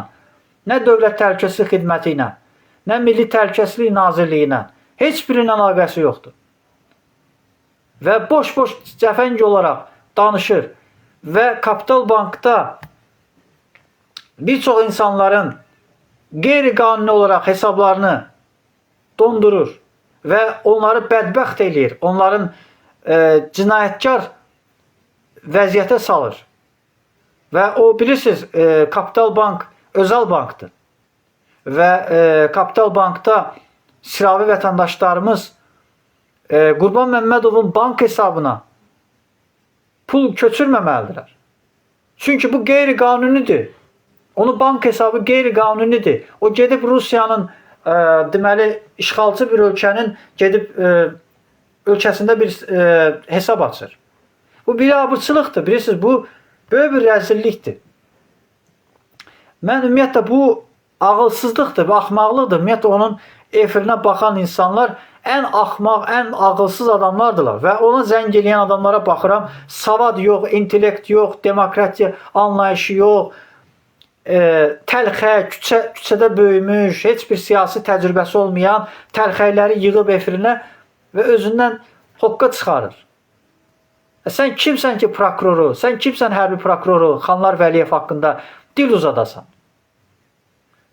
[SPEAKER 1] nə Dövlət Təhlükəsizlik Xidməti ilə, nə Milli Təhlükəsizlik Nazirliyi ilə heç birinin əlaqəsi yoxdur. Və boş-boş cəfəng olaraq danışır və Kapital Bankda bir çox insanların qeyri-qanuni olaraq hesablarını dondurur və onları bədbəxt eləyir. Onların cinayətkar vəziyyətə salır. Və o bilirsiniz, Kapital Bank özəl bankdır. Və Kapital Bankda sıravi vətəndaşlarımız Qurban Məmmədovun bank hesabına pul köçürməməlidirlər. Çünki bu qeyri-qanunidir. Onun bank hesabı qeyri-qanunidir. O gedib Rusiyanın deməli işğalçı bir ölkənin gedib ölkəsində bir hesab açır. Bu bir abırçılıqdır. Bilirsiniz, bu böyük bir rəzillikdir. Mən ümumiyyətlə bu ağılsızlıqdır və axmaqlıqdır. Ümumiyyətlə onun efirinə baxan insanlar ən axmaq, ən ağılsız adamlardılar və ona zəng eləyən adamlara baxıram, savad yox, intellekt yox, demokratiya anlayışı yox, təlxə, küçədə böyümüş, heç bir siyasi təcrübəsi olmayan təlxəyləri yığıb efirinə və özündən hoqqa çıxarır. Sən kimsən ki prokuroru, sən kimsən hərbi prokuroru Xanlar Vəliyev haqqında dil uzadasan?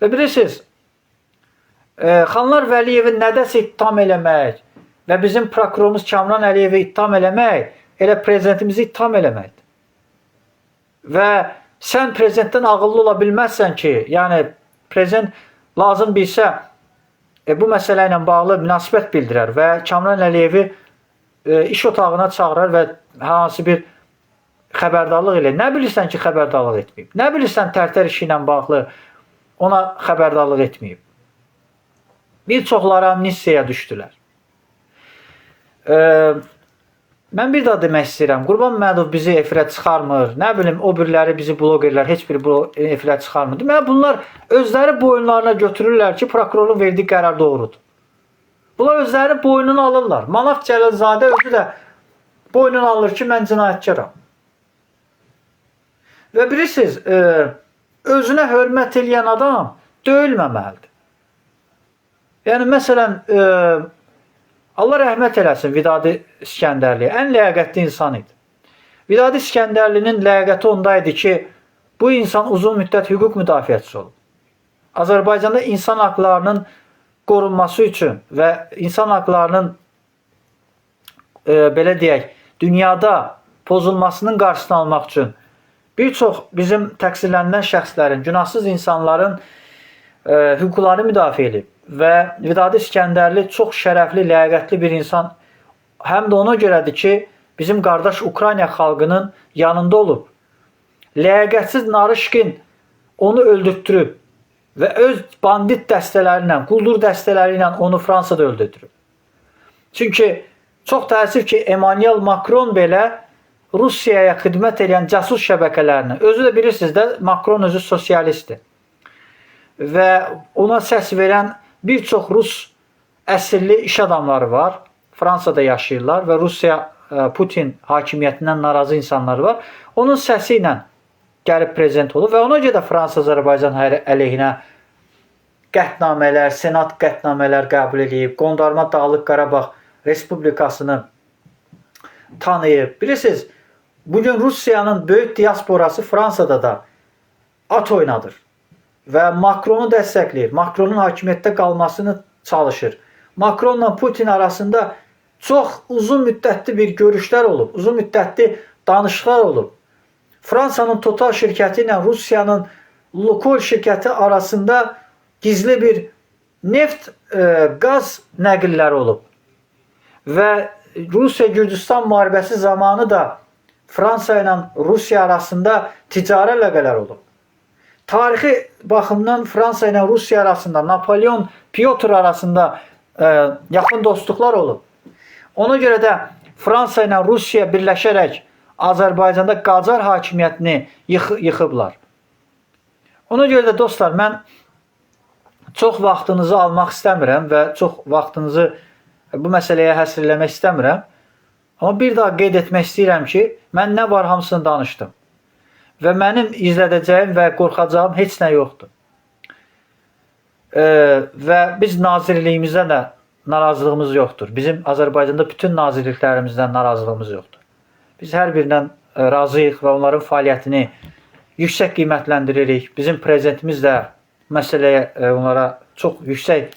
[SPEAKER 1] Və bilirsiniz, Xanlar Vəliyevi nədəsə ittiham eləmək və bizim prokurorumuz Kamran Əliyevi ittiham eləmək, elə prezidentimizi ittiham eləməkdir. Və sən prezidentdən ağıllı ola bilməzsən ki, yəni prezident lazım bilsə bu məsələ ilə bağlı münasibət bildirər və Kamran Əliyevi iş otağına çağırar və hansı bir xəbərdarlıq elə. Nə bilirsən ki, xəbərdarlıq etməyib? Nə bilirsən Tərtər işi ilə bağlı ona xəbərdarlıq etməyib? Bir çoxları amnistiyaya düşdülər. Mən bir daha demək istəyirəm. Qurban Məhəmmədov bizi efirə çıxarmır. Nə bilim, o biriləri bizi blogerlər heç biri efirə çıxarmır. Deməli, bunlar özləri boyunlarına götürürlər ki, prokurorun verdiyi qərar doğrudur. Bunlar özləri boynunu alırlar. Manaf Cəlilzadə özü də boynunu alır ki, mən cinayətkaram. Və bilirsiniz, özünə hörmət eləyən adam döyülməməlidir. Yəni, məsələn, Allah rəhmət eləsin Vidadi İskəndərliyə. Ən ləyaqətli insan idi. Vidadi İskəndərlinin ləyaqəti onda idi ki, bu insan uzun müddət hüquq müdafiəçisi olub. Azərbaycanda insan haqlarının qorunması üçün və insan haqlarının belə deyək, dünyada pozulmasının qarşısını almaq üçün bir çox bizim təqsirlənilən şəxslərin, günahsız insanların hüquqlarını müdafiə edib. Və Vidadi İskəndərli çox şərəfli, ləyaqətli bir insan. Həm də ona görədir ki, bizim qardaş Ukrayna xalqının yanında olub. Ləyaqətsiz Narışkin onu öldürtdürüb və öz bandit dəstələri ilə, quldur dəstələri ilə onu Fransada öldürtdürüb. Çünki çox təəssüf ki, Emmanuel Macron belə Rusiyaya xidmət edən casus şəbəkələrini, özü də bilirsiniz də, Macron özü sosialistdir. Və ona səs verən bir çox Rus əsilli iş adamları var. Fransada yaşayırlar və Rusiya Putin hakimiyyətindən narazı insanlar var. Onun səsi ilə gəlib prezident olub və ona görə də Fransa Azərbaycan əleyhinə qətnamələr, senat qətnamələr qəbul edib, Qondarma Dağlıq Qarabağ Respublikasını tanıyıb. Bilirsiniz, bugün Rusiyanın böyük diasporası Fransada da at oynadır və Makronu dəstəkləyir. Makronun hakimiyyətdə qalmasını çalışır. Makronla Putin arasında çox uzun müddətli bir görüşlər olub, uzun müddətli danışıqlar olub. Fransanın Total şirkəti ilə Rusiyanın Lukoil şirkəti arasında gizli bir neft, qaz nəqilləri olub. Və Rusiya-Gürcüstan müharibəsi zamanı da Fransa ilə Rusiya arasında ticari əlaqələr olub. Tarixi baxımdan Fransa ilə Rusiya arasında, Napolyon, Piotr arasında yaxın dostluqlar olub. Ona görə də Fransa ilə Rusiya birləşərək Azərbaycanda Qacar hakimiyyətini yıxıblar. Ona görə də dostlar, mən çox vaxtınızı almaq istəmirəm və çox vaxtınızı bu məsələyə həsr eləmək istəmirəm. Amma bir daha qeyd etmək istəyirəm ki, mən nə var hamısını danışdım. Və mənim izlədəcəyim və qorxacağım heç nə yoxdur. Və biz nazirliyimizdə də narazılığımız yoxdur. Bizim Azərbaycanda bütün nazirliklərimizdən narazılığımız yoxdur. Biz hər birindən razıyıq və onların fəaliyyətini yüksək qiymətləndiririk. Bizim prezidentimiz də məsələyə onlara çox yüksək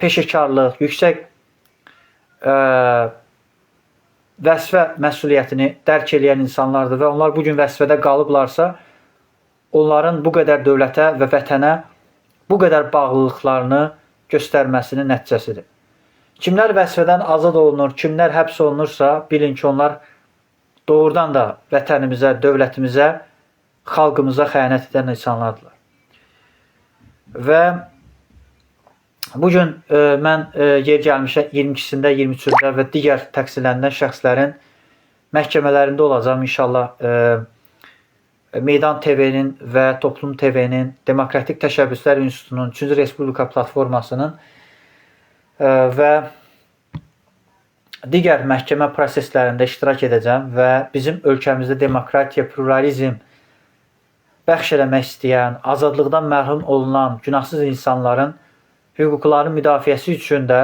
[SPEAKER 1] peşəkarlıq, yüksək vəzifə məsuliyyətini dərk eləyən insanlardır və onlar bu gün vəzifədə qalıblarsa, onların bu qədər dövlətə və vətənə bu qədər bağlılıqlarını göstərməsinin nəticəsidir. Kimlər vəzifədən azad olunur, kimlər həbs olunursa, bilin ki, onlar doğrudan da vətənimizə, dövlətimizə, xalqımıza xəyanət edən insanlardırlar. Və Bugün mən yer gəlmişə 22-sində, 23-ündə və digər təqsirləndirilən şəxslərin məhkəmələrində olacağam inşallah. Meydan TV-nin və Toplum TV-nin, Demokratik Təşəbbüslər İnstitutunun, 3-cü Respublika platformasının və digər məhkəmə proseslərində iştirak edəcəm və bizim ölkəmizdə demokratiya, pluralizm bəxş eləmək istəyən, azadlıqdan məhrum olunan günahsız insanların hüquqlarının müdafiəsi üçün də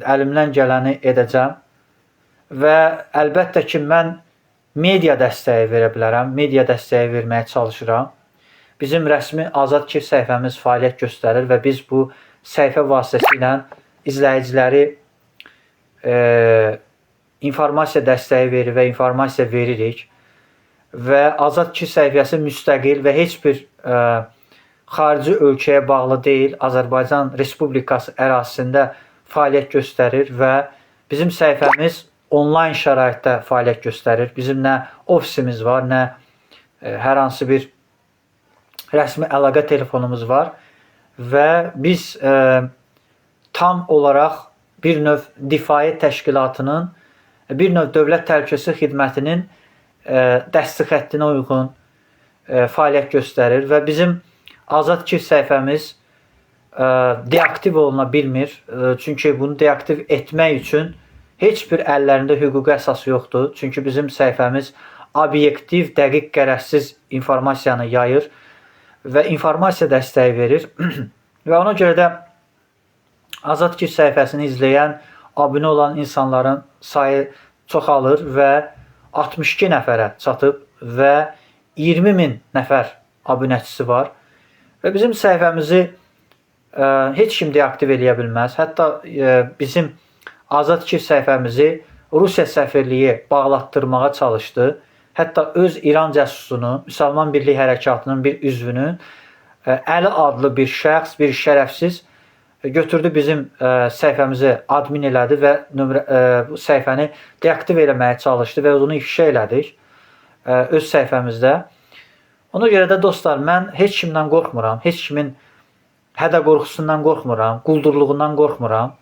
[SPEAKER 1] əlimdən gələni edəcəm. Və əlbəttə ki, mən media dəstəyi verə bilərəm, media dəstəyi verməyə çalışıram. Bizim rəsmi Azad Kif səhifəmiz fəaliyyət göstərir və biz bu səhifə vasitəsilə izləyiciləri informasiya dəstəyi verir və informasiya veririk. Və Azad Kif səhifəsi müstəqil və heç bir xarici ölkəyə bağlı deyil, Azərbaycan Respublikası ərazisində fəaliyyət göstərir və bizim səhifəmiz onlayn şəraitdə fəaliyyət göstərir. Bizim nə ofisimiz var, nə hər hansı bir rəsmi əlaqə telefonumuz var və biz tam olaraq bir növ difai təşkilatının, bir növ dövlət təhlükəsizlik xidmətinin dəsti xəttinə uyğun fəaliyyət göstərir və bizim Azad Kif səhifəmiz deaktiv oluna bilmir. Çünki bunu deaktiv etmək üçün heç bir əllərində hüquqi əsas yoxdur. Çünki bizim səhifəmiz obyektiv, dəqiq, qərəzsiz informasiyanı yayır və informasiya dəstəyi verir. Və ona görə də Azad Kif səhifəsini izləyən, abunə olan insanların sayı çoxalır və 62 nəfərə çatıb və 20 min nəfər abunəçisi var. Və bizim səhifəmizi heç kim deaktiv eləyə bilməz. Hətta bizim Azad Kif səhifəmizi Rusiya səfirliyi bağlatdırmağa çalışdı. Hətta öz İran cəsusunu, Müsəlman Birliyi Hərəkatının bir üzvünü, Əli adlı bir şəxs, bir şərəfsiz götürdü bizim səhifəmizi admin elədi və bu səhifəni deaktiv eləməyə çalışdı və onu ifşa elədik öz səhifəmizdə. Ona görə də dostlar, mən heç kimdən qorxmuram, heç kimin hədə qorxusundan qorxmuram, quldurluğundan qorxmuram,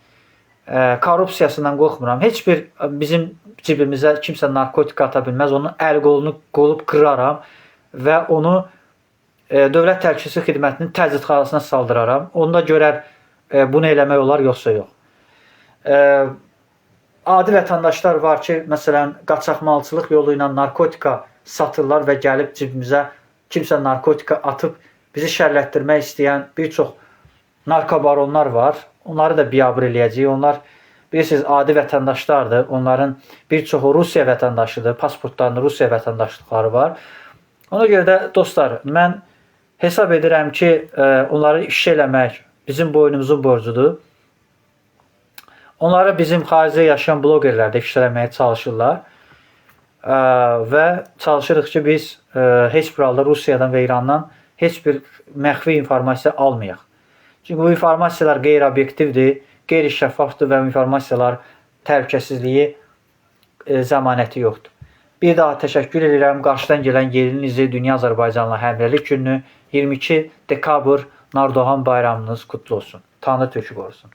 [SPEAKER 1] korrupsiyasından qorxmuram. Heç bir bizim cibimizə kimsə narkotik ata bilməz. Onun əl qolunu qolub qıraram və onu Dövlət Təhlükəsizlik Xidmətinin təzyiqxanasına saldıraram. Onda görər bunu eləmək olar yoxsa yox. Adi vətəndaşlar var ki, məsələn, qaçaqmalçılıq yolu ilə narkotika satırlar və gəlib cibimizə kimsə narkotika atıb bizi şərlətdirmək istəyən bir çox narkobaronlar var. Onları da biabır eləyəcəyik. Onlar bilirsiniz, adi vətəndaşlardır. Onların bir çoxu Rusiya vətəndaşıdır. Pasportlarında Rusiya vətəndaşlıqları var. Ona görə də dostlar, mən hesab edirəm ki, onları ifşa eləmək bizim boynumuzun borcudur. Onları bizim xaricdə yaşayan blogerlər də ifşa eləməyə çalışırlar. Və çalışırıq ki, biz heç bir halda Rusiyadan və İrandan heç bir məxfi informasiya almayaq. Çünki bu informasiyalar qeyri-obyektivdir, qeyri-şəffafdır və informasiyalar təhlükəsizliyi zəmanəti yoxdur. Bir daha təşəkkür edirəm. Qarşıdan gələn yerinizi Dünya Azərbaycanla Həmrəylik gününü 22 dekabr Nardoğan bayramınız qutlu olsun. Tanrı Türkü qorusun.